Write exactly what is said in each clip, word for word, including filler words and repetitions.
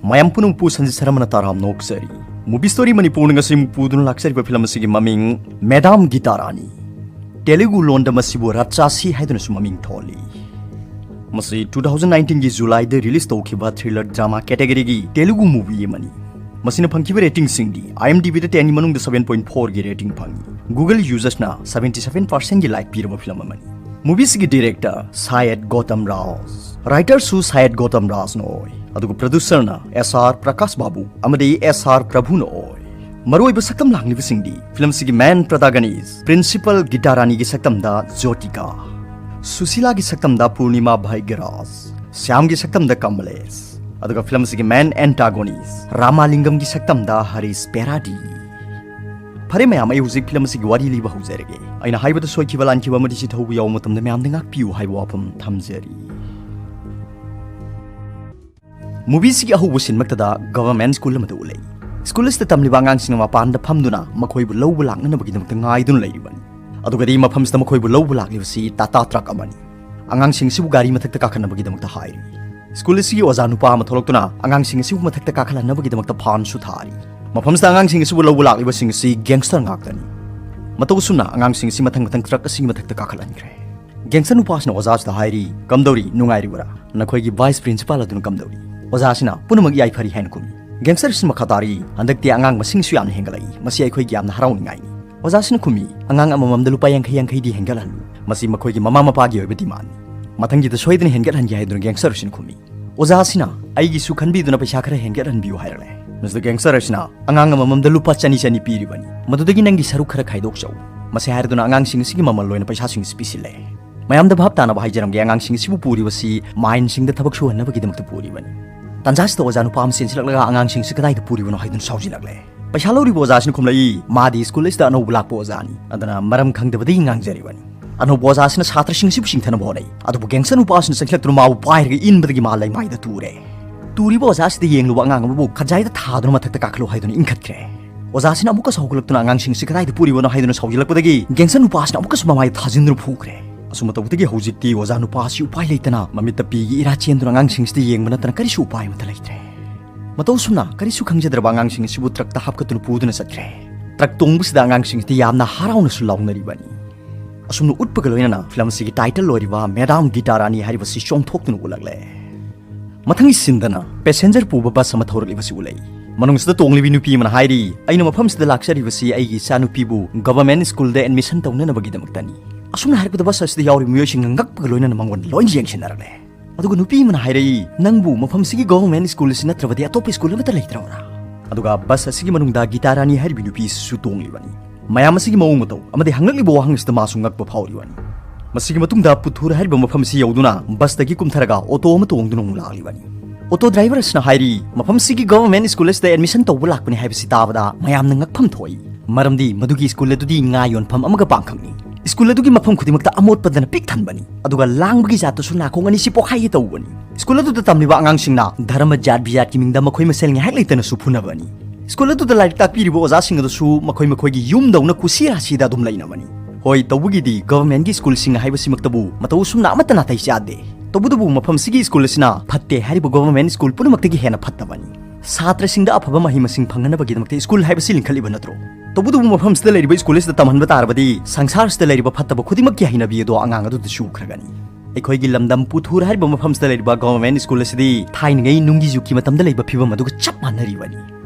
ꯃꯌꯥꯝ ꯄꯨꯝꯅꯃꯛꯄꯨ ꯁꯟꯖꯤꯠ ꯁꯔꯃꯅ ꯇꯔꯥꯝꯅ ꯑꯣꯛꯆꯔꯤ꯫ ꯃꯨꯚꯤ ꯁ꯭ꯇꯣꯔꯤ ꯃꯅꯤꯄꯨꯔꯅ ꯉꯁꯤ ꯑꯃꯨꯛ ꯄꯨꯗꯨꯅ ꯂꯥꯛꯆꯔꯤꯕ ꯐꯤꯂꯝ ꯑꯁꯤꯒꯤ ꯃꯃꯤꯡ ꯃꯦꯗꯥꯝ ꯒꯤꯇꯥ ꯔꯥꯅꯤ꯫ ꯇꯦꯂꯨꯒꯨ ꯂꯣꯟꯗ ꯃꯁꯤꯕꯨ ꯔꯠꯆꯥꯁꯤ ꯍꯥꯏꯗꯨꯅꯁꯨ ꯃꯃꯤꯡ ꯊꯣꯜꯂꯤ꯫ ꯃꯁꯤ two thousand nineteenꯒꯤ ꯖꯨꯂꯥꯏꯗ ꯔꯤꯂꯤꯁ ꯇꯧꯈꯤꯕ ꯊ꯭ꯔꯤꯂꯔ ꯗ꯭ꯔꯃꯥ ꯀꯦꯇꯦꯒꯣꯔꯤꯒꯤ ꯇꯦꯂꯨꯒꯨ ꯃꯨꯚꯤ ꯑꯃꯅꯤ꯫ ꯃꯁꯤꯅ ꯐꯪꯈꯤꯕ ꯔꯦꯇꯤꯡꯁꯤꯡꯗꯤ IMDbꯗ tenꯒꯤ ꯃꯅꯨꯡꯗ seven point fourꯒꯤ ꯔꯦꯇꯤꯡ ꯐꯪꯉꯤ꯫ Google ꯌꯨꯖꯔꯁꯅ seventy seven percentꯒꯤ ꯂꯥꯏꯛ ꯄꯤꯔꯕ ꯐꯤꯂꯝ ꯑꯃꯅꯤ꯫ ꯃꯨꯚꯤꯁꯤꯒꯤ ꯗꯤꯔꯦꯛꯇꯔ ꯁꯥꯌꯦꯗ ꯒꯣꯇꯝ ꯔꯥꯖ, ꯔꯥꯏꯇꯔꯁꯨ ꯁꯥꯌꯦꯗ ꯒꯣꯇꯝ ꯔꯥꯖꯅ ꯑꯣꯏ, ꯑꯗꯨꯒ ꯄ꯭ꯔꯣꯗ꯭ꯌꯨꯁꯔꯅ S R ꯄ꯭ꯔꯀꯥꯁ ꯕꯥꯕꯨ ꯑꯃꯗꯤ S R ꯄ꯭ꯔꯚꯨꯅ ꯑꯣꯏ꯫ ꯃꯔꯨꯑꯣꯏꯕ ꯁꯛꯇꯝ ꯂꯥꯡꯂꯤꯕꯁꯤꯡꯗꯤ ꯐꯤꯂꯝꯁꯤꯒꯤ ꯃꯦꯟ ꯄ꯭ꯔꯣꯇꯥꯒꯅꯤꯁ ꯄ꯭ꯔꯤꯟꯁꯤꯄꯜ ꯒꯤꯇꯥ ꯔꯥꯅꯤꯒꯤ ꯁꯛꯇꯝꯗ ꯖꯣꯇꯤꯀꯥ, ꯁꯨꯁꯤꯂꯥꯒꯤ ꯁꯛꯇꯝꯗ ꯄꯨꯔꯅꯤꯃꯥ ꯚꯥꯏꯒ꯭ꯌꯔꯥꯖ, ꯁ꯭ꯌꯥꯝꯒꯤ ꯁꯛꯇꯝꯗ ꯀꯃꯂꯦꯁ, ꯑꯗꯨꯒ ꯐꯤꯂꯝꯁꯤꯒꯤ ꯃꯦꯟ ꯑꯦꯟꯇꯥꯒꯣꯅꯤꯁ ꯔꯥꯃꯥꯂꯤꯡꯒꯝꯒꯤ ꯁꯛꯇꯝꯗ ꯍꯔꯤꯁ ꯄꯦꯔꯥꯗꯤ꯫ ꯐꯔꯦ ꯃꯌꯥꯝ, ꯑꯩ ꯍꯧꯖꯤꯛ ꯐꯤꯂꯝ ꯑꯁꯤꯒꯤ ꯋꯥꯔꯤ ꯂꯤꯕ ꯍꯧꯖꯔꯒꯦ꯫ ꯑꯩꯅ ꯍꯥꯏꯕꯗ ꯁꯣꯏꯈꯤꯕ ꯂꯥꯟꯈꯤꯕ ꯑꯃꯗꯤ ꯆꯤꯊꯍꯧꯕ ꯌꯥꯎꯕ ꯃꯇꯝꯗ ꯃꯌꯥꯝꯗ ꯉꯥꯛꯄꯤꯌꯨ ꯍꯥꯏꯕ ꯋꯥꯐꯝ ꯊꯝꯖꯔꯤ꯫ ꯃꯨꯚꯤꯁꯤꯒꯤ ꯑꯍꯧꯕ ꯁꯤꯟꯃꯛꯇꯗ ꯒꯚꯔꯟꯃꯦꯟꯠ ꯁ꯭ꯀꯨꯜ ꯑꯃꯗ ꯎꯠꯂꯛꯏ꯫ ꯁ꯭ꯀꯨꯜ ꯑꯁꯤꯗ ꯇꯝꯂꯤꯕ ꯑꯉꯥꯡꯁꯤꯡꯅ ꯃꯄꯥꯟꯗ ꯐꯝꯗꯨꯅ ꯃꯈꯣꯏꯕꯨ ꯂꯧꯕ ꯂꯥꯛꯅꯅꯕꯒꯤꯗꯃꯛꯇ ꯉꯥꯏꯗꯨꯅ ꯂꯩꯔꯤꯕꯅꯤ꯫ ꯑꯗꯨꯒꯗꯤ ꯃꯐꯝꯁꯤꯗ ꯃꯈꯣꯏꯕꯨ ꯂꯧꯕ ꯂꯥꯛꯂꯤꯕꯁꯤ ꯇꯥꯇꯥ ꯇ꯭ꯔꯛ ꯑꯃꯅꯤ꯫ ꯑꯉꯥꯡꯁꯤꯡ ꯑꯁꯤꯕꯨ ꯒꯥꯔꯤ ꯃꯊꯛꯇ ꯀꯥꯈꯠꯅꯕꯒꯤꯗꯃꯛꯇ ꯍꯥꯏꯔꯤ꯫ ꯁ꯭ꯀꯨꯜ ꯑꯁꯤꯒꯤ ꯑꯣꯖꯥ ꯅꯨꯄꯥ ꯑꯃ ꯊꯣꯛꯂꯛꯇꯨꯅ ꯑꯉꯥꯡꯁꯤꯡ ꯑꯁꯤꯕꯨ ꯃꯊꯛꯇ ꯀꯥꯈꯠꯍꯟꯅꯕꯒꯤꯗꯃꯛꯇ ꯐꯥꯟꯁꯨ ꯊꯥꯔꯤ꯫ ꯃꯐꯝꯁꯤꯗ ꯑꯉꯥꯡꯁꯤꯡ ꯑꯁꯤꯕꯨ ꯂꯧꯕ ꯂꯥꯛꯂꯤꯕꯁꯤꯡ ꯑꯁꯤ ꯒꯦꯡꯁꯇꯔ ꯉꯥꯛꯇꯅꯤ꯫ ꯃꯇꯧ ꯑꯁꯨꯝꯅ ꯑꯉꯥꯡꯁꯤꯡ ꯑꯁꯤ ꯃꯊꯪ ꯃꯊꯪ ꯇ꯭ꯔꯛ ꯑꯁꯤꯒꯤ ꯃꯊꯛꯇ ꯀꯥꯈꯠꯍꯟꯈ꯭ꯔꯦ꯫ ꯒꯦꯡꯁꯇꯔ ꯅꯨꯄꯥꯁꯤꯅ ꯑꯣꯖꯥꯁꯤꯗ ꯍꯥꯏꯔꯤ, "ꯀꯝꯗꯧꯔꯤ? ꯅꯨꯡꯉꯥꯏꯔꯤꯕ꯭ꯔꯥ? ꯅꯈꯣꯏꯒꯤ ꯚꯥꯏꯁ ꯄ꯭ꯔꯤꯟꯁꯤꯄꯥꯜ ꯑꯗꯨꯅ ꯀꯝꯗꯧꯔꯤ?" ꯑꯣꯖꯥꯁꯤꯅ, "ꯄꯨꯝꯅꯃꯛ ꯌꯥꯏꯐꯔꯤ" ꯍꯥꯏꯅ ꯈꯨꯝꯃꯤ꯫ ꯒꯦꯡꯁꯇꯔ ꯑꯁꯤꯅ ꯃꯈꯥ ꯇꯥꯔꯤ, "ꯍꯟꯗꯛꯇꯤ ꯑꯉꯥꯡ ꯃꯁꯤꯡꯁꯨ ꯌꯥꯝꯅ ꯍꯦꯟꯒꯠꯂꯛꯏ꯫ ꯃꯁꯤ ꯑꯩꯈꯣꯏꯒꯤ ꯌꯥꯝꯅ ꯍꯔꯥꯎꯅꯤꯡꯉꯥꯏꯅꯤ"꯫ ꯑꯣꯖꯥꯁꯤꯅ ꯈꯨꯝꯃꯤ, "ꯑꯉꯥꯡ ꯑꯃꯃꯝꯗ ꯂꯨꯄꯥ ꯌꯥꯡꯈꯩ ꯌꯥꯡꯈꯩꯗꯤ ꯍꯦꯟꯒꯠꯍꯜꯂꯨ꯫ ꯃꯁꯤ ꯃꯈꯣꯏꯒꯤ ꯃꯃꯥ ꯃꯄꯥꯒꯤ ꯑꯣꯏꯕ ꯗꯤꯃꯥꯟꯅꯤ꯫ ꯃꯊꯪꯒꯤꯗ ꯁꯣꯏꯗꯅ ꯍꯦꯟꯒꯠꯍꯟꯒꯦ" ꯍꯥꯏꯗꯨꯅ ꯒꯦꯡꯁꯇꯔ ꯑꯁꯤꯅ ꯈꯨꯝꯃꯤ꯫ ꯑꯣꯖꯥ ꯑꯁꯤꯅ, "ꯑꯩꯒꯤꯁꯨ ꯈꯟꯕꯤꯗꯨꯅ ꯄꯩꯁꯥ ꯈꯔ ꯍꯦꯟꯒꯠꯍꯟꯕꯤꯌꯨ" ꯍꯥꯏꯔꯛꯂꯦ꯫ ꯃꯁꯤꯗ ꯒꯦꯡꯁꯇꯔ ꯑꯁꯤꯅ, "ꯑꯉꯥꯡ ꯑꯃꯃꯝꯗ ꯂꯨꯄꯥ ꯆꯅꯤ ꯆꯅꯤ ꯄꯤꯔꯤꯕꯅꯤ꯫ ꯃꯗꯨꯗꯒꯤ ꯅꯪꯒꯤ ꯁꯔꯨꯛ ꯈꯔ ꯈꯥꯏꯗꯣꯛꯆꯧ"꯫ ꯃꯁꯤ ꯍꯥꯏꯔꯗꯨꯅ ꯑꯉꯥꯡꯁꯤꯡ ꯑꯁꯤꯒꯤ ꯃꯃꯜ ꯑꯣꯏꯅ ꯄꯩꯁꯥꯁꯤꯡ ꯑꯁꯤ ꯄꯤꯁꯤꯜꯂꯦ꯫ ꯃꯌꯥꯝꯗ ꯚꯥꯞ ꯇꯥꯅꯕ ꯍꯥꯏꯖꯔꯝꯒꯦ, ꯑꯉꯥꯡꯁꯤꯡ ꯑꯁꯤꯕꯨ ꯄꯨꯔꯤꯕꯁꯤ ꯃꯥꯏꯟꯁꯤꯡꯗ ꯊꯕꯛ ꯁꯨꯍꯟꯅꯕꯒꯤꯗꯃꯛꯇ ꯄꯨꯔꯤꯕꯅꯤ꯫ ꯇꯥꯟꯖꯥꯁꯤꯗ ꯑꯣꯖꯥ ꯅꯨꯄꯥ ꯑꯃ ꯆꯦꯟꯁꯤꯜꯂꯛꯂꯒ ꯑꯉꯥꯡꯁꯤꯡ ꯑꯁꯤ ꯀꯗꯥꯏꯗ ꯄꯨꯔꯤꯕꯅꯣ ꯍꯥꯏꯗꯨꯅ ꯁꯥꯎꯖꯤꯜꯂꯛꯂꯦ꯫ ꯄꯩꯁꯥ ꯂꯧꯔꯤꯕ ꯑꯣꯖꯥꯁꯤꯅ ꯈꯨꯝꯂꯛꯏ, "ꯃꯥꯗꯤ ꯁ꯭ꯀꯨꯜ ꯑꯁꯤꯗ ꯑꯅꯧꯕ ꯂꯥꯛꯄ ꯑꯣꯖꯥꯅꯤ, ꯑꯗꯨꯅ ꯃꯔꯝ ꯈꯪꯗꯕꯗꯒꯤ ꯉꯥꯡꯖꯔꯤꯕꯅꯤ"꯫ ꯑꯅꯧꯕ ꯑꯣꯖꯥꯁꯤꯅ ꯁꯥꯇ꯭ꯔꯁꯤꯡ ꯑꯁꯤꯕꯨ ꯆꯤꯡꯊꯅꯕ ꯍꯣꯠꯅꯩ, ꯑꯗꯨꯕꯨ ꯒꯦꯡꯁꯇꯔ ꯅꯨꯄꯥꯁꯤꯅ ꯆꯪꯁꯤꯜꯂꯛꯇꯨꯅ ꯃꯥꯕꯨ ꯄꯥꯏꯔꯒ ꯏꯟꯕꯗꯒꯤ ꯃꯥ ꯂꯩꯃꯥꯏꯗ ꯇꯨꯔꯦ꯫ ꯇꯨꯔꯤꯕ ꯑꯣꯖꯥꯁꯤꯗ ꯌꯦꯡꯂꯨꯕ ꯑꯉꯥꯡ ꯑꯃꯕꯨ ꯈꯖꯥꯏꯗ ꯊꯥꯗꯨꯅ ꯃꯊꯛꯇ ꯀꯥꯈꯠꯂꯨ ꯍꯥꯏꯗꯨꯅ ꯏꯟꯈꯠꯈ꯭ꯔꯦ꯫ ꯑꯣꯖꯥꯁꯤꯅ ꯑꯃꯨꯛꯀꯁꯨ ꯍꯧꯒꯠꯂꯛꯇꯨꯅ ꯑꯉꯥꯡꯁꯤꯡ ꯑꯁꯤ ꯀꯗꯥꯏꯗ ꯄꯨꯔꯤꯕꯅꯣ ꯍꯥꯏꯗꯨꯅ ꯁꯥꯎꯖꯤꯜꯂꯛꯄꯗꯒꯤ ꯒꯦꯡꯁꯇꯔ ꯅꯨꯄꯥ ꯑꯁꯤꯅ ꯑꯃꯨꯛꯀꯁꯨ ꯃꯃꯥꯏꯗ ꯊꯥꯖꯤꯟꯗꯨꯅ ꯐꯨꯈ꯭ꯔꯦ꯫ ꯑꯁꯨꯝꯅ ꯇꯧꯕꯗꯒꯤ ꯍꯧꯖꯤꯛꯇꯤ ꯑꯣꯖꯥ ꯅꯨꯄꯥ ꯑꯁꯤ ꯎꯄꯥꯏ ꯂꯩꯇꯅ ꯃꯃꯤꯠꯇ ꯄꯤꯒꯤ ꯏꯔꯥ ꯆꯦꯟꯗꯨꯅ ꯑꯉꯥꯡꯁꯤꯡꯁꯤꯗ ꯌꯦꯡꯕ ꯅꯠꯇꯅ ꯀꯔꯤꯁꯨ ꯎꯄꯥꯏ ꯑꯃꯠꯇ ꯂꯩꯇ꯭ꯔꯦ꯫ ꯃꯇꯧ ꯑꯁꯨꯝꯅ ꯀꯔꯤꯁꯨ ꯈꯪꯖꯗ꯭ꯔꯕ ꯑꯉꯥꯡꯁꯤꯡ ꯑꯁꯤꯕꯨ ꯇ꯭ꯔꯛꯇ ꯍꯥꯞꯀꯠꯇꯨꯅ ꯄꯨꯗꯨꯅ ꯆꯠꯈ꯭ꯔꯦ꯫ ꯇ꯭ꯔꯛ ꯇꯣꯡꯕꯁꯤꯗ ꯑꯉꯥꯡꯁꯤꯡ ꯑꯁꯤꯗꯤ ꯌꯥꯝꯅ ꯍꯔꯥꯎꯅꯁꯨ ꯂꯥꯎꯅꯔꯤꯕꯅꯤ꯫ ꯑꯁꯨꯝꯅ ꯎꯠꯄꯒ ꯂꯣꯏꯅꯅ ꯐꯤꯂꯝ ꯑꯁꯤꯒꯤ ꯇꯥꯏꯇꯜ ꯑꯣꯏꯔꯤꯕ ꯃꯦꯗꯥꯝ ꯒꯤꯇꯥ ꯔꯥꯅꯤ ꯍꯥꯏꯔꯤꯕꯁꯤ ꯆꯣꯡꯊꯣꯛꯇꯨꯅ ꯎꯠꯂꯛꯂꯦ꯫ ꯃꯊꯪꯒꯤ ꯁꯤꯟꯗꯅ ꯄꯦꯁꯦꯟꯖꯔ ꯄꯨꯕ ꯕꯁ ꯑꯃ ꯊꯧꯔꯛꯂꯤꯕꯁꯤ ꯎꯠꯂꯛꯏ꯫ ꯃꯅꯨꯡꯁꯤꯗ ꯇꯣꯡꯂꯤꯕꯤ ꯅꯨꯄꯤ ꯑꯃꯅ ꯍꯥꯏꯔꯤ, "ꯑꯩꯅ ꯃꯐꯝꯁꯤꯗ ꯂꯥꯛꯆꯔꯤꯕꯁꯤ ꯑꯩꯒꯤ ꯏꯆꯥꯅꯨꯄꯤꯕꯨ ꯒꯚꯔꯟꯃꯦꯟꯠ ꯁ꯭ꯀꯨꯜꯗ ꯑꯦꯗꯃꯤꯁꯟ ꯇꯧꯅꯅꯕꯒꯤꯗꯃꯛꯇꯅꯤ꯫" ꯑꯁꯨꯝꯅ ꯍꯥꯏꯔꯛꯄꯗ ꯕꯁ ꯑꯁꯤꯗ ꯌꯥꯎꯔꯤꯕ ꯃꯤꯑꯣꯏꯁꯤꯡꯅ ꯉꯛꯄꯒ ꯂꯣꯏꯅꯅ ꯃꯉꯣꯟꯗ ꯂꯣꯏꯅ ꯌꯦꯡꯁꯤꯟꯅꯔꯛꯂꯦ꯫ ꯑꯗꯨꯒ ꯅꯨꯄꯤ ꯑꯃꯅ ꯍꯥꯏꯔꯛꯏ, "ꯅꯪꯕꯨ ꯃꯐꯝꯁꯤꯒꯤ ꯒꯚꯔꯟꯃꯦꯟꯠ ꯁ꯭ꯀꯨꯜ ꯑꯁꯤ ꯅꯠꯇ꯭ꯔꯕꯗꯤ ꯑꯇꯣꯞꯄ ꯁ꯭ꯀꯨꯜ ꯑꯃꯠꯇ ꯂꯩꯇ꯭ꯔꯕ꯭ꯔꯥ?" ꯑꯗꯨꯒ ꯕꯁ ꯑꯁꯤꯒꯤ ꯃꯅꯨꯡꯗ ꯒꯤꯇꯥ ꯔꯥꯅꯤ ꯍꯥꯏꯔꯤꯕꯤ ꯅꯨꯄꯤ ꯑꯁꯤꯁꯨ ꯇꯣꯡꯂꯤꯕꯅꯤ꯫ ꯃꯌꯥꯝ ꯑꯁꯤꯒꯤ ꯃꯑꯣꯡ ꯃꯇꯧ ꯑꯃꯗꯤ ꯍꯪꯂꯛꯂꯤꯕ ꯋꯥꯍꯪ ꯑꯁꯤꯗ ꯃꯥꯁꯨ ꯉꯛꯄ ꯐꯥꯎꯔꯤꯕꯅꯤ꯫ ꯃꯁꯤꯒꯤ ꯃꯇꯨꯡꯗ ꯄꯨꯊꯨꯔ ꯍꯥꯏꯔꯤꯕ ꯃꯐꯝ ꯑꯁꯤ ꯌꯧꯗꯨꯅ ꯕꯁꯇꯒꯤ ꯀꯨꯝꯊꯔꯒ ꯑꯣꯇꯣ ꯑꯃ ꯇꯣꯡꯗꯨꯅ ꯑꯃꯨꯛ ꯂꯥꯛꯂꯤꯕꯅꯤ꯫ ꯑꯣꯇꯣ ꯗ꯭ꯔꯥꯏꯚꯔ ꯑꯁꯤꯅ ꯍꯥꯏꯔꯤ, "ꯃꯐꯝꯁꯤꯒꯤ ꯒꯚꯔꯟꯃꯦꯟꯠ ꯁ꯭ꯀꯨꯜ ꯑꯁꯤꯗ ꯑꯦꯗꯃꯤꯁꯟ ꯇꯧꯕ ꯂꯥꯛꯄꯅꯤ ꯍꯥꯏꯕꯁꯤ ꯇꯥꯕꯗ ꯃꯌꯥꯝꯅ ꯉꯛꯐꯝ ꯊꯣꯛꯏ꯫ ꯃꯔꯝꯗꯤ ꯃꯗꯨꯒꯤ ꯁ꯭ꯀꯨꯜ ꯑꯗꯨꯗꯤ ꯉꯥ ꯌꯣꯟꯐꯝ ꯑꯃꯒ ꯄꯥꯡꯈꯛꯅꯤ꯫ ꯁ꯭ꯀꯨꯜ ꯑꯗꯨꯒꯤ ꯃꯐꯝ ꯈꯨꯗꯤꯡꯃꯛꯇ ꯑꯃꯣꯠꯄꯗꯅ ꯄꯤꯛ ꯊꯟꯕꯅꯤ꯫ ꯑꯗꯨꯒ ꯂꯥꯡꯕꯒꯤ ꯖꯥꯠꯇꯁꯨ ꯅꯥꯀꯣꯡ ꯑꯅꯤꯁꯤ ꯄꯣꯛꯈꯥꯏꯒꯦ ꯇꯧꯕꯅꯤ꯫ ꯁ꯭ꯀꯨꯜ ꯑꯗꯨꯗ ꯇꯝꯂꯤꯕ ꯑꯉꯥꯡꯁꯤꯡꯅ ꯙꯔꯃ ꯖꯥꯠ ꯕꯤꯖꯥꯠꯀꯤ ꯃꯤꯡꯗ ꯃꯈꯣꯏ ꯃꯁꯦꯜ ꯉꯥꯏꯍꯥꯛ ꯂꯩꯇꯅꯁꯨ ꯐꯨꯅꯕꯅꯤ꯫ ꯁ꯭ꯀꯨꯜ ꯑꯗꯨꯗ ꯂꯥꯏꯔꯤꯛ ꯇꯥꯛꯄꯤꯔꯤꯕ ꯑꯣꯖꯥꯁꯤꯡ ꯑꯗꯨꯁꯨ ꯃꯈꯣꯏ ꯃꯈꯣꯏꯒꯤ ꯌꯨꯝꯗꯧꯅ ꯀꯨꯁꯤ ꯔꯥꯁꯤꯗ ꯑꯗꯨꯝ ꯂꯩꯅꯕꯅꯤ꯫ ꯍꯣꯏ, ꯇꯧꯕꯒꯤꯗꯤ ꯒꯚꯔꯟꯃꯦꯟꯠꯀꯤ ꯁ꯭ꯀꯨꯜꯁꯤꯡ ꯍꯥꯏꯕꯁꯤꯃꯛꯇꯕꯨ ꯃꯇꯧ ꯑꯁꯨꯝꯅ ꯑꯃꯠꯇ ꯅꯥꯇꯩ ꯆꯥꯗꯦ꯫ ꯇꯧꯕꯇꯕꯨ ꯃꯐꯝꯁꯤꯒꯤ ꯁ꯭ꯀꯨꯜ ꯑꯁꯤꯅ ꯐꯠꯇꯦ ꯍꯥꯏꯔꯤꯕ ꯒꯚꯔꯟꯃꯦꯟꯠ ꯁ꯭ꯀꯨꯜ ꯄꯨꯝꯅꯃꯛꯇꯒꯤ ꯍꯦꯟꯅ ꯐꯠꯇꯕꯅꯤ꯫ ꯁꯥꯇ꯭ꯔꯁꯤꯡꯗ ꯑꯐꯕ ꯃꯍꯩ ꯃꯁꯤꯡ ꯐꯪꯅꯅꯕꯒꯤꯗꯃꯛꯇ ꯁ꯭ꯀꯨꯜ ꯍꯥꯏꯕꯁꯤ ꯂꯤꯡꯈꯠꯂꯤꯕ ꯅꯠꯇ꯭ꯔꯣ? ꯇꯧꯕꯇꯕꯨ ꯃꯐꯝꯁꯤꯗ ꯂꯩꯔꯤꯕ ꯁ꯭ꯀꯨꯜ ꯑꯁꯤꯗ ꯇꯝꯍꯟꯕ ꯇꯥꯔꯕꯗꯤ ꯁꯪꯁꯥꯔꯁꯤꯗ ꯂꯩꯔꯤꯕ ꯐꯠꯇꯕ ꯈꯨꯗꯤꯡꯃꯛꯀꯤ ꯍꯩꯅꯕꯤ ꯑꯗꯣ ꯑꯉꯥꯡ ꯑꯗꯨꯗꯁꯨ ꯎꯈ꯭ꯔꯒꯅꯤ꯫ ꯑꯩꯈꯣꯏꯒꯤ ꯂꯝꯗꯝ ꯄꯨꯊꯨꯔ ꯍꯥꯏꯔꯤꯕ ꯃꯐꯝꯁꯤꯗ ꯂꯩꯔꯤꯕ ꯒꯚꯔꯟꯃꯦꯟꯠ ꯁ꯭ꯀꯨꯜ ꯑꯁꯤꯗꯤ ꯊꯥꯏꯅꯉꯩ ꯅꯨꯡꯒꯤ ꯖꯨꯒꯀꯤ ꯃꯇꯝꯗ ꯂꯩꯕ ꯐꯤꯕꯝ ꯑꯗꯨꯒ ꯆꯞ ꯃꯥꯟꯅꯔꯤꯕꯅꯤ꯫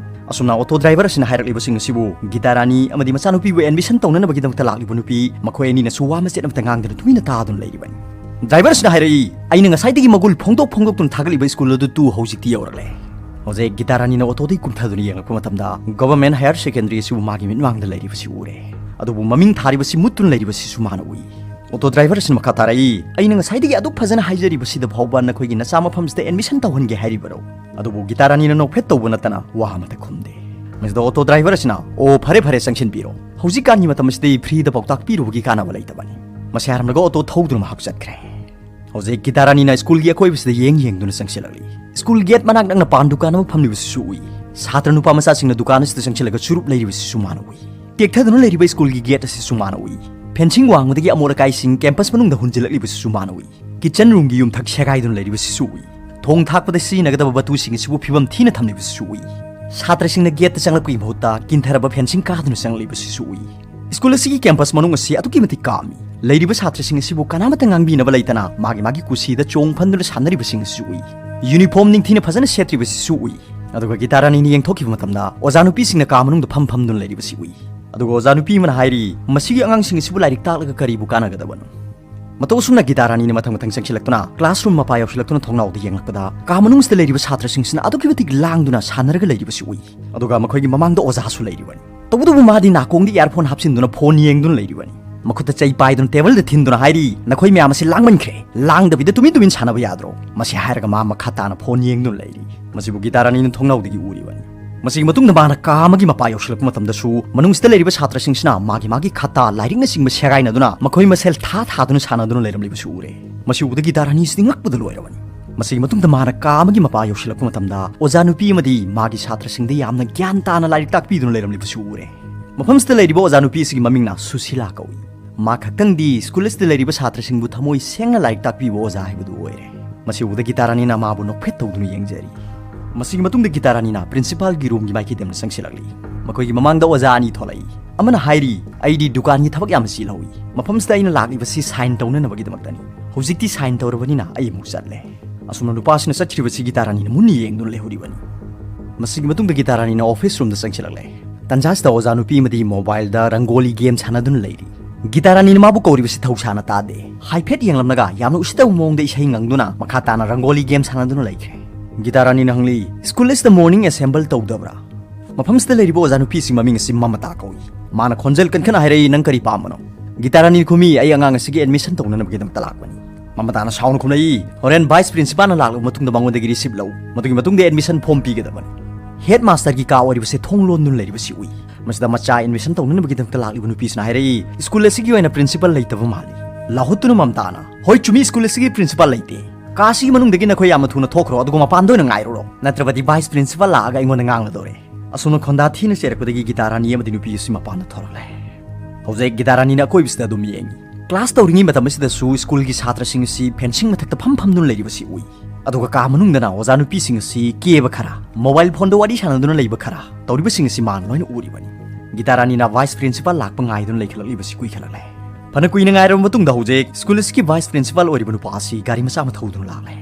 ꯑꯁꯨꯝꯅ ꯑꯣꯇꯣ ꯗ꯭ꯔꯥꯏꯚꯔ ꯑꯁꯤꯅ ꯍꯥꯏꯔꯛꯂꯤꯕꯁꯤꯡ ꯑꯁꯤꯕꯨ ꯒꯤꯇꯥ ꯔꯥꯅꯤ ꯑꯃꯗꯤ ꯃꯆꯥꯅꯨꯄꯤꯕꯨ ꯑꯦꯗꯃꯤꯁꯟ ꯇꯧꯅꯅꯕꯒꯤꯗꯃꯛꯇ ꯂꯥꯛꯂꯤꯕ ꯅꯨꯄꯤ ꯃꯈꯣꯏ ꯑꯅꯤꯅꯁꯨ ꯋꯥ ꯃꯆꯦꯠ ꯑꯃꯠꯇ ꯉꯥꯡꯗꯅ ꯇꯨꯃꯤꯟꯅ ꯇꯥꯗꯨꯅ ꯂꯩꯔꯤꯕꯅꯤ꯫ ꯗ꯭ꯔꯥꯏꯚꯔ ꯑꯁꯤꯅ ꯍꯥꯏꯔꯛꯏ, "ꯑꯩꯅ ꯉꯁꯥꯏꯗꯒꯤ ꯃꯒꯨꯜ ꯐꯣꯡꯗꯣꯛ ꯐꯣꯡꯗꯣꯛꯇꯨꯅ ꯊꯥꯒꯠꯂꯤꯕ ꯁ꯭ꯀꯨꯜ ꯑꯗꯨ ꯇꯨ ꯍꯧꯖꯤꯛꯇꯤ ꯌꯧꯔꯛꯂꯦ꯫" ꯍꯧꯖꯤꯛ ꯒꯤꯇꯥ ꯔꯥꯅꯤꯅ ꯑꯣꯇꯣꯗꯒꯤ ꯀꯨꯝꯊꯗꯨꯅ ꯌꯦꯡꯂꯛꯄ ꯃꯇꯝꯗ ꯒꯚꯔꯟꯃꯦꯟꯠ ꯍꯥꯌꯔ ꯁꯦꯀꯦꯟꯗꯔꯤ ꯑꯁꯤꯕꯨ ꯃꯥꯒꯤ ꯃꯤꯠꯃꯥꯡꯗ ꯂꯩꯔꯤꯕꯁꯤ ꯎꯔꯦ꯫ ꯑꯗꯨꯕꯨ ꯃꯃꯤꯡ ꯊꯥꯔꯤꯕꯁꯤ ꯃꯨꯠꯇꯨꯅ ꯂꯩꯔꯤꯕꯁꯤꯁꯨ ꯃꯥꯅ ꯎꯏ꯫ ꯑꯣꯇꯣ ꯗ꯭ꯔꯥꯏꯚꯔ ꯑꯁꯤꯅ ꯃꯈꯥ ꯇꯥꯔꯛꯏ, "ꯑꯩꯅ ꯉꯁꯥꯏꯗꯒꯤ ꯑꯗꯨꯛ ꯐꯖꯅ ꯍꯥꯏꯖꯔꯤꯕꯁꯤꯗ ꯐꯥꯎꯕ ꯅꯈꯣꯏꯒꯤ ꯅꯆꯥ ꯃꯐꯝꯁꯤꯗ ꯑꯦꯗꯃꯤꯁꯟ ꯇꯧꯍꯟꯒꯦ ꯍꯥꯏꯔꯤꯕꯔꯣ?" ꯑꯗꯨꯕꯨ ꯒꯤꯇꯥ ꯔꯥꯅꯤꯅ ꯅꯣꯛꯐꯦꯠ ꯇꯧꯕ ꯅꯠꯇꯅ ꯋꯥ ꯑꯃꯠꯇ ꯈꯨꯝꯗꯦ꯫ ꯃꯁꯤꯗ ꯑꯣꯇꯣ ꯗ꯭ꯔꯥꯏꯚꯔ ꯑꯁꯤꯅ, "ꯑꯣ, ꯐꯔꯦ ꯐꯔꯦ, ꯆꯪꯁꯤꯟꯕꯤꯔꯣ꯫ ꯍꯧꯖꯤꯛꯀꯥꯟꯒꯤ ꯃꯇꯝ ꯑꯁꯤꯗꯤ ꯐ꯭ꯔꯤꯗ ꯄꯥꯎꯇꯥꯛ ꯄꯤꯔꯨꯕꯒꯤ ꯀꯥꯟꯅꯕ ꯂꯩꯇꯕꯅꯤ꯫" ꯃꯁꯤ ꯍꯥꯏꯔꯝꯂꯒ ꯑꯣꯇꯣ ꯊꯧꯗꯨꯅ ꯃꯍꯥꯛ ꯆꯠꯈ꯭ꯔꯦ꯫ ꯍꯧꯖꯤꯛ ꯒꯤꯇꯥ ꯔꯥꯅꯤꯅ ꯁ꯭ꯀꯨꯜꯒꯤ ꯑꯀꯣꯏꯕꯁꯤꯗ ꯌꯦꯡ ꯌꯦꯡꯗꯨꯅ ꯆꯪꯁꯤꯜꯂꯛꯂꯤ꯫ ꯁ꯭ꯀꯨꯜ ꯒꯦꯠ ꯃꯅꯥꯛ ꯅꯛꯅ ꯄꯥꯟ ꯗꯨꯀꯥꯟ ꯑꯃ ꯐꯝꯂꯤꯕꯁꯤꯁꯨ ꯎꯏ꯫ ꯁꯥꯇ꯭ꯔ ꯅꯨꯄꯥ ꯃꯆꯥꯁꯤꯡꯅ ꯗꯨꯀꯥꯟ ꯑꯁꯤꯗ ꯆꯪꯁꯤꯜꯂꯒ ꯆꯨꯔꯨꯞ ꯂꯩꯔꯤꯕꯁꯤꯁꯨ ꯃꯥꯅ ꯎꯏ꯫ ꯇꯦꯛꯊꯗꯨꯅ ꯂꯩꯔꯤꯕ ꯁ꯭ꯀꯨꯜꯒꯤ ꯒꯦꯠ ꯑꯁꯤꯁꯨ ꯃꯥꯅ ꯎꯏ꯫ ꯐꯦꯟꯁꯤꯡ ꯋꯥꯡꯃꯗꯒꯤ ꯑꯃꯣꯠ ꯑꯀꯥꯏꯁꯤꯡ ꯀꯦꯝꯄꯁ ꯃꯅꯨꯡꯗ ꯍꯨꯟꯖꯤꯜꯂꯛꯂꯤꯕꯁꯤꯁꯨ ꯃꯥꯅ ꯎꯏ꯫ ꯀꯤꯠꯆꯟ ꯔꯨꯝꯒꯤ ꯌꯨꯝꯊꯛ ꯁꯦꯒꯥꯏꯗꯨꯅ ꯂꯩꯔꯤꯕꯁꯤꯁꯨ ꯎꯏ꯫ ꯊꯣꯡ ꯊꯥꯛꯄꯗ ꯁꯤꯖꯤꯟꯅꯒꯗꯕ ꯕꯇꯨꯁꯤꯡ ꯑꯁꯤꯕꯨ ꯐꯤꯕꯝ ꯊꯤꯅ ꯊꯝꯂꯤꯕꯁꯤꯁꯨ ꯎꯏ꯫ ꯁꯥꯇ꯭ꯔꯁꯤꯡꯅ ꯒꯦꯠꯇ ꯆꯪꯂꯛꯄꯒꯤ ꯃꯍꯨꯠꯇ ꯀꯤꯟꯊꯔꯕ ꯐꯦꯟꯁꯤꯡ ꯀꯥꯗꯨꯅ ꯆꯪꯂꯛꯂꯤꯕꯁꯤꯁꯨ ꯎꯏ꯫ ꯁ꯭ꯀꯨꯜ ꯑꯁꯤꯒꯤ ꯀꯦꯝꯄꯁ ꯃꯅꯨꯡ ꯑꯁꯤ ꯑꯗꯨꯛꯀꯤ ꯃꯇꯤꯛ ꯀꯥꯝꯃꯤ꯫ ꯂꯩꯔꯤꯕ ꯁꯥꯇ꯭ꯔꯁꯤꯡ ꯑꯁꯤꯕꯨ ꯀꯅꯥꯃꯠꯇ ꯉꯥꯡꯕꯤꯅꯕ ꯂꯩꯇꯅ ꯃꯥꯒꯤ ꯃꯥꯒꯤ ꯀꯨꯁꯤꯗ ꯆꯣꯡ ꯐꯟꯗꯨꯅ ꯁꯥꯟꯅꯔꯤꯕꯁꯤꯡ ꯑꯁꯤꯁꯨ ꯎꯏ꯫ ꯌꯨꯅꯤꯐꯣꯔꯝ ꯅꯤꯡꯊꯤꯅ ꯐꯖꯅ ꯁꯦꯠꯇ꯭ꯔꯤꯕꯁꯤꯁꯨ ꯎꯏ꯫ ꯑꯗꯨꯒ ꯒꯤꯇꯥ ꯔꯥꯅꯤꯅ ꯌꯦꯡꯊꯣꯛꯈꯤꯕ ꯃꯇꯝꯗ ꯑꯣꯖꯥ ꯅꯨꯄꯤꯁꯤꯡꯅ ꯀꯥ ꯃꯅꯨꯡꯗ ꯐꯝ ꯐꯝꯗꯨꯅ ꯂꯩꯔꯤꯕꯁꯤ ꯎꯏ꯫ ꯑꯗꯨꯒ ꯑꯣꯖꯥ ꯅꯨꯄꯤ ꯑꯃꯅ ꯍꯥꯏꯔꯤ, "ꯃꯁꯤꯒꯤ ꯑꯉꯥꯡꯁꯤꯡ ꯑꯁꯤꯕꯨ ꯂꯥꯏꯔꯤꯛ ꯇꯥꯛꯂꯒ ꯀꯔꯤꯕꯨ ꯀꯥꯟꯅꯒꯗꯕꯅꯣ?" ꯃꯇꯧ ꯑꯁꯨꯝꯅ ꯒꯤꯇꯥ ꯔꯥꯅꯤꯅ ꯃꯊꯪ ꯃꯊꯪ ꯆꯪꯁꯤꯜꯂꯛꯇꯨꯅ ꯀ꯭ꯂꯥꯁꯔꯨꯝ ꯃꯄꯥ ꯌꯧꯁꯤꯜꯂꯛꯇꯨꯅ ꯊꯣꯡꯅꯥꯎꯗ ꯌꯦꯡꯂꯛꯄꯗ ꯀꯥ ꯃꯅꯨꯡꯁꯤꯗ ꯂꯩꯔꯤꯕ ꯁꯥꯇ꯭ꯔꯁꯤꯡꯁꯤꯅ ꯑꯗꯨꯛꯀꯤ ꯃꯇꯤꯛ ꯂꯥꯡꯗꯨꯅ ꯁꯥꯟꯅꯔꯒ ꯂꯩꯔꯤꯕꯁꯤ ꯎꯏ꯫ ꯑꯗꯨꯒ ꯃꯈꯣꯏꯒꯤ ꯃꯃꯥꯡꯗ ꯑꯣꯖꯥꯁꯨ ꯂꯩꯔꯤꯕꯅꯤ꯫ ꯇꯧꯕꯇꯕꯨ ꯃꯥꯗꯤ ꯅꯥꯀꯣꯡꯗ ꯏꯌꯥꯔꯐꯣꯟ ꯍꯥꯞꯆꯤꯟꯗꯨꯅ ꯐꯣꯟ ꯌꯦꯡꯗꯨꯅ ꯂꯩꯔꯤꯕꯅꯤ꯫ ꯃꯈꯨꯠꯇ ꯆꯩ ꯄꯥꯏꯗꯨꯅ ꯇꯦꯕꯜꯗ ꯊꯤꯟꯗꯨꯅ ꯍꯥꯏꯔꯤ, "ꯅꯈꯣꯏ ꯃꯌꯥꯝ ꯑꯁꯤ ꯂꯥꯡꯃꯟꯈ꯭ꯔꯦ, ꯂꯥꯡꯗꯕꯤꯗ ꯇꯨꯃꯤꯟ ꯇꯨꯃꯤꯟ ꯁꯥꯟꯅꯕ ꯌꯥꯗ꯭ꯔꯣ?" ꯃꯁꯤ ꯍꯥꯏꯔꯒ ꯃꯥ ꯃꯈꯥ ꯇꯥꯅ ꯐꯣꯟ ꯌꯦꯡꯗꯨꯅ ꯂꯩꯔꯤ꯫ ꯃꯁꯤꯕꯨ ꯒꯤꯇꯥ ꯔꯥꯅꯤꯅ ꯊꯣꯡꯅꯥꯎꯗꯒꯤ ꯎꯔꯤꯕꯅꯤ꯫ ꯃꯁꯤꯒꯤ ꯃꯇꯨꯡꯗ ꯃꯥꯅ ꯀꯥ ꯑꯃꯒꯤ ꯃꯄꯥ ꯌꯧꯁꯤꯜꯂꯛꯄ ꯃꯇꯝꯗꯁꯨ ꯃꯅꯨꯡꯁꯤꯗ ꯂꯩꯔꯤꯕ ꯁꯥꯇ꯭ꯔꯁꯤꯡꯁꯤꯅ ꯃꯥꯒꯤ ꯃꯥꯒꯤ ꯈꯇꯥ, ꯂꯥꯏꯔꯤꯛꯅꯆꯤꯡꯕ ꯁꯦꯒꯥꯏꯅꯗꯨꯅ ꯃꯈꯣꯏ ꯃꯁꯦꯜ ꯊꯥ ꯊꯥꯗꯨꯅ ꯁꯥꯟꯅꯗꯨꯅ ꯂꯩꯔꯝꯂꯤꯕꯁꯨ ꯎꯔꯦ꯫ ꯃꯁꯤ ꯎꯕꯗ ꯒꯤꯇꯥ ꯔꯥꯅꯤꯁꯤꯗꯤ ꯉꯛꯄꯗ ꯂꯣꯏꯔꯕꯅꯤ꯫ ꯃꯁꯤꯒꯤ ꯃꯇꯨꯡꯗ ꯃꯥꯅ ꯀꯥ ꯑꯃꯒꯤ ꯃꯄꯥ ꯌꯧꯁꯤꯜꯂꯛꯄ ꯃꯇꯝꯗ ꯑꯣꯖꯥ ꯅꯨꯄꯤ ꯑꯃꯗꯤ ꯃꯥꯒꯤ ꯁꯥꯇ꯭ꯔꯁꯤꯡꯗ ꯌꯥꯝꯅ ꯒ꯭ꯌꯥꯟ ꯇꯥꯅ ꯂꯥꯏꯔꯤꯛ ꯇꯥꯛꯄꯤꯗꯨꯅ ꯂꯩꯔꯝꯂꯤꯕꯁꯨ ꯎꯔꯦ꯫ ꯃꯐꯝꯁꯤꯗ ꯂꯩꯔꯤꯕ ꯑꯣꯖꯥ ꯅꯨꯄꯤ ꯑꯁꯤꯒꯤ ꯃꯃꯤꯡꯅ ꯁꯨꯁꯤꯂꯥ ꯀꯧꯏ꯫ ꯃꯥ ꯈꯛꯇꯪꯗꯤ ꯁ꯭ꯀꯨꯜ ꯑꯁꯤꯗ ꯂꯩꯔꯤꯕ ꯁꯥꯇ꯭ꯔꯁꯤꯡꯕꯨ ꯊꯃꯣꯏ ꯁꯦꯡꯅ ꯂꯥꯏꯔꯤꯛ ꯇꯥꯛꯄꯤꯕ ꯑꯣꯖꯥ ꯍꯥꯏꯕꯗꯨ ꯑꯣꯏꯔꯦ꯫ ꯃꯁꯤ ꯎꯕꯗ ꯒꯤꯇꯥ ꯔꯥꯅꯤꯅ ꯃꯥꯕꯨ ꯅꯣꯛꯐꯦꯠ ꯇꯧꯗꯨꯅ ꯌꯦꯡꯖꯔꯤ꯫ ꯃꯁꯤꯒꯤ ꯃꯇꯨꯡꯗ ꯒꯤꯇꯥ ꯔꯥꯅꯤꯅ ꯄ꯭ꯔꯤꯟꯁꯤꯄꯥꯜꯒꯤ ꯔꯨꯝꯒꯤ ꯃꯥꯏꯀꯩꯗ ꯑꯃ ꯆꯪꯁꯤꯜꯂꯛꯂꯤ꯫ ꯃꯈꯣꯏꯒꯤ ꯃꯃꯥꯡꯗ ꯑꯣꯖꯥ ꯑꯅꯤ ꯊꯣꯛꯂꯛꯏ꯫ ꯑꯃꯅ ꯍꯥꯏꯔꯤ, "ꯑꯩꯗꯤ ꯗꯨꯀꯥꯟꯒꯤ ꯊꯕꯛ ꯌꯥꯝꯅ ꯆꯤꯜꯍꯧꯏ꯫ ꯃꯐꯝꯁꯤꯗ ꯑꯩꯅ ꯂꯥꯛꯂꯤꯕꯁꯤ ꯁꯥꯏꯟ ꯇꯧꯅꯅꯕꯒꯤꯗꯃꯛꯇꯅꯤ꯫ ꯍꯧꯖꯤꯛꯇꯤ ꯁꯥꯏꯟ ꯇꯧꯔꯕꯅꯤꯅ ꯑꯩ ꯑꯃꯨꯛ ꯆꯠꯂꯦ"꯫ ꯑꯁꯨꯝꯅ ꯅꯨꯄꯥꯁꯤꯅ ꯆꯠꯈ꯭ꯔꯤꯕꯁꯤ ꯒꯤꯇꯥ ꯔꯥꯅꯤꯅ ꯃꯨꯟꯅ ꯌꯦꯡꯗꯨꯅ ꯂꯩꯍꯧꯔꯤꯕꯅꯤ꯫ ꯃꯁꯤꯒꯤ ꯃꯇꯨꯡꯗ ꯒꯤꯇꯥ ꯔꯥꯅꯤꯅ ꯑꯣꯐꯤꯁ ꯔꯨꯝꯗ ꯆꯪꯁꯤꯜꯂꯛꯂꯦ꯫ ꯇꯟꯖꯥꯁꯤꯗ ꯑꯣꯖꯥ ꯅꯨꯄꯤ ꯑꯃꯗꯤ ꯃꯣꯕꯥꯏꯜꯗ ꯔꯪꯒꯣꯂꯤ ꯒꯦꯝ ꯁꯥꯟꯅꯗꯨꯅ ꯂꯩꯔꯤ꯫ ꯒꯤꯇꯥ ꯔꯥꯅꯤꯅ ꯃꯥꯕꯨ ꯀꯧꯔꯤꯕꯁꯤ ꯊꯧꯁꯥꯅ ꯇꯥꯗꯦ꯫ ꯍꯥꯏꯐꯦꯠ ꯌꯦꯡꯂꯝꯂꯒ ꯌꯥꯝꯅ ꯎꯁꯤꯠꯇꯕ ꯃꯑꯣꯡꯗ ꯏꯁꯩ ꯉꯪꯗꯨꯅ ꯃꯈꯥ ꯇꯥꯅ ꯔꯪꯒꯣꯂꯤ ꯒꯦꯝ ꯁꯥꯟꯅꯗꯨꯅ ꯂꯩꯈ꯭ꯔꯦ꯫ ꯒꯤꯇꯥ ꯔꯥꯅꯤꯅ ꯍꯪꯂꯤ, "ꯁ꯭ꯀꯨꯜ ꯑꯁꯤꯗ ꯃꯣꯔꯅꯤꯡ ꯑꯦꯁꯦꯝꯕꯜ ꯇꯧꯗꯕ꯭ꯔꯥ?" ꯃꯐꯝꯁꯤꯗ ꯂꯩꯔꯤꯕ ꯑꯣꯖꯥ ꯅꯨꯄꯤꯁꯤ ꯃꯃꯤꯡ ꯑꯁꯤ ꯃꯃꯇꯥ ꯀꯧꯏ꯫ ꯃꯥꯅ ꯈꯣꯟꯖꯦꯜ ꯀꯟꯈꯠꯅ ꯍꯥꯏꯔꯛꯏ, "ꯅꯪ ꯀꯔꯤ ꯄꯥꯝꯕꯅꯣ?" ꯒꯤꯇꯥ ꯔꯥꯅꯤ ꯈꯨꯃꯤ, "ꯑꯩ ꯑꯉꯥꯡ ꯑꯁꯤꯒꯤ ꯑꯦꯗꯃꯤꯁꯟ ꯇꯧꯅꯅꯕꯒꯤꯗꯃꯛꯇ ꯂꯥꯛꯄꯅꯤ"꯫ ꯃꯃꯇꯥꯅ ꯁꯥꯎꯅ ꯈꯨꯝꯂꯛꯏ, "ꯍꯣꯔꯦꯟ ꯚꯥꯏꯁ ꯄ꯭ꯔꯤꯟꯁꯤꯄꯥꯜꯅ ꯂꯥꯛꯂꯕ ꯃꯇꯨꯡꯗ ꯃꯉꯣꯟꯗꯒꯤ ꯔꯤꯁꯤꯞ ꯂꯧ꯫ ꯃꯗꯨꯒꯤ ꯃꯇꯨꯡꯗ ꯑꯦꯗꯃꯤꯁꯟ ꯐꯣꯝ ꯄꯤꯒꯗꯕꯅꯤ"꯫ ꯍꯦꯗ ꯃꯥꯁꯇꯔꯒꯤ ꯀꯥ ꯑꯣꯏꯔꯤꯕꯁꯦ ꯊꯣꯡ ꯂꯣꯟꯗꯨꯅ ꯂꯩꯔꯤꯕꯁꯤ ꯎꯏ꯫ ꯃꯁꯤꯗ ꯃꯆꯥ ꯑꯦꯗꯃꯤꯁꯟ ꯇꯧꯅꯅꯕꯒꯤꯗꯃꯛꯇ ꯂꯥꯛꯂꯤꯕ ꯅꯨꯄꯤꯁꯤꯅ ꯍꯥꯏꯔꯛꯏ, "ꯁ꯭ꯀꯨꯜ ꯑꯁꯤꯒꯤ ꯑꯣꯏꯅ ꯄ꯭ꯔꯤꯟꯁꯤꯄꯥꯜ ꯂꯩꯇꯕ ꯃꯥꯜꯂꯤ"꯫ ꯂꯥꯎꯍꯨꯠꯇꯨꯅ ꯃꯃꯇꯥꯅ, "ꯍꯣꯏ ꯆꯨꯝꯃꯤ, ꯁ꯭ꯀꯨꯜ ꯑꯁꯤꯒꯤ ꯄ꯭ꯔꯤꯟꯁꯤꯄꯥꯜ ꯂꯩꯇꯦ꯫ ꯀꯥ ꯑꯁꯤꯒꯤ ꯃꯅꯨꯡꯗꯒꯤ ꯅꯈꯣꯏ ꯌꯥꯝꯅ ꯊꯨꯅ ꯊꯣꯛꯈ꯭ꯔꯣ, ꯑꯗꯨꯒ ꯃꯄꯥꯟꯗ ꯑꯣꯏꯅ ꯉꯥꯏꯔꯨꯔꯣ, ꯅꯠꯇ꯭ꯔꯕꯗꯤ ꯚꯥꯏꯁ ꯄ꯭ꯔꯤꯟꯁꯤꯄꯥꯜ ꯂꯥꯛꯑꯒ ꯑꯩꯉꯣꯟꯗ ꯉꯥꯡꯂꯗꯧꯔꯦ"꯫ ꯑꯁꯨꯝꯅ ꯈꯣꯟꯗꯥ ꯊꯤꯅ ꯆꯩꯔꯛꯄꯗꯒꯤ ꯒꯤꯇꯥ ꯔꯥꯅꯤ ꯑꯃꯗꯤ ꯅꯨꯄꯤ ꯑꯁꯤ ꯃꯄꯥꯟꯗ ꯊꯣꯔꯛꯂꯦ꯫ ꯍꯧꯖꯤꯛ ꯒꯤꯇꯥ ꯔꯥꯅꯤꯅ ꯑꯀꯣꯏꯕꯁꯤꯗ ꯑꯗꯨꯝ ꯌꯦꯡꯉꯤ꯫ ꯀ꯭ꯂꯥꯁ ꯇꯧꯔꯤꯉꯩ ꯃꯇꯝ ꯑꯁꯤꯗꯁꯨ ꯁ꯭ꯀꯨꯜꯒꯤ ꯁꯥꯇ꯭ꯔꯁꯤꯡ ꯑꯁꯤ ꯐꯦꯟꯁꯤꯡ ꯃꯊꯛꯇ ꯐꯝ ꯐꯝꯗꯨꯅ ꯂꯩꯔꯤꯕꯁꯤ ꯎꯏ꯫ ꯑꯗꯨꯒ ꯀꯥ ꯃꯅꯨꯡꯗꯅ ꯑꯣꯖꯥ ꯅꯨꯄꯤꯁꯤꯡ ꯑꯁꯤ ꯀꯦꯕ ꯈꯔ, ꯃꯣꯕꯥꯏꯜ ꯐꯣꯟꯗ ꯋꯥꯔꯤ ꯁꯥꯟꯅꯗꯨꯅ ꯂꯩꯕ ꯈꯔ ꯇꯧꯔꯤꯕꯁꯤꯡ ꯑꯁꯤ ꯃꯥꯅ ꯂꯣꯏꯅ ꯎꯔꯤꯕꯅꯤ꯫ ꯒꯤꯇꯥ ꯔꯥꯅꯤꯅ ꯚꯥꯏꯁ ꯄ꯭ꯔꯤꯟꯁꯤꯄꯥꯜ ꯂꯥꯛꯄ ꯉꯥꯏꯗꯨꯅ ꯂꯩꯈꯠꯂꯛꯂꯤꯕꯁꯤ ꯀꯨꯏꯈꯠꯂꯛꯂꯦ꯫ ꯐꯅ ꯀꯨꯏꯅ ꯉꯥꯏꯔꯕ ꯃꯇꯨꯡꯗ ꯍꯧꯖꯤꯛ ꯁ꯭ꯀꯨꯜ ꯑꯁꯤꯒꯤ ꯚꯥꯏꯁ ꯄ꯭ꯔꯤꯟꯁꯤꯄꯥꯜ ꯑꯣꯏꯔꯤꯕ ꯅꯨꯄꯥ ꯑꯁꯤ ꯒꯥꯔꯤ ꯃꯆꯥ ꯑꯃ ꯊꯧꯗꯨꯅ ꯂꯥꯛꯂꯦ꯫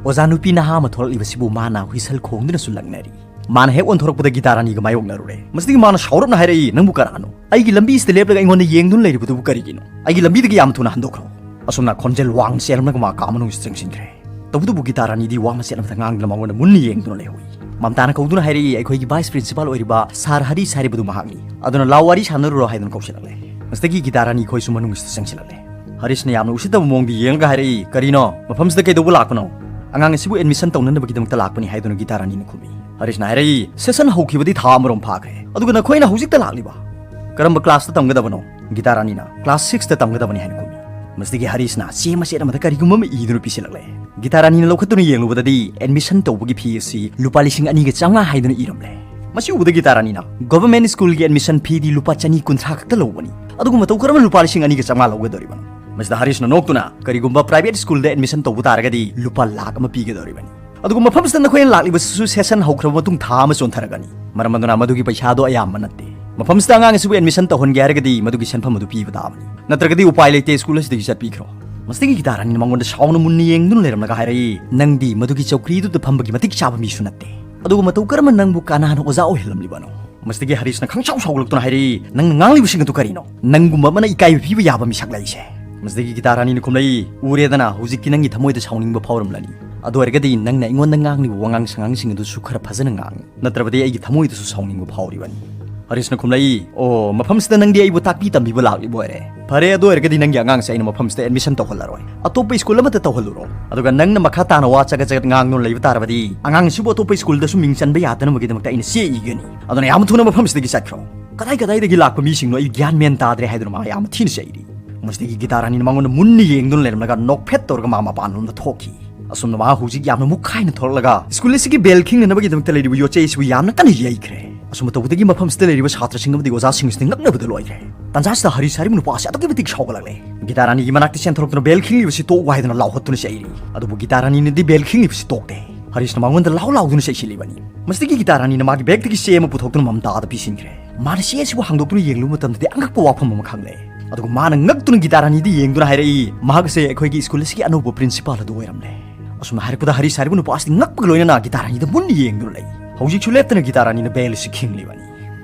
ꯑꯣꯖꯥ ꯅꯨꯄꯤ ꯅꯍꯥ ꯑꯃ ꯊꯣꯛꯂꯛꯂꯤꯕꯁꯤꯕꯨ ꯃꯥꯅ ꯍꯨꯏꯁꯜ ꯈꯣꯡꯗꯨꯅꯁꯨ ꯂꯛꯅꯔꯤ꯫ ꯃꯥꯅ ꯍꯦꯛ ꯑꯣꯟꯊꯣꯔꯛꯄꯗ ꯒꯤꯇꯥ ꯔꯥꯅꯤꯒ ꯃꯥꯌꯣꯛꯅꯔꯨꯔꯦ꯫ ꯃꯁꯤꯗꯒꯤ ꯃꯥꯅ ꯁꯥꯎꯔꯞꯅ ꯍꯥꯏꯔꯛꯏ, "ꯅꯪꯕꯨ ꯀꯅꯥꯅꯣ? ꯑꯩꯒꯤ ꯂꯝꯕꯤꯁꯤꯗ ꯂꯦꯞꯂꯒ ꯑꯩꯉꯣꯟꯗ ꯌꯦꯡꯗꯨꯅ ꯂꯩꯔꯤꯕꯗꯨꯕꯨ ꯀꯔꯤꯒꯤꯅꯣ? ꯑꯩꯒꯤ ꯂꯝꯕꯤꯗꯒꯤ ꯌꯥꯝ ꯊꯨꯅ ꯍꯟꯗꯣꯛꯈ꯭ꯔꯣ!" ꯑꯁꯨꯝꯅ ꯈꯣꯟꯖꯦꯜ ꯋꯥꯡꯅ ꯆꯦꯜꯂꯝꯂꯒ ꯃꯥ ꯀꯥ ꯃꯅꯨꯡꯁꯤꯗ ꯆꯪꯁꯤꯟꯈ꯭ꯔꯦ꯫ ꯇꯧꯕꯇꯕꯨ ꯒꯤꯇꯥ ꯔꯥꯅꯤꯗꯤ ꯋꯥ ꯃꯆꯦꯠ ꯑꯃꯠꯇ ꯉꯥꯡꯗꯅ ꯃꯉꯣꯟꯗ ꯃꯨꯟꯅ ꯌꯦꯡꯗꯨꯅ ꯂꯩꯍꯧꯏ꯫ ꯃꯝꯇꯥꯅ ꯀꯧꯗꯨꯅ ꯍꯥꯏꯔꯛꯏ, "ꯑꯩꯈꯣꯏꯒꯤ ꯚꯥꯏꯁ ꯄ꯭ꯔꯤꯟꯁꯤꯄꯥꯜ ꯑꯣꯏꯔꯤꯕ ꯁꯥꯔ ꯍꯔꯤꯁ ꯍꯥꯏꯔꯤꯕꯗꯨ ꯃꯍꯥꯛꯅꯤ꯫ ꯑꯗꯨꯅ ꯂꯥꯎ, ꯋꯥꯔꯤ ꯁꯥꯟꯅꯔꯨꯔꯣ" ꯍꯥꯏꯗꯨꯅ ꯀꯧꯁꯤꯜꯂꯛꯂꯦ꯫ ꯃꯁꯤꯗꯒꯤ ꯒꯤꯇꯥ ꯔꯥꯅꯤ ꯑꯩꯈꯣꯏꯁꯨ ꯃꯅꯨꯡꯁꯤꯗ ꯆꯪꯁꯤꯜꯂꯛꯂꯦ꯫ ꯍꯔꯤꯁꯅ ꯌꯥꯝꯅ ꯎꯁꯤꯠꯇꯕ ꯃꯑꯣꯡꯗ ꯌꯦꯡꯂꯒ ꯍꯥꯏꯔꯛꯏ, "ꯀꯔꯤꯅꯣ? ꯃꯐꯝꯁꯤꯗ ꯀꯩꯗꯧꯕ ꯂꯥꯛꯄꯅꯣ?" "ꯑꯉꯥꯡ ꯑꯁꯤꯕꯨ ꯑꯦꯗꯃꯤꯁꯟ ꯇꯧꯅꯅꯕꯒꯤꯗꯃꯛꯇ ꯂꯥꯛꯄꯅꯤ" ꯍꯥꯏꯗꯨꯅ ꯒꯤꯇꯥ ꯔꯥꯅꯤꯅ ꯈꯨꯝꯃꯤ꯫ ꯍꯔꯤꯁꯅ ꯍꯥꯏꯔꯛꯏ, "ꯁꯦꯁꯟ ꯍꯧꯈꯤꯕꯗꯤ ꯊꯥ ꯑꯃꯔꯣꯝ ꯐꯥꯈ꯭ꯔꯦ, ꯑꯗꯨꯒ ꯅꯈꯣꯏꯅ ꯍꯧꯖꯤꯛꯇ ꯂꯥꯛꯂꯤꯕ? ꯀꯔꯝꯕ ꯀ꯭ꯂꯥꯁꯇ ꯇꯝꯒꯗꯕꯅꯣ?" ꯒꯤꯇꯥ ꯔꯥꯅꯤꯅ, "ꯀ꯭ꯂꯥꯁ ꯁꯤꯛꯁꯇ ꯇꯝꯒꯗꯕꯅꯤ" ꯍꯥꯏꯅ ꯈꯨꯝꯃꯤ꯫ ꯃꯁꯤꯗꯒꯤ ꯍꯔꯤꯁꯅ ꯆꯦ ꯃꯆꯦꯠ ꯑꯃꯗ ꯀꯔꯤꯒꯨꯝꯕ ꯑꯃ ꯏꯗꯨꯅ ꯄꯤꯁꯤꯜꯂꯛꯂꯦ꯫ ꯒꯤꯇꯥ ꯔꯥꯅꯤꯅ ꯂꯧꯈꯠꯇꯨꯅ ꯌꯦꯡꯂꯨꯕꯗꯗꯤ ꯑꯦꯗꯃꯤꯁꯟ ꯇꯧꯕꯒꯤ ꯐꯤ ꯑꯁꯤ ꯂꯨꯄꯥ ꯂꯤꯁꯤꯡ ꯑꯅꯤꯒ ꯆꯥꯝꯃꯉꯥ ꯍꯥꯏꯗꯨꯅ ꯏꯔꯝꯂꯦ꯫ ꯃꯁꯤ ꯎꯕꯗ ꯒꯤꯇꯥ ꯔꯥꯅꯤꯅ, "ꯒꯚꯔꯟꯃꯦꯟꯠ ꯁ꯭ꯀꯨꯜꯒꯤ ꯑꯦꯗꯃꯤꯁꯟ ꯐꯤꯗꯤ ꯂꯨꯄꯥ ꯆꯅꯤ ꯀꯨꯟꯊ꯭ꯔꯥ ꯈꯛꯇ ꯂꯧꯕꯅꯤ, ꯑꯗꯨꯒ ꯃꯇꯧ ꯀꯔꯝꯅ ꯂꯨꯄꯥ ꯂꯤꯁꯤꯡ ꯑꯅꯤꯒ ꯆꯥꯝꯃꯉꯥ ꯂꯧꯒꯗꯧꯔꯤꯕꯅꯣ?" ꯃꯁꯤꯗ ꯍꯔꯤꯁꯅ ꯅꯣꯛꯇꯨꯅ, "ꯀꯔꯤꯒꯨꯝꯕ ꯄ꯭ꯔꯥꯏꯚꯦꯠ ꯁ꯭ꯀꯨꯜꯗ ꯑꯦꯗꯃꯤꯁꯟ ꯇꯧꯕ ꯇꯥꯔꯒꯗꯤ ꯂꯨꯄꯥ ꯂꯥꯈ ꯑꯃ ꯄꯤꯒꯗꯧꯔꯤꯕꯅꯤ꯫ ꯑꯗꯨꯒ ꯃꯐꯝꯁꯤꯗ ꯅꯈꯣꯏꯅ ꯂꯥꯛꯂꯤꯕꯁꯤꯁꯨ ꯁꯦꯁꯟ ꯍꯧꯈ꯭ꯔꯕ ꯃꯇꯨꯡ ꯊꯥ ꯑꯃ ꯆꯣꯟꯊꯔꯒꯅꯤ꯫ ꯃꯔꯝ ꯑꯗꯨꯅ ꯃꯗꯨꯒꯤ ꯄꯩꯁꯥꯗꯣ ꯑꯌꯥꯝꯕ ꯅꯠꯇꯦ꯫ ꯃꯐꯝꯁꯤꯗ ꯑꯉꯥꯡ ꯑꯁꯤꯕꯨ ꯑꯦꯗꯃꯤꯁꯟ ꯇꯧꯍꯟꯒꯦ ꯍꯥꯏꯔꯒꯗꯤ ꯃꯗꯨꯒꯤ ꯁꯦꯟꯐꯝ ꯑꯗꯨ ꯄꯤꯕ ꯇꯥꯕꯅꯤ꯫ ꯅꯠꯇ꯭ꯔꯒꯗꯤ ꯎꯄꯥꯏ ꯂꯩꯇꯦ, ꯁ꯭ꯀꯨꯜ ꯑꯁꯤꯗꯒꯤ ꯆꯠꯄꯤꯈ꯭ꯔꯣ꯫" ꯃꯁꯤꯗꯒꯤ ꯒꯤꯇꯥ ꯔꯥꯅꯤꯅ ꯃꯉꯣꯟꯗ ꯁꯥꯎꯅ ꯃꯨꯟꯅ ꯌꯦꯡꯗꯨꯅ ꯂꯩꯔꯝꯂꯒ ꯍꯥꯏꯔꯛꯏ, "ꯅꯪꯗꯤ ꯃꯗꯨꯒꯤ ꯆꯧꯀ꯭ꯔꯤꯗꯨꯗ ꯐꯝꯕꯒꯤ ꯃꯇꯤꯛ ꯆꯥꯕ ꯃꯤꯁꯨ ꯅꯠꯇꯦ꯫ ꯑꯗꯨꯒ ꯃꯇꯧ ꯀꯔꯝꯅ ꯅꯪꯕꯨ ꯀꯅꯥꯅ ꯑꯣꯖꯥ ꯑꯣꯏꯍꯜꯂꯝꯂꯤꯕꯅꯣ?" ꯃꯁꯤꯗꯒꯤ ꯍꯔꯤꯁꯅ ꯈꯪꯁꯥꯎ ꯁꯥꯎꯒꯠꯂꯛꯇꯨꯅ ꯍꯥꯏꯔꯛꯏ, "ꯅꯪꯅ ꯉꯥꯡꯂꯤꯕꯁꯤꯡ ꯑꯗꯨ ꯀꯔꯤꯅꯣ? ꯅꯪꯒꯨꯝꯕ ꯑꯃꯅ ꯏꯀꯥꯏꯕ ꯄꯤꯕ ꯌꯥꯕ ꯃꯤꯁꯛ ꯂꯩꯁꯦ?" ꯃꯁꯤꯗꯒꯤ ꯒꯤꯇꯥ ꯔꯥꯅꯤꯅ ꯈꯨꯝꯂꯛꯏ, "ꯎꯔꯦꯗꯅ, ꯍꯧꯖꯤꯛꯇꯤ ꯅꯪꯒꯤ ꯊꯃꯣꯏꯗ ꯁꯥꯎꯅꯤꯡꯕ ꯐꯥꯎꯔꯝꯂꯅꯤ꯫ ꯑꯗꯨ ꯑꯣꯏꯔꯒꯗꯤ ꯅꯪꯅ ꯑꯩꯉꯣꯟꯗ ꯉꯥꯡꯂꯤꯕ ꯋꯥꯉꯥꯡ ꯁꯉꯥꯡꯁꯤꯡ ꯑꯗꯨꯁꯨ ꯈꯔ ꯐꯖꯅ ꯉꯥꯡꯉꯨ, ꯅꯠꯇ꯭ꯔꯕꯗꯤ ꯑꯩꯒꯤ ꯊꯃꯣꯏꯗꯁꯨ ꯁꯥꯎꯅꯤꯡꯕ ꯐꯥꯎꯔꯤꯕꯅꯤ꯫" ꯍꯔꯤꯁꯅ ꯈꯨꯝꯂꯛꯏ, "ꯑꯣ, ꯃꯐꯝꯁꯤꯗ ꯅꯪꯗꯤ ꯑꯩꯕꯨ ꯇꯥꯛꯄꯤ ꯇꯝꯕꯤꯕ ꯂꯥꯛꯂꯤꯕ ꯑꯣꯏꯔꯦ꯫ ꯐꯔꯦ, ꯑꯗꯨ ꯑꯣꯏꯔꯒꯗꯤ ꯅꯪꯒꯤ ꯑꯉꯥꯡꯁꯦ ꯑꯩꯅ ꯃꯐꯝꯁꯤꯗ ꯑꯦꯗꯃꯤꯁꯟ ꯇꯧꯍꯜꯂꯔꯣꯏ꯫ ꯑꯇꯣꯞꯄ ꯁ꯭ꯀꯨꯜ ꯑꯃꯗ ꯇꯧꯍꯜꯂꯨꯔꯣ꯫ ꯑꯗꯨꯒ ꯅꯪꯅ ꯃꯈꯥ ꯇꯥꯅ ꯋꯥ ꯆꯒꯠ ꯆꯒꯠ ꯉꯥꯡꯗꯨꯅ ꯂꯩꯕ ꯇꯥꯔꯕꯗꯤ ꯑꯉꯥꯡ ꯑꯁꯤꯕꯨ ꯑꯇꯣꯞꯄ ꯁ꯭ꯀꯨꯜꯗꯁꯨ ꯃꯤꯡ ꯆꯟꯕ ꯌꯥꯗꯅꯕꯒꯤꯗꯃꯛꯇ ꯑꯩꯅ ꯆꯦ ꯏꯒꯅꯤ꯫ ꯑꯗꯨꯅ ꯌꯥꯝ ꯊꯨꯅ ꯃꯐꯝꯁꯤꯗꯒꯤ ꯆꯠꯈ꯭ꯔꯣ꯫ ꯀꯗꯥꯏ ꯀꯗꯥꯏꯗꯒꯤ ꯂꯥꯛꯄ ꯃꯤꯁꯤꯡꯅꯣ ꯑꯩ ꯒ꯭ꯌꯥꯟ ꯃꯦꯟ ꯇꯥꯗ꯭ꯔꯦ" ꯍꯥꯏꯗꯨꯅ ꯃꯥ ꯌꯥꯝ ꯊꯤꯅ ꯆꯩꯔꯤ꯫ ꯃꯁꯤꯗꯒꯤ ꯒꯤꯇꯥ ꯔꯥꯅꯤꯅ ꯃꯉꯣꯟꯗ ꯃꯨꯟꯅ ꯌꯦꯡꯗꯨꯅ ꯂꯩꯔꯝꯂꯒ ꯅꯣꯛꯐꯦꯠ ꯇꯧꯔꯒ ꯃꯥ ꯃꯄꯥꯟꯂꯣꯝꯗ ꯊꯣꯛꯈꯤ꯫ ꯑꯁꯨꯝꯅ ꯃꯥ ꯍꯧꯖꯤꯛ ꯌꯥꯝꯅ ꯃꯨꯛꯈꯥꯏꯅ ꯊꯣꯛꯂꯛꯂꯒ ꯁ꯭ꯀꯨꯜ ꯑꯁꯤꯒꯤ ꯕꯦꯜ ꯈꯤꯡꯅꯅꯕꯒꯤꯗꯃꯛꯇ ꯂꯩꯔꯤꯕ ꯌꯣꯠꯆꯩ ꯑꯁꯤꯕꯨ ꯌꯥꯝꯅ ꯀꯟꯅ ꯌꯩꯈ꯭ꯔꯦ꯫ ꯑꯁꯨꯝꯅ ꯇꯧꯕꯗꯒꯤ ꯃꯐꯝꯁꯤꯗ ꯂꯩꯔꯤꯕ ꯁꯥꯇ꯭ꯔꯁꯤꯡ ꯑꯃꯗꯤ ꯑꯣꯖꯥꯁꯤꯡ ꯑꯁꯤꯗꯤ ꯉꯛꯅꯕꯗ ꯂꯣꯏꯈ꯭ꯔꯦ꯫ ꯇꯥꯟꯖꯥꯁꯤꯗ ꯍꯔꯤꯁ ꯍꯥꯏꯔꯤꯕ ꯅꯨꯄꯥ ꯑꯁꯤ ꯑꯗꯨꯛꯀꯤ ꯃꯇꯤꯛ ꯁꯥꯎꯒꯠꯂꯛꯂꯦ꯫ ꯒꯤꯇꯥ ꯔꯥꯅꯤꯒꯤ ꯃꯅꯥꯛꯇ ꯆꯦꯟꯊꯣꯔꯛꯇꯨꯅ "ꯕꯦꯜ ꯈꯤꯡꯂꯤꯕꯁꯤ ꯇꯣꯛꯎ" ꯍꯥꯏꯗꯨꯅ ꯂꯥꯎꯍꯠꯇꯨꯅ ꯆꯩꯔꯤ꯫ ꯑꯗꯨꯕꯨ ꯒꯤꯇꯥ ꯔꯥꯅꯤꯅꯗꯤ ꯕꯦꯜ ꯈꯤꯡꯂꯤꯕꯁꯤ ꯇꯣꯛꯇꯦ꯫ ꯍꯔꯤꯁꯅ ꯃꯉꯣꯟꯗ ꯂꯥꯎ ꯂꯥꯎꯗꯨꯅ ꯆꯩꯁꯤꯜꯂꯤꯕꯅꯤ꯫ ꯃꯁꯤꯗꯒꯤ ꯒꯤꯇꯥ ꯔꯥꯅꯤꯅ ꯃꯥꯒꯤ ꯕꯦꯒꯇꯒꯤ ꯆꯦ ꯑꯃ ꯄꯨꯊꯣꯛꯇꯨꯅ ꯃꯝꯇꯥꯗ ꯄꯤꯁꯤꯟꯈ꯭ꯔꯦ꯫ ꯃꯥꯅ ꯆꯦ ꯑꯁꯤꯕꯨ ꯍꯥꯡꯗꯣꯛꯇꯨꯅ ꯌꯦꯡꯂꯨꯕ ꯃꯇꯝꯗꯗꯤ ꯑꯉꯛꯄ ꯋꯥꯐꯝ ꯑꯃ ꯈꯪꯂꯦ꯫ ꯑꯗꯨꯒ ꯃꯥꯅ ꯉꯛꯇꯨꯅ ꯒꯤꯇꯥ ꯔꯥꯅꯤꯗ ꯌꯦꯡꯗꯨꯅ ꯍꯥꯏꯔꯛꯏ, ꯃꯍꯥꯛ ꯑꯁꯦ ꯑꯩꯈꯣꯏꯒꯤ ꯁ꯭ꯀꯨꯜ ꯑꯁꯤꯒꯤ ꯑꯅꯧꯕ ꯄ꯭ꯔꯤꯟꯁꯤꯄꯥꯜ ꯑꯗꯨ ꯑꯣꯏꯔꯝꯂꯦ꯫ ꯑꯁꯨꯝꯅ ꯍꯥꯏꯔꯛꯄꯗ ꯍꯔꯤꯁ ꯍꯥꯏꯔꯤꯕ ꯅꯨꯄꯥ ꯑꯁꯤꯗꯤ ꯉꯛꯄꯒ ꯂꯣꯏꯅꯅ ꯒꯤꯇꯥ ꯔꯥꯅꯤꯗ ꯃꯨꯟꯅ ꯌꯦꯡꯗꯨꯅ ꯂꯩ꯫ ꯍꯧꯖꯤꯛꯁꯨ ꯂꯦꯞꯇꯅ ꯒꯤꯇꯥ ꯔꯥꯅꯤꯅ ꯕꯦꯜ ꯑꯁꯤ ꯈꯤꯡꯂꯤꯕꯅꯤ꯫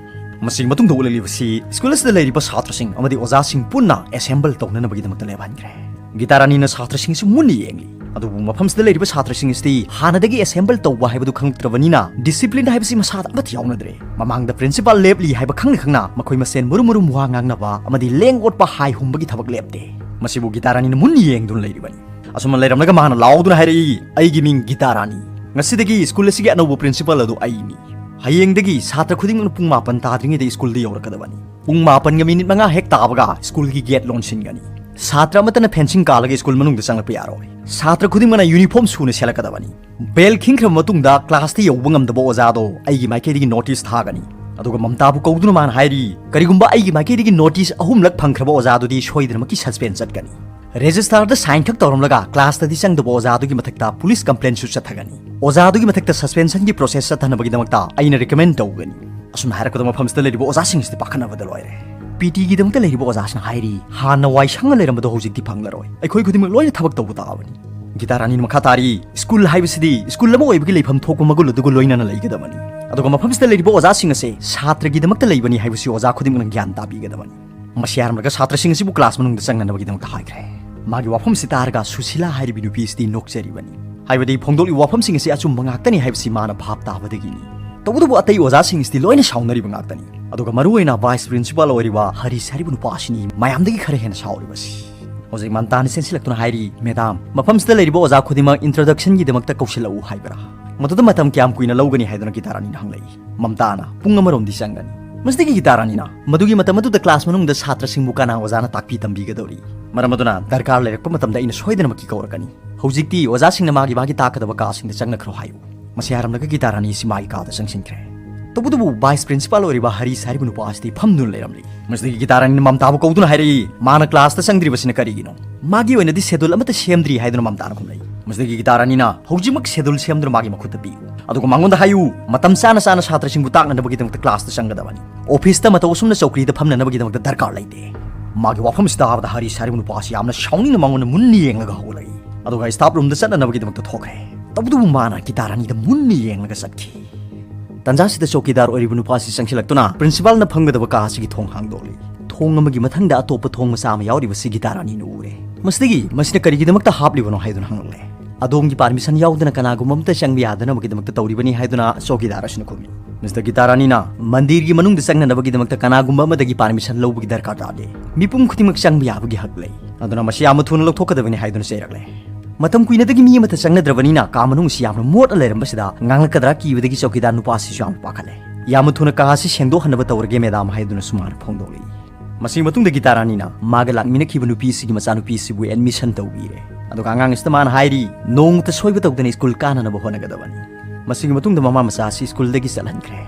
ꯃꯁꯤꯒꯤ ꯃꯇꯨꯡꯗ ꯎꯠꯂꯛꯂꯤꯕꯁꯤ ꯁ꯭ꯀꯨꯜ ꯑꯁꯤꯗ ꯂꯩꯔꯤꯕ ꯁꯥꯇ꯭ꯔꯁꯤꯡ ꯑꯃꯗꯤ ꯑꯣꯖꯥꯁꯤꯡ ꯄꯨꯟꯅ ꯑꯦꯁꯦꯝꯕꯜ ꯇꯧꯅꯅꯕꯒꯤꯗꯃꯛꯇ ꯂꯦꯞꯍꯟꯈ꯭ꯔꯦ꯫ ꯒꯤꯇꯥ ꯔꯥꯅꯤꯅ ꯁꯥꯇ꯭ꯔꯁꯤꯡ ꯑꯁꯤ ꯃꯨꯟꯅ ꯌꯦꯡꯂꯤ꯫ ꯑꯗꯨꯕꯨ ꯃꯐꯝꯁꯤꯗ ꯂꯩꯔꯤꯕ ꯁꯥꯇ꯭ꯔꯁꯤꯡ ꯑꯁꯤꯗꯤ ꯍꯥꯟꯅꯗꯒꯤ ꯑꯦꯁꯦꯝꯕꯜ ꯇꯧꯕ ꯍꯥꯏꯕꯗꯨ ꯈꯪꯂꯛꯇ꯭ꯔꯕꯅꯤꯅ ꯗꯤꯁꯤꯄ꯭ꯂꯤꯟ ꯍꯥꯏꯕꯁꯤ ꯃꯁꯥꯗ ꯑꯃꯠꯇ ꯌꯥꯎꯅꯗ꯭ꯔꯦ꯫ ꯃꯃꯥꯡꯗ ꯄ꯭ꯔꯤꯟꯁꯤꯄꯥꯜ ꯂꯦꯞꯂꯤ ꯍꯥꯏꯕ ꯈꯪꯅ ꯈꯪꯅ ꯃꯈꯣꯏ ꯃꯁꯦꯟ ꯃꯔꯨꯝ ꯃꯔꯨꯝ ꯋꯥ ꯉꯥꯡꯅꯕ ꯑꯃꯗꯤ ꯂꯦꯡ ꯑꯣꯠꯄ ꯍꯥꯏ ꯍꯨꯝꯕꯒꯤ ꯊꯕꯛ ꯂꯦꯞꯇꯦ꯫ ꯃꯁꯤꯕꯨ ꯒꯤꯇꯥ ꯔꯥꯅꯤꯅ ꯃꯨꯟꯅ ꯌꯦꯡꯗꯨꯅ ꯂꯩꯔꯤꯕꯅꯤ꯫ ꯑꯁꯨꯝꯅ ꯂꯩꯔꯝꯂꯒ ꯃꯍꯥꯛꯅ ꯂꯥꯎꯗꯨꯅ ꯍꯥꯏꯔꯛꯏ, "ꯑꯩꯒꯤ ꯃꯤꯡ ꯒꯤꯇꯥ ꯔꯥꯅꯤ꯫ ꯉꯁꯤꯗꯒꯤ ꯁ꯭ꯀꯨꯜ ꯑꯁꯤꯒꯤ ꯑꯅꯧꯕ ꯄ꯭ꯔꯤꯟꯁꯤꯄꯥꯜ ꯑꯗꯨ ꯑꯩꯅꯤ꯫ ꯍꯌꯦꯡꯗꯒꯤ ꯁꯥꯇ꯭ꯔ ꯈꯨꯗꯤꯡꯃꯛꯅ ꯄꯨꯡ ꯃꯥꯄꯟ ꯇꯥꯗ꯭ꯔꯤꯉꯩꯗ ꯁ꯭ꯀꯨꯜꯗ ꯌꯧꯔꯛꯀꯗꯕꯅꯤ꯫ ꯄꯨꯡ ꯃꯥꯄꯟꯒ ꯃꯤꯅꯤꯠ ꯃꯉꯥ ꯍꯦꯛ ꯇꯥꯕꯒ ꯁ꯭ꯀꯨꯜꯒꯤ ꯒꯦꯠ ꯂꯣꯟꯁꯤꯟꯒꯅꯤ꯫ ꯁꯥꯇ꯭ꯔ ꯑꯃꯠꯇꯅ ꯐꯦꯟꯁꯤꯡ ꯀꯥꯜꯂꯒ ꯁ꯭ꯀꯨꯜ ꯃꯅꯨꯡꯗ ꯆꯪꯂꯛꯄ ꯌꯥꯔꯣꯏ꯫ ꯁꯥꯇ꯭ꯔ ꯈꯨꯗꯤꯡꯃꯛꯅ ꯌꯨꯅꯤꯐꯣꯔꯝ ꯁꯨꯅ ꯁꯦꯠꯂꯛꯀꯗꯕꯅꯤ꯫ ꯕꯦꯜ ꯈꯤꯡꯈ꯭ꯔꯕ ꯃꯇꯨꯡꯗ ꯀ꯭ꯂꯥꯁꯇ ꯌꯧꯕ ꯉꯝꯗꯕ ꯑꯣꯖꯥꯗꯣ ꯑꯩꯒꯤ ꯃꯥꯏꯀꯩꯗꯒꯤ ꯅꯣꯇꯤꯁ ꯊꯥꯒꯅꯤ꯫" ꯑꯗꯨꯒ ꯃꯝꯇꯥꯕꯨ ꯀꯧꯗꯨꯅ ꯃꯥꯅ ꯍꯥꯏꯔꯤ, "ꯀꯔꯤꯒꯨꯝꯕ ꯑꯩꯒꯤ ꯃꯥꯏꯀꯩꯗꯒꯤ ꯅꯣꯇꯤꯁ ꯑꯍꯨꯝꯂꯛ ꯐꯪꯈ꯭ꯔꯕ ꯑꯣꯖꯥꯗꯨꯗꯤ ꯁꯣꯏꯗꯅꯃꯛꯀꯤ ꯁꯁꯄꯦꯟ ꯆꯠꯀꯅꯤ꯫ ꯔꯦꯖꯤꯁꯇꯥꯔꯗ ꯁꯥꯏꯟ ꯈꯛ ꯇꯧꯔꯝꯂꯒ ꯀ꯭ꯂꯥꯁꯇꯗꯤ ꯆꯪꯗꯕ ꯑꯣꯖꯥꯗꯨꯒꯤ ꯃꯊꯛꯇ ꯄꯨꯂꯤꯁ ꯀꯝꯄ꯭ꯂꯦꯟꯁꯨ ꯆꯠꯊꯒꯅꯤ꯫ ꯑꯣꯖꯥꯗꯨꯒꯤ ꯃꯊꯛꯇ ꯁꯁꯄꯦꯟꯁꯟꯒꯤ ꯄ꯭ꯔꯣꯁꯦꯁ ꯆꯠꯊꯅꯕꯒꯤꯗꯃꯛꯇ ꯑꯩꯅ ꯔꯤꯀꯃꯦꯟ ꯇꯧꯒꯅꯤ꯫" ꯑꯁꯨꯝꯅ ꯍꯥꯏꯔꯛꯄꯗ ꯃꯐꯝꯁꯤꯗ ꯂꯩꯔꯤꯕ ꯑꯣꯖꯥꯁꯤꯡ ꯑꯁꯤꯗꯤ ꯄꯥꯈꯠꯅꯕꯗ ꯂꯣꯏꯔꯦ꯫ ꯄꯤ ꯇꯤꯒꯤꯗꯃꯛꯇ ꯂꯩꯔꯤꯕ ꯑꯣꯖꯥꯁꯤꯅ ꯍꯥꯏꯔꯤ, "ꯍꯥꯟꯅ ꯋꯥꯏ ꯁꯪꯅ ꯂꯩꯔꯝꯕꯗꯣ ꯍꯧꯖꯤꯛꯇꯤ ꯐꯪꯂꯔꯣꯏ꯫ ꯑꯩꯈꯣꯏ ꯈꯨꯗꯤꯡꯃꯛ ꯂꯣꯏꯅ ꯊꯕꯛ ꯇꯧꯕ ꯇꯥꯕꯅꯤ꯫" ꯒꯤꯇꯥ ꯔꯥꯅꯤꯅ ꯃꯈꯥ ꯇꯥꯔꯤ, "ꯁ꯭ꯀꯨꯜ ꯍꯥꯏꯕꯁꯤꯗꯤ ꯁ꯭ꯀꯨꯜ ꯑꯃ ꯑꯣꯏꯕꯒꯤ ꯂꯩꯐꯝ ꯊꯣꯛꯄ ꯃꯒꯨꯟ ꯑꯗꯨꯒ ꯂꯣꯏꯅꯅ ꯂꯩꯒꯗꯕꯅꯤ꯫ ꯑꯗꯨꯒ ꯃꯐꯝꯁꯤꯗ ꯂꯩꯔꯤꯕ ꯑꯣꯖꯥꯁꯤꯡ ꯑꯁꯦ ꯁꯥꯇ꯭ꯔꯒꯤꯗꯃꯛꯇ ꯂꯩꯕꯅꯤ ꯍꯥꯏꯕꯁꯤ ꯑꯣꯖꯥ ꯈꯨꯗꯤꯡꯃꯛꯅ ꯒ꯭ꯌꯥꯟ ꯇꯥꯕꯤꯒꯗꯕꯅꯤ꯫" ꯃꯁꯤ ꯍꯥꯏꯔꯝꯂꯒ ꯁꯥꯇ꯭ꯔꯁꯤꯡ ꯑꯁꯤꯕꯨ ꯀ꯭ꯂꯥꯁ ꯃꯅꯨꯡꯗ ꯆꯪꯅꯅꯕꯒꯤꯗꯃꯛꯇ ꯍꯥꯏꯈ꯭ꯔꯦ꯫ ꯃꯥꯒꯤ ꯋꯥꯐꯝꯁꯤ ꯇꯥꯔꯒ ꯁꯨꯁꯤꯂꯥ ꯍꯥꯏꯔꯤꯕꯤ ꯅꯨꯄꯤ ꯑꯁꯤꯗꯤ ꯅꯣꯛꯆꯔꯤꯕꯅꯤ꯫ ꯍꯥꯏꯕꯗꯤ ꯐꯣꯡꯗꯣꯛꯂꯤꯕ ꯋꯥꯐꯝꯁꯤꯡ ꯑꯁꯤ ꯑꯆꯨꯝꯕ ꯉꯥꯛꯇꯅꯤ ꯍꯥꯏꯕꯁꯤ ꯃꯥꯅ ꯚꯥꯞ ꯇꯥꯕꯗꯒꯤꯅꯤ꯫ ꯇꯧꯕꯇꯕꯨ ꯑꯇꯩ ꯑꯣꯖꯥꯁꯤꯡ ꯑꯁꯤꯗꯤ ꯂꯣꯏꯅ ꯁꯥꯎꯅꯔꯤꯕ ꯉꯥꯛꯇꯅꯤ꯫ ꯑꯗꯨꯒ ꯃꯔꯨꯑꯣꯏꯅ ꯚꯥꯏꯁ ꯄ꯭ꯔꯤꯟꯁꯤꯄꯥꯜ ꯑꯣꯏꯔꯤꯕ ꯍꯔꯤꯁ ꯍꯥꯏꯔꯤꯕ ꯅꯨꯄꯥ ꯑꯁꯤꯅꯤ ꯃꯌꯥꯝꯗꯒꯤ ꯈꯔ ꯍꯦꯟꯅ ꯁꯥꯎꯔꯤꯕꯁꯤ꯫ ꯍꯧꯖꯤꯛ ꯃꯝꯇꯥꯅ ꯆꯦꯟꯁꯤꯜꯂꯛꯇꯨꯅ ꯍꯥꯏꯔꯤ, "ꯃꯦꯗꯥꯝ, ꯃꯐꯝꯁꯤꯗ ꯂꯩꯔꯤꯕ ꯑꯣꯖꯥ ꯈꯨꯗꯤꯡꯃꯛ ꯏꯟꯇ꯭ꯔꯣꯗꯛꯁꯟꯒꯤꯗꯃꯛꯇ ꯀꯧꯁꯤꯜꯂꯛꯎ ꯍꯥꯏꯕ꯭ꯔꯥ? ꯃꯗꯨꯗ ꯃꯇꯝ ꯀꯌꯥꯝ ꯀꯨꯏꯅ ꯂꯧꯒꯅꯤ?" ꯍꯥꯏꯗꯨꯅ ꯒꯤꯇꯥ ꯔꯥꯅꯤꯅ ꯍꯪꯂꯛꯏ꯫ ꯃꯝꯇꯥꯅ, "ꯄꯨꯡ ꯑꯃꯔꯣꯝꯗꯤ ꯆꯪꯒꯅꯤ꯫" ꯃꯁꯤꯗꯒꯤ ꯒꯤꯇꯥ ꯔꯥꯅꯤꯅ, "ꯃꯗꯨꯒꯤ ꯃꯇꯝ ꯑꯗꯨꯗ ꯀ꯭ꯂꯥꯁ ꯃꯅꯨꯡꯗ ꯁꯥꯇ꯭ꯔꯁꯤꯡꯕꯨ ꯀꯅꯥ ꯑꯣꯖꯥꯅ ꯇꯥꯛꯄꯤ ꯇꯝꯕꯤꯒꯗꯧꯔꯤ? ꯃꯔꯝ ꯑꯗꯨꯅ ꯗꯔꯀꯥꯔ ꯂꯩꯔꯛꯄ ꯃꯇꯝꯗ ꯑꯩꯅ ꯁꯣꯏꯗꯅꯃꯛꯀꯤ ꯀꯧꯔꯛꯀꯅꯤ꯫ ꯍꯧꯖꯤꯛꯇꯤ ꯑꯣꯖꯥꯁꯤꯡꯅ ꯃꯥꯒꯤ ꯃꯥꯒꯤ ꯇꯥꯛꯀꯗꯕ ꯀꯥꯁꯤꯡꯗ ꯆꯪꯅꯈ꯭ꯔꯣ ꯍꯥꯏꯌꯨ꯫" ꯃꯁꯤ ꯍꯥꯏꯔꯝꯂꯒ ꯒꯤꯇꯥ ꯔꯥꯅꯤ ꯑꯁꯤ ꯃꯥꯒꯤ ꯀꯥꯗ ꯆꯪꯁꯤꯟꯈ꯭ꯔꯦ꯫ ꯇꯧꯕꯇꯕꯨ ꯚꯥꯏꯁ ꯄ꯭ꯔꯤꯟꯁꯤꯄꯥꯜ ꯑꯣꯏꯔꯤꯕ ꯍꯔꯤꯁ ꯍꯥꯏꯔꯤꯕ ꯅꯨꯄꯥ ꯑꯁꯤꯗꯤ ꯐꯝꯗꯨꯅ ꯂꯩꯔꯝꯂꯤ꯫ ꯃꯁꯤꯗꯒꯤ ꯒꯤꯇꯥꯔꯥꯅꯤꯅ ꯃꯝꯇꯥꯕꯨ ꯀꯧꯗꯨꯅ ꯍꯥꯏꯔꯛꯏ, "ꯃꯥꯅ ꯀ꯭ꯂꯥꯁꯇ ꯆꯪꯗ꯭ꯔꯤꯕꯁꯤꯅ ꯀꯔꯤꯒꯤꯅꯣ? ꯃꯥꯒꯤ ꯑꯣꯏꯅꯗꯤ ꯁꯦꯗꯨꯜ ꯑꯃꯠꯇ ꯁꯦꯝꯗ꯭ꯔꯤ" ꯍꯥꯏꯗꯨꯅ ꯃꯝꯇꯥꯅ ꯈꯨꯝꯂꯛꯏ꯫ ꯃꯁꯤꯗꯒꯤ ꯒꯤꯇꯥꯔꯥꯅꯤꯅ, "ꯍꯧꯖꯤꯛꯃꯛ ꯁꯦꯗꯨꯜ ꯁꯦꯝꯗꯨꯅ ꯃꯥꯒꯤ ꯃꯈꯨꯠꯇ ꯄꯤꯌꯨ꯫ ꯑꯗꯨꯒ ꯃꯉꯣꯟꯗ ꯍꯥꯏꯌꯨ, ꯃꯇꯝ ꯆꯥꯅ ꯆꯥꯅ ꯁꯥꯇ꯭ꯔꯁꯤꯡꯕꯨ ꯇꯥꯛꯅꯅꯕꯒꯤꯗꯃꯛꯇ ꯀ꯭ꯂꯥꯁꯇ ꯆꯪꯒꯗꯕꯅꯤ꯫ ꯑꯣꯐꯤꯁꯇ ꯃꯇꯧ ꯑꯁꯨꯝꯅ ꯆꯧꯀ꯭ꯔꯤꯗ ꯐꯝꯅꯅꯕꯒꯤꯗꯃꯛꯇ ꯗꯔꯀꯥꯔ ꯂꯩꯇꯦ꯫ ꯃꯥꯒꯤ ꯋꯥꯐꯝꯁꯤ ꯇꯥꯕꯗ ꯍꯔꯤꯁ ꯍꯥꯏꯔꯤꯕ ꯅꯨꯄꯥ ꯑꯁꯤ ꯌꯥꯝꯅ ꯁꯥꯎꯅꯤꯡꯅ ꯃꯉꯣꯟꯗ ꯃꯨꯟꯅ ꯌꯦꯡꯂꯒ ꯍꯧꯒꯠꯂꯛꯏ꯫ ꯑꯗꯨꯒ ꯁ꯭ꯇꯥꯐ ꯔꯨꯝꯗ ꯆꯠꯅꯅꯕꯒꯤꯗꯃꯛꯇ ꯊꯣꯛꯈ꯭ꯔꯦ꯫ ꯇꯧꯕꯇꯕꯨ ꯃꯥꯅ ꯒꯤꯇꯥꯔꯥꯅꯤꯗ ꯃꯨꯟꯅ ꯌꯦꯡꯂꯒ ꯆꯠꯈꯤ꯫ ꯇꯟꯖꯥꯁꯤꯗ ꯆꯧꯀꯤꯗꯥꯔ ꯑꯣꯏꯔꯤꯕ ꯅꯨꯄꯥꯁꯤ ꯆꯪꯁꯤꯜꯂꯛꯇꯨꯅ ꯄ꯭ꯔꯤꯟꯁꯤꯄꯥꯜꯅ ꯐꯝꯒꯗꯕ ꯀꯥ ꯑꯁꯤꯒꯤ ꯊꯣꯡ ꯍꯥꯡꯗꯣꯛꯂꯤ꯫ ꯊꯣꯡ ꯑꯃꯒꯤ ꯃꯊꯪꯗ ꯑꯇꯣꯞꯄ ꯊꯣꯡ ꯃꯆꯥ ꯑꯃ ꯌꯥꯎꯔꯤꯕꯁꯤ ꯒꯤꯇꯥꯔꯥꯅꯤꯅ ꯎꯔꯦ꯫ ꯃꯁꯤꯗꯒꯤ, "ꯃꯁꯤꯅ ꯀꯔꯤꯒꯤꯗꯃꯛꯇ ꯍꯥꯞꯂꯤꯕꯅꯣ?" ꯍꯥꯏꯗꯨꯅ ꯍꯪꯂꯛꯂꯦ꯫ "ꯑꯗꯣꯝꯒꯤ ꯄꯥꯔꯃꯤꯁꯟ ꯌꯥꯎꯗꯅ ꯀꯅꯥꯒꯨꯝꯕ ꯑꯃꯠꯇ ꯆꯪꯕ ꯌꯥꯗꯅꯕꯒꯤꯗꯃꯛꯇ ꯇꯧꯔꯤꯕꯅꯤ" ꯍꯥꯏꯗꯨꯅ ꯆꯧꯀꯤꯗꯥꯔ ꯑꯁꯤꯅ ꯈꯨꯝꯃꯤ꯫ ꯃꯤꯁꯇꯔ ꯒꯤꯇꯥꯔꯥꯅꯤꯅ, "ꯃꯟꯗꯤꯔꯒꯤ ꯃꯅꯨꯡꯗ ꯆꯪꯅꯅꯕꯒꯤꯗꯃꯛꯇ ꯀꯅꯥꯒꯨꯝꯕ ꯑꯃꯗꯒꯤ ꯄꯥꯔꯃꯤꯁꯟ ꯂꯧꯕꯒꯤ ꯗꯔꯀꯥꯔ ꯇꯥꯗꯦ꯫ ꯃꯤꯄꯨꯝ ꯈꯨꯗꯤꯡꯃꯛ ꯆꯪꯕ ꯌꯥꯕꯒꯤ ꯍꯛ ꯂꯩ꯫ ꯑꯗꯨꯅ ꯃꯁꯤ ꯌꯥꯝꯅ ꯊꯨꯅ ꯂꯧꯊꯣꯛꯀꯗꯕꯅꯤ" ꯍꯥꯏꯗꯨꯅ ꯆꯩꯔꯛꯂꯦ꯫ ꯃꯇꯝ ꯀꯨꯏꯅꯗꯒꯤ ꯃꯤ ꯑꯃꯠꯇ ꯆꯪꯅꯗ꯭ꯔꯕꯅꯤꯅ ꯀꯥ ꯃꯅꯨꯡ ꯑꯁꯤ ꯌꯥꯝꯅ ꯃꯣꯠꯅ ꯂꯩꯔꯝꯕꯁꯤꯗ ꯉꯥꯡꯂꯛꯀꯗ꯭ꯔꯥ ꯀꯤꯕꯗꯒꯤ ꯆꯧꯀꯤꯗꯥꯔ ꯅꯨꯄꯥ ꯑꯁꯤꯁꯨ ꯌꯥꯝꯅ ꯄꯥꯈꯠꯂꯦ꯫ "ꯌꯥꯝꯅ ꯊꯨꯅ ꯀꯥ ꯑꯁꯤ ꯁꯦꯡꯗꯣꯛꯍꯟꯅꯕ ꯇꯧꯔꯒꯦ, ꯃꯦꯗꯥꯝ" ꯍꯥꯏꯗꯨꯅꯁꯨ ꯃꯥꯅ ꯐꯣꯡꯗꯣꯛꯂꯤ꯫ ꯃꯁꯤꯒꯤ ꯃꯇꯨꯡꯗ ꯒꯤꯇꯥꯔꯥꯅꯤꯅ ꯃꯥꯒ ꯂꯥꯛꯃꯤꯟꯅꯈꯤꯕ ꯅꯨꯄꯤ ꯑꯁꯤꯒꯤ ꯃꯆꯥꯅꯨꯄꯤ ꯑꯁꯤꯕꯨ ꯑꯦꯗꯃꯤꯁꯟ ꯇꯧꯕꯤꯔꯦ꯫ ꯑꯗꯨꯒ ꯑꯉꯥꯡ ꯑꯁꯤꯗ ꯃꯥꯅ ꯍꯥꯏꯔꯤ, "ꯅꯣꯡꯃꯇ ꯁꯣꯏꯕ ꯇꯧꯗꯅ ꯁ꯭ꯀꯨꯜ ꯀꯥꯅꯅꯕ ꯍꯣꯠꯅꯒꯗꯕꯅꯤ"꯫ ꯃꯁꯤꯒꯤ ꯃꯇꯨꯡꯗ ꯃꯃꯥ ꯃꯆꯥ ꯑꯁꯤ ꯁ꯭ꯀꯨꯜꯗꯒꯤ ꯆꯠꯍꯟꯈ꯭ꯔꯦ꯫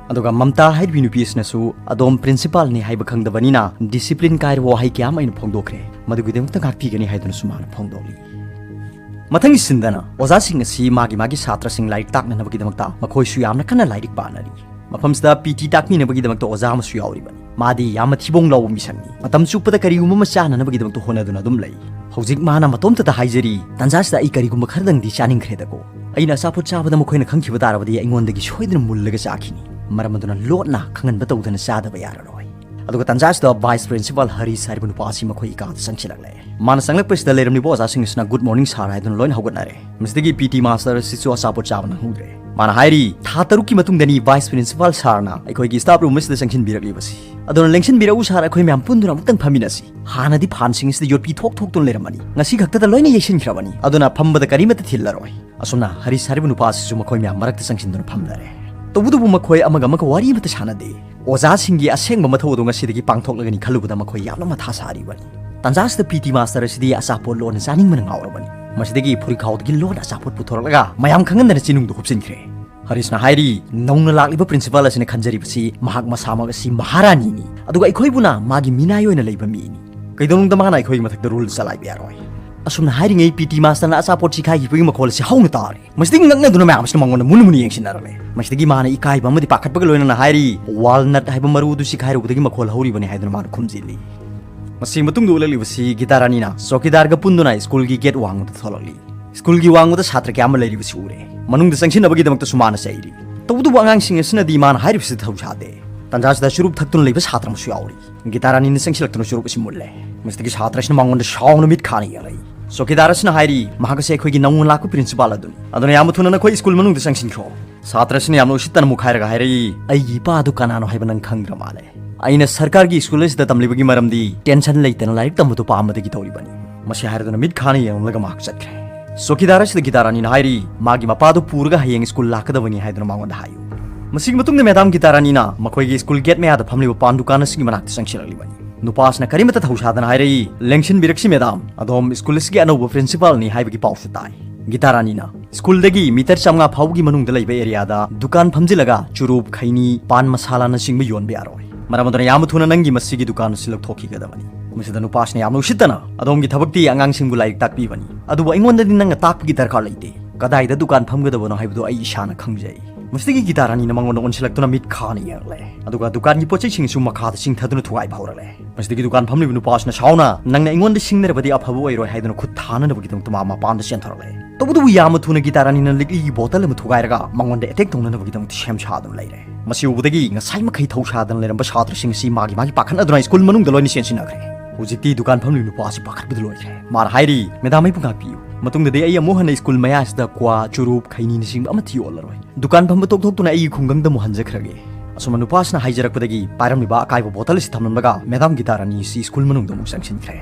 ꯑꯗꯨꯒ ꯃꯝꯇꯥ ꯍꯥꯏꯔꯤꯕꯤ ꯅꯨꯄꯤ ꯑꯁꯤꯅꯁꯨ ꯑꯗꯣꯝ ꯄ꯭ꯔꯤꯟꯁꯤꯄꯥꯜꯅꯤ ꯍꯥꯏꯕ ꯈꯪꯗꯕꯅꯤꯅ ꯗꯤꯁꯤꯄ꯭ꯂꯤꯟ ꯀꯥꯏꯔꯕ ꯋꯥꯍꯩ ꯀꯌꯥ ꯑꯃ ꯑꯩꯅ ꯐꯣꯡꯗꯣꯛꯈ꯭ꯔꯦ꯫ ꯃꯗꯨꯒꯤꯗꯃꯛꯇ ꯉꯥꯛꯄꯤꯒꯅꯤ ꯍꯥꯏꯗꯨꯅꯁꯨ ꯃꯥꯅ ꯐꯣꯡꯗꯣꯛꯂꯤ꯫ ꯃꯊꯪꯒꯤ ꯁꯤꯟꯗꯅ ꯑꯣꯖꯥꯁꯤꯡ ꯑꯁꯤ ꯃꯥꯒꯤ ꯃꯥꯒꯤ ꯁꯥꯇ꯭ꯔꯁꯤꯡ ꯂꯥꯏꯔꯤꯛ ꯇꯥꯛꯅꯅꯕꯒꯤꯗꯃꯛꯇ ꯃꯈꯣꯏꯁꯨ ꯌꯥꯝꯅ ꯀꯟꯅ ꯂꯥꯏꯔꯤꯛ ꯄꯥꯅꯔꯤ꯫ ꯃꯐꯝꯁꯤꯗ ꯄꯤ ꯇꯤ ꯇꯥꯛꯄꯤꯅꯕꯒꯤꯗꯃꯛꯇ ꯑꯣꯖꯥ ꯑꯃꯁꯨ ꯌꯥꯎꯔꯤꯕꯅꯤ꯫ ꯃꯥꯗꯤ ꯌꯥꯝꯅ ꯊꯤꯕꯣꯡ ꯂꯥꯎꯕ ꯃꯤꯁꯛꯅꯤ꯫ ꯃꯇꯝ ꯆꯨꯞꯄꯗ ꯀꯔꯤꯒꯨꯝꯕ ꯑꯃ ꯆꯥꯅꯅꯕꯒꯤꯗꯃꯛꯇ ꯍꯣꯠꯅꯗꯨꯅ ꯑꯗꯨꯝ ꯂꯩ꯫ ꯍꯧꯖꯤꯛ ꯃꯥꯅ ꯃꯇꯣꯝꯇꯗ ꯍꯥꯏꯖꯔꯤ, "ꯇꯟꯖꯥꯁꯤꯗ ꯑꯩ ꯀꯔꯤꯒꯨꯝꯕ ꯈꯔꯗꯪꯗꯤ ꯆꯥꯅꯤꯡꯈ꯭ꯔꯦꯗꯀꯣ꯫ ꯑꯩꯅ ꯑꯆꯥꯄꯣꯠ ꯆꯥꯕꯗ ꯃꯈꯣꯏꯅ ꯈꯪꯈꯤꯕ ꯇꯥꯔꯕꯗꯤ ꯑꯩꯉꯣꯟꯗꯒꯤ ꯁꯣꯏꯗꯅ ꯃꯨꯜꯂꯒ ꯆꯥꯈꯤꯅꯤ꯫ ꯃꯔꯝ ꯑꯗꯨꯅ ꯂꯣꯠꯅ ꯈꯪꯍꯟꯕ ꯇꯧꯗꯅ ꯆꯥꯗꯕ ꯌꯥꯔꯔꯣꯏ"꯫ ꯑꯗꯨꯒ ꯇꯟꯖꯥꯁꯤꯗ ꯚꯥꯏꯁ ꯄ꯭ꯔꯤꯟꯁꯤꯄꯥꯜ ꯍꯔꯤꯁ ꯍꯥꯏꯔꯤꯕ ꯅꯨꯄꯥ ꯑꯁꯤ ꯃꯈꯣꯏꯒꯤ ꯀꯥꯗ ꯆꯪꯁꯤꯜꯂꯛꯂꯦ꯫ ꯃꯥꯅ ꯆꯪꯂꯛꯄꯁꯤꯗ ꯂꯩꯔꯝꯂꯤꯕ ꯑꯣꯖꯥꯁꯤꯡ ꯑꯁꯤꯅ "ꯒꯨꯗ ꯃꯣꯔꯅꯤꯡ ꯁꯥꯔ" ꯍꯥꯏꯗꯨꯅ ꯂꯣꯏꯅ ꯍꯧꯒꯠꯅꯔꯦ꯫ ꯃꯁꯤꯗꯒꯤ ꯄꯤ ꯇꯤ ꯃꯥꯁꯇꯔ ꯑꯁꯤꯁꯨ ꯑꯆꯥꯄꯣꯠ ꯆꯥꯕ ꯅꯪꯍꯧꯗ꯭ꯔꯦ꯫ ꯃꯥꯅ ꯍꯥꯏꯔꯤ, "ꯊꯥ ꯇꯔꯨꯛꯀꯤ ꯃꯇꯨꯡꯗꯅꯤ ꯚꯥꯏꯁ ꯄ꯭ꯔꯤꯟꯁꯤꯄꯥꯜ ꯁꯥꯔꯅ ꯑꯩꯈꯣꯏꯒꯤ ꯁ꯭ꯇꯥꯐ ꯔꯨꯝ ꯑꯁꯤꯗ ꯆꯪꯁꯤꯟꯕꯤꯔꯛꯂꯤꯕꯁꯤ꯫ ꯑꯗꯨꯅ ꯂꯦꯡꯁꯤꯟꯕꯤꯔꯛꯎ ꯁꯥꯔ, ꯑꯩꯈꯣꯏ ꯃꯌꯥꯝ ꯄꯨꯟꯗꯨꯅ ꯑꯃꯨꯛꯇꯪ ꯐꯝꯃꯤꯟꯅꯁꯤ꯫ ꯍꯥꯟꯅꯗꯤ ꯐꯥꯟꯁꯤꯡ ꯑꯁꯤꯗ ꯌꯣꯠꯄꯤ ꯊꯣꯛ ꯊꯣꯛꯇꯨꯅ ꯂꯩꯔꯝꯕꯅꯤ, ꯉꯁꯤ ꯈꯛꯇꯗ ꯂꯣꯏꯅ ꯌꯩꯁꯤꯟꯈ꯭ꯔꯕꯅꯤ꯫ ꯑꯗꯨꯅ ꯐꯝꯕꯗ ꯀꯔꯤꯃꯠꯇ ꯊꯤꯜꯂꯔꯣꯏ"꯫ ꯑꯁꯨꯝꯅ ꯍꯔꯤꯁ ꯍꯥꯏꯔꯤꯕ ꯅꯨꯄꯥ ꯑꯁꯤꯁꯨ ꯃꯈꯣꯏ ꯃꯌꯥꯝ ꯃꯔꯛꯇ ꯆꯪꯁꯤꯟꯗꯨꯅ ꯐꯝꯂꯔꯦ꯫ ꯇꯧꯕꯇꯕꯨ ꯃꯈꯣꯏ ꯑꯃꯒ ꯑꯃꯒ ꯋꯥꯔꯤ ꯑꯃꯠꯇ ꯁꯥꯟꯅꯗꯦ꯫ ꯑꯣꯖꯥꯁꯤꯡꯒꯤ ꯑꯁꯦꯡꯕ ꯃꯊꯧ ꯑꯗꯨ ꯉꯁꯤꯗꯒꯤ ꯄꯥꯡꯊꯣꯛꯂꯒꯅꯤ ꯈꯜꯂꯨꯕꯗ ꯃꯈꯣꯏ ꯌꯥꯝꯅ ꯃꯊꯥ ꯁꯥꯔꯤꯕꯅꯤ꯫ ꯇꯟꯖꯥꯁꯤꯗ ꯄꯤ ꯇꯤ ꯃꯥꯁꯇꯔ ꯑꯁꯤꯗꯤ ꯑꯆꯥꯄꯣꯠ ꯂꯣꯟꯅ ꯆꯥꯅꯤꯡꯕꯅ ꯉꯥꯎꯔꯕꯅꯤ꯫ ꯃꯁꯤꯗꯒꯤ ꯐꯨꯔꯤꯈꯥꯎꯗꯒꯤ ꯂꯣꯟꯅ ꯑꯆꯥꯄꯣꯠ ꯄꯨꯊꯣꯔꯛꯂꯒ ꯃꯌꯥꯝ ꯈꯪꯍꯟꯗꯅ ꯆꯤꯅꯨꯡꯗ ꯍꯨꯞꯆꯤꯟꯈ꯭ꯔꯦ꯫ ꯍꯔꯤꯁꯅ ꯍꯥꯏꯔꯤ, "ꯅꯧꯅ ꯂꯥꯛꯂꯤꯕ ꯄ꯭ꯔꯤꯟꯁꯤꯄꯥꯜ ꯑꯁꯤꯅ ꯈꯟꯖꯔꯤꯕꯁꯤ ꯃꯍꯥꯛ ꯃꯁꯥꯃꯛ ꯑꯁꯤ ꯃꯍꯥꯔꯥꯅꯤꯅꯤ, ꯑꯗꯨꯒ ꯑꯩꯈꯣꯏꯕꯨꯅ ꯃꯥꯒꯤ ꯃꯤꯅꯥꯏ ꯑꯣꯏꯅ ꯂꯩꯕ ꯃꯤꯅꯤ꯫ ꯀꯩꯗꯧꯅꯨꯡꯗ ꯃꯥꯅ ꯑꯩꯈꯣꯏꯒꯤ ꯃꯊꯛꯇ ꯔꯨꯜ ꯆꯂꯥꯏꯕ ꯌꯥꯔꯣꯏ꯫" ꯑꯁꯨꯝꯅ ꯍꯥꯏꯔꯤꯉꯩ ꯄꯤ ꯇꯤ ꯃꯥꯁꯇꯔꯅ ꯑꯆꯥꯄꯣꯠ ꯁꯤꯈꯥꯏꯈꯤꯕꯒꯤ ꯃꯈꯣꯜ ꯑꯁꯤ ꯍꯧꯅ ꯇꯥꯔꯦ꯫ ꯃꯁꯤꯗꯒꯤ ꯉꯛꯅꯗꯨꯅ ꯃꯌꯥꯝ ꯑꯁꯤꯅ ꯃꯉꯣꯟꯗ ꯃꯨꯟꯅ ꯃꯨꯟꯅ ꯌꯦꯡꯁꯤꯟꯅꯔꯝꯃꯦ꯫ ꯃꯁꯤꯗꯒꯤ ꯃꯥꯅ ꯏꯀꯥꯏꯕ ꯑꯃꯗꯤ ꯄꯥꯈꯠꯄꯒ ꯂꯣꯏꯅꯅ ꯍꯥꯏꯔꯤ, "ꯋꯥꯜꯅꯠ ꯍꯥꯏꯕ ꯃꯔꯨ ꯑꯗꯨ ꯁꯤꯈꯥꯏꯔꯨꯕꯗꯒꯤ ꯃꯈꯣꯜ ꯍꯧꯔꯤꯕꯅꯤ" ꯍꯥꯏꯗꯨꯅ ꯃꯥꯅ ꯈꯨꯝꯖꯤꯜꯂꯤ꯫ ꯃꯁꯤꯒꯤ ꯃꯇꯨꯡꯗ ꯎꯠꯂꯛꯂꯤꯕꯁꯤ ꯒꯤꯇꯥ ꯔꯥꯅꯤꯅ ꯆꯧꯀꯤꯗꯥꯔꯒ ꯄꯨꯟꯗꯨꯅ ꯁ꯭ꯀꯨꯜꯒꯤ ꯒꯦꯠ ꯋꯥꯡꯃꯗ ꯊꯣꯛꯂꯛꯂꯤ꯫ ꯁ꯭ꯀꯨꯜꯒꯤ ꯋꯥꯡꯃꯗ ꯁꯥꯇ꯭ꯔ ꯀꯌꯥ ꯑꯃ ꯂꯩꯔꯤꯕꯁꯤ ꯎꯔꯦ꯫ ꯃꯅꯨꯡꯗ ꯆꯪꯁꯤꯟꯅꯕꯒꯤꯗꯃꯛꯇꯁꯨ ꯃꯥꯅ ꯆꯩꯔꯤ꯫ ꯇꯧꯕꯇꯕꯨ ꯑꯉꯥꯡꯁꯤꯡ ꯑꯁꯤꯅꯗꯤ ꯃꯥꯅ ꯍꯥꯏꯔꯤꯕꯁꯤꯗ ꯊꯧꯁꯥꯗꯦ꯫ ꯇꯥꯟꯖꯥꯁꯤꯗ ꯆꯨꯔꯨꯞ ꯊꯛꯇꯨꯅ ꯂꯩꯕ ꯁꯥꯇ꯭ꯔ ꯑꯃꯁꯨ ꯌꯥꯎꯔꯤ꯫ ꯒꯤꯇꯥ ꯔꯥꯅꯤꯅ ꯆꯪꯁꯤꯜꯂꯛꯇꯨꯅ ꯆꯨꯔꯨꯞ ꯑꯁꯤ ꯃꯨꯜꯂꯦ꯫ ꯃꯁꯤꯗꯒꯤ ꯁꯥꯇ꯭ꯔ ꯑꯁꯤꯅ ꯃꯉꯣꯟꯗ ꯁꯥꯎꯅ ꯃꯤꯠ ꯈꯥꯅ ꯌꯦꯡꯂꯛꯏ꯫ ꯆꯧꯀꯤꯗꯥꯔ ꯑꯁꯤꯅ ꯍꯥꯏꯔꯤ, "ꯃꯍꯥꯛ ꯑꯁꯤ ꯑꯩꯈꯣꯏꯒꯤ ꯅꯧꯅ ꯂꯥꯛꯄ ꯄ꯭ꯔꯤꯟꯁꯤꯄꯥꯜ ꯑꯗꯨꯅꯤ꯫ ꯑꯗꯨꯅ ꯌꯥꯝꯅ ꯊꯨꯅ ꯅꯈꯣꯏ ꯁ꯭ꯀꯨꯜ ꯃꯅꯨꯡꯗ ꯆꯪꯁꯤꯟꯈ꯭ꯔꯣ꯫" ꯁꯥꯇ꯭ꯔ ꯑꯁꯤꯅ ꯌꯥꯝꯅ ꯎꯁꯤꯠꯇꯅ ꯃꯨꯛꯈꯥꯏꯔꯒ ꯍꯥꯏꯔꯛꯏ, "ꯑꯩꯒꯤ ꯏꯄꯥ ꯑꯗꯨ ꯀꯅꯥꯅꯣ ꯍꯥꯏꯕ ꯅꯪ ꯈꯪꯗ꯭ꯔ ꯃꯥꯜꯂꯦ꯫ ꯑꯩꯅ ꯁꯔꯀꯥꯔꯒꯤ ꯁ꯭ꯀꯨꯜ ꯑꯁꯤꯗ ꯇꯝꯂꯤꯕꯒꯤ ꯃꯔꯝꯗꯤ ꯇꯦꯟꯁꯟ ꯂꯩꯇꯅ ꯂꯥꯏꯔꯤꯛ ꯇꯝꯕꯗꯨ ꯄꯥꯝꯕꯗꯒꯤ ꯇꯧꯔꯤꯕꯅꯤ꯫" ꯃꯁꯤ ꯍꯥꯏꯔꯗꯨꯅ ꯃꯤꯠ ꯈꯥꯅ ꯌꯦꯡꯂꯝꯂꯒ ꯃꯍꯥꯛ ꯆꯠꯈ꯭ꯔꯦ꯫ ꯆꯧꯀꯤꯗꯥꯔ ꯑꯁꯤꯗ ꯒꯤꯇꯥ ꯔꯥꯅꯤꯅ ꯍꯥꯏꯔꯤ, "ꯃꯥꯒꯤ ꯃꯄꯥꯗꯨ ꯄꯨꯔꯒ ꯍꯌꯦꯡ ꯁ꯭ꯀꯨꯜ ꯂꯥꯛꯀꯗꯕꯅꯤ ꯍꯥꯏꯗꯨꯅ ꯃꯉꯣꯟꯗ ꯍꯥꯏꯌꯨ꯫" ꯃꯁꯤꯒꯤ ꯃꯇꯨꯡꯗ ꯃꯦꯗꯥꯝ ꯒꯤꯇꯥ ꯔꯥꯅꯤꯅ ꯃꯈꯣꯏꯒꯤ ꯁ꯭ꯀꯨꯜ ꯒꯦꯠ ꯃꯌꯥꯗ ꯐꯝꯂꯤꯕ ꯄꯥꯟ ꯗꯨꯀꯥꯟ ꯑꯁꯤꯒꯤ ꯃꯅꯥꯛꯇ ꯆꯪꯁꯤꯜꯂꯛꯂꯤꯕꯅꯤ꯫ ꯅꯨꯄꯥ ꯑꯁꯤꯅ ꯀꯔꯤꯃꯠꯇ ꯊꯧꯁꯥꯗꯅ ꯍꯥꯏꯔꯛꯏ, "ꯂꯦꯡꯁꯤꯟꯕꯤꯔꯛꯁꯤ ꯃꯦꯗꯥꯝ, ꯑꯗꯣꯝ ꯁ꯭ꯀꯨꯜ ꯑꯁꯤꯒꯤ ꯑꯅꯧꯕ ꯄ꯭ꯔꯤꯟꯁꯤꯄꯥꯜꯅꯤ ꯍꯥꯏꯕꯒꯤ ꯄꯥꯎꯁꯨ ꯇꯥꯏ꯫" ꯒꯤꯇꯥ ꯔꯥꯅꯤꯅ, "ꯁ꯭ꯀꯨꯜꯗꯒꯤ ꯃꯤꯇꯔ ꯆꯥꯝꯃꯉꯥ ꯐꯥꯎꯕꯒꯤ ꯃꯅꯨꯡꯗ ꯂꯩꯕ ꯑꯦꯔꯤꯌꯥꯗ ꯗꯨꯀꯥꯟ ꯐꯝꯖꯤꯜꯂꯒ ꯆꯨꯔꯨꯞ, ꯈꯩꯅꯤ, ꯄꯥꯟ ꯃꯁꯥꯂꯥꯅꯆꯤꯡꯕ ꯌꯣꯟꯕ ꯌꯥꯔꯣꯏ꯫ ꯃꯔꯝ ꯑꯗꯨꯅ ꯌꯥꯝꯅ ꯊꯨꯅ ꯅꯪꯒꯤ ꯃꯁꯤꯒꯤ ꯗꯨꯀꯥꯟ ꯑꯁꯤ ꯂꯧꯊꯣꯛꯈꯤꯒꯗꯕꯅꯤ꯫" ꯃꯁꯤꯗ ꯅꯨꯄꯥꯁꯤꯅ ꯌꯥꯝꯅ ꯎꯁꯤꯠꯇꯅ, "ꯑꯗꯣꯝꯒꯤ ꯊꯕꯛꯇꯤ ꯑꯉꯥꯡꯁꯤꯡꯕꯨ ꯂꯥꯏꯔꯤꯛ ꯇꯥꯛꯄꯤꯕꯅꯤ, ꯑꯗꯨꯕꯨ ꯑꯩꯉꯣꯟꯗꯗꯤ ꯅꯪꯅ ꯇꯥꯛꯄꯒꯤ ꯗꯔꯀꯥꯔ ꯂꯩꯇꯦ꯫ ꯀꯗꯥꯏꯗ ꯗꯨꯀꯥꯟ ꯐꯝꯒꯗꯕꯅꯣ ꯍꯥꯏꯕꯗꯨ ꯑꯩ ꯏꯁꯥꯅ ꯈꯪꯖꯩ꯫" ꯃꯁꯤꯗꯒꯤ ꯒꯤꯇꯥ ꯔꯥꯅꯤꯅ ꯃꯉꯣꯟꯗ ꯑꯣꯟꯁꯤꯜꯂꯛꯇꯨꯅ ꯃꯤꯠ ꯈꯥꯅ ꯌꯦꯡꯂꯦ, ꯑꯗꯨꯒ ꯗꯨꯀꯥꯟꯒꯤ ꯄꯣꯠ ꯆꯩꯁꯤꯡꯁꯨ ꯃꯈꯥꯗ ꯆꯤꯡꯊꯗꯨꯅ ꯊꯨꯒꯥꯏꯕ ꯍꯧꯔꯛꯂꯦ꯫ ꯃꯁꯤꯗꯒꯤ ꯗꯨꯀꯥꯟ ꯐꯝꯂꯤꯕ ꯅꯨꯄꯥ ꯑꯁꯤꯅ ꯁꯥꯎꯅ, "ꯅꯪꯅ ꯑꯩꯉꯣꯟꯗ ꯁꯤꯡꯅꯔꯕꯗꯤ ꯑꯐꯕ ꯑꯣꯏꯔꯣꯏ" ꯍꯥꯏꯗꯨꯅ ꯈꯨꯠ ꯊꯥꯅꯅꯕꯒꯤꯗꯃꯛꯇ ꯃꯥ ꯃꯄꯥꯟꯗ ꯆꯦꯟꯊꯣꯔꯛꯂꯦ꯫ ꯇꯧꯕꯇꯕꯨ ꯌꯥꯝꯅ ꯊꯨꯅ ꯒꯤꯇꯥ ꯔꯥꯅꯤꯅ ꯂꯤꯛꯂꯤꯒꯤ ꯕꯣꯇꯜ ꯑꯃ ꯊꯨꯒꯥꯏꯔꯒ ꯃꯉꯣꯟꯗ ꯑꯦꯇꯦꯛ ꯇꯧꯅꯅꯕꯒꯤꯗꯃꯛꯇ ꯁꯦꯝ ꯁꯥꯗꯨꯅ ꯂꯩꯔꯦ꯫ ꯃꯁꯤ ꯎꯕꯗꯒꯤ ꯉꯁꯥꯏ ꯃꯈꯩ ꯊꯧꯁꯥꯗꯅ ꯂꯩꯔꯝꯕ ꯁꯥꯇ꯭ꯔꯁꯤꯡ ꯑꯁꯤ ꯃꯥꯒꯤ ꯃꯥꯒꯤ ꯄꯥꯈꯠꯅꯗꯨꯅ ꯁ꯭ꯀꯨꯜ ꯃꯅꯨꯡꯗ ꯂꯣꯏꯅ ꯆꯦꯟꯁꯤꯟꯅꯈ꯭ꯔꯦ꯫ ꯍꯧꯖꯤꯛꯇꯤ ꯗꯨꯀꯥꯟ ꯐꯝꯂꯤꯕ ꯅꯨꯄꯥ ꯑꯁꯤ ꯄꯥꯈꯠꯄꯗ ꯂꯣꯏꯈ꯭ꯔꯦ꯫ ꯃꯥꯅ ꯍꯥꯏꯔꯤ, "ꯃꯦꯗꯥꯝ, ꯑꯩꯕꯨ ꯉꯥꯛꯄꯤꯌꯨ꯫ ꯃꯇꯨꯡꯗꯗꯤ ꯑꯩ ꯑꯃꯨꯛ ꯍꯟꯅ ꯁ꯭ꯀꯨꯜ ꯃꯌꯥꯁꯤꯗ ꯀ꯭ꯋꯥ, ꯆꯨꯔꯨꯞ, ꯈꯩꯅꯤꯅꯆꯤꯡꯕ ꯑꯃꯠꯇ ꯌꯣꯜꯂꯔꯣꯏ꯫ ꯗꯨꯀꯥꯟ ꯐꯝꯕ ꯇꯣꯛꯊꯣꯛꯇꯨꯅ ꯑꯩꯒꯤ ꯈꯨꯡꯒꯪꯗ ꯑꯃꯨꯛ ꯍꯟꯖꯈ꯭ꯔꯒꯦ꯫" ꯑꯁꯨꯝꯅ ꯅꯨꯄꯥ ꯑꯁꯤꯅ ꯍꯥꯏꯖꯔꯛꯄꯗꯒꯤ ꯄꯥꯏꯔꯝꯂꯤꯕ ꯑꯀꯥꯏꯕ ꯕꯣꯇꯜ ꯑꯁꯤ ꯊꯝꯂꯝꯂꯒ ꯃꯦꯗꯥꯝ ꯒꯤꯇꯥ ꯔꯥꯅꯤ ꯑꯁꯤ ꯁ꯭ꯀꯨꯜ ꯃꯅꯨꯡꯗ ꯑꯃꯨꯛ ꯆꯪꯁꯤꯟꯈ꯭ꯔꯦ꯫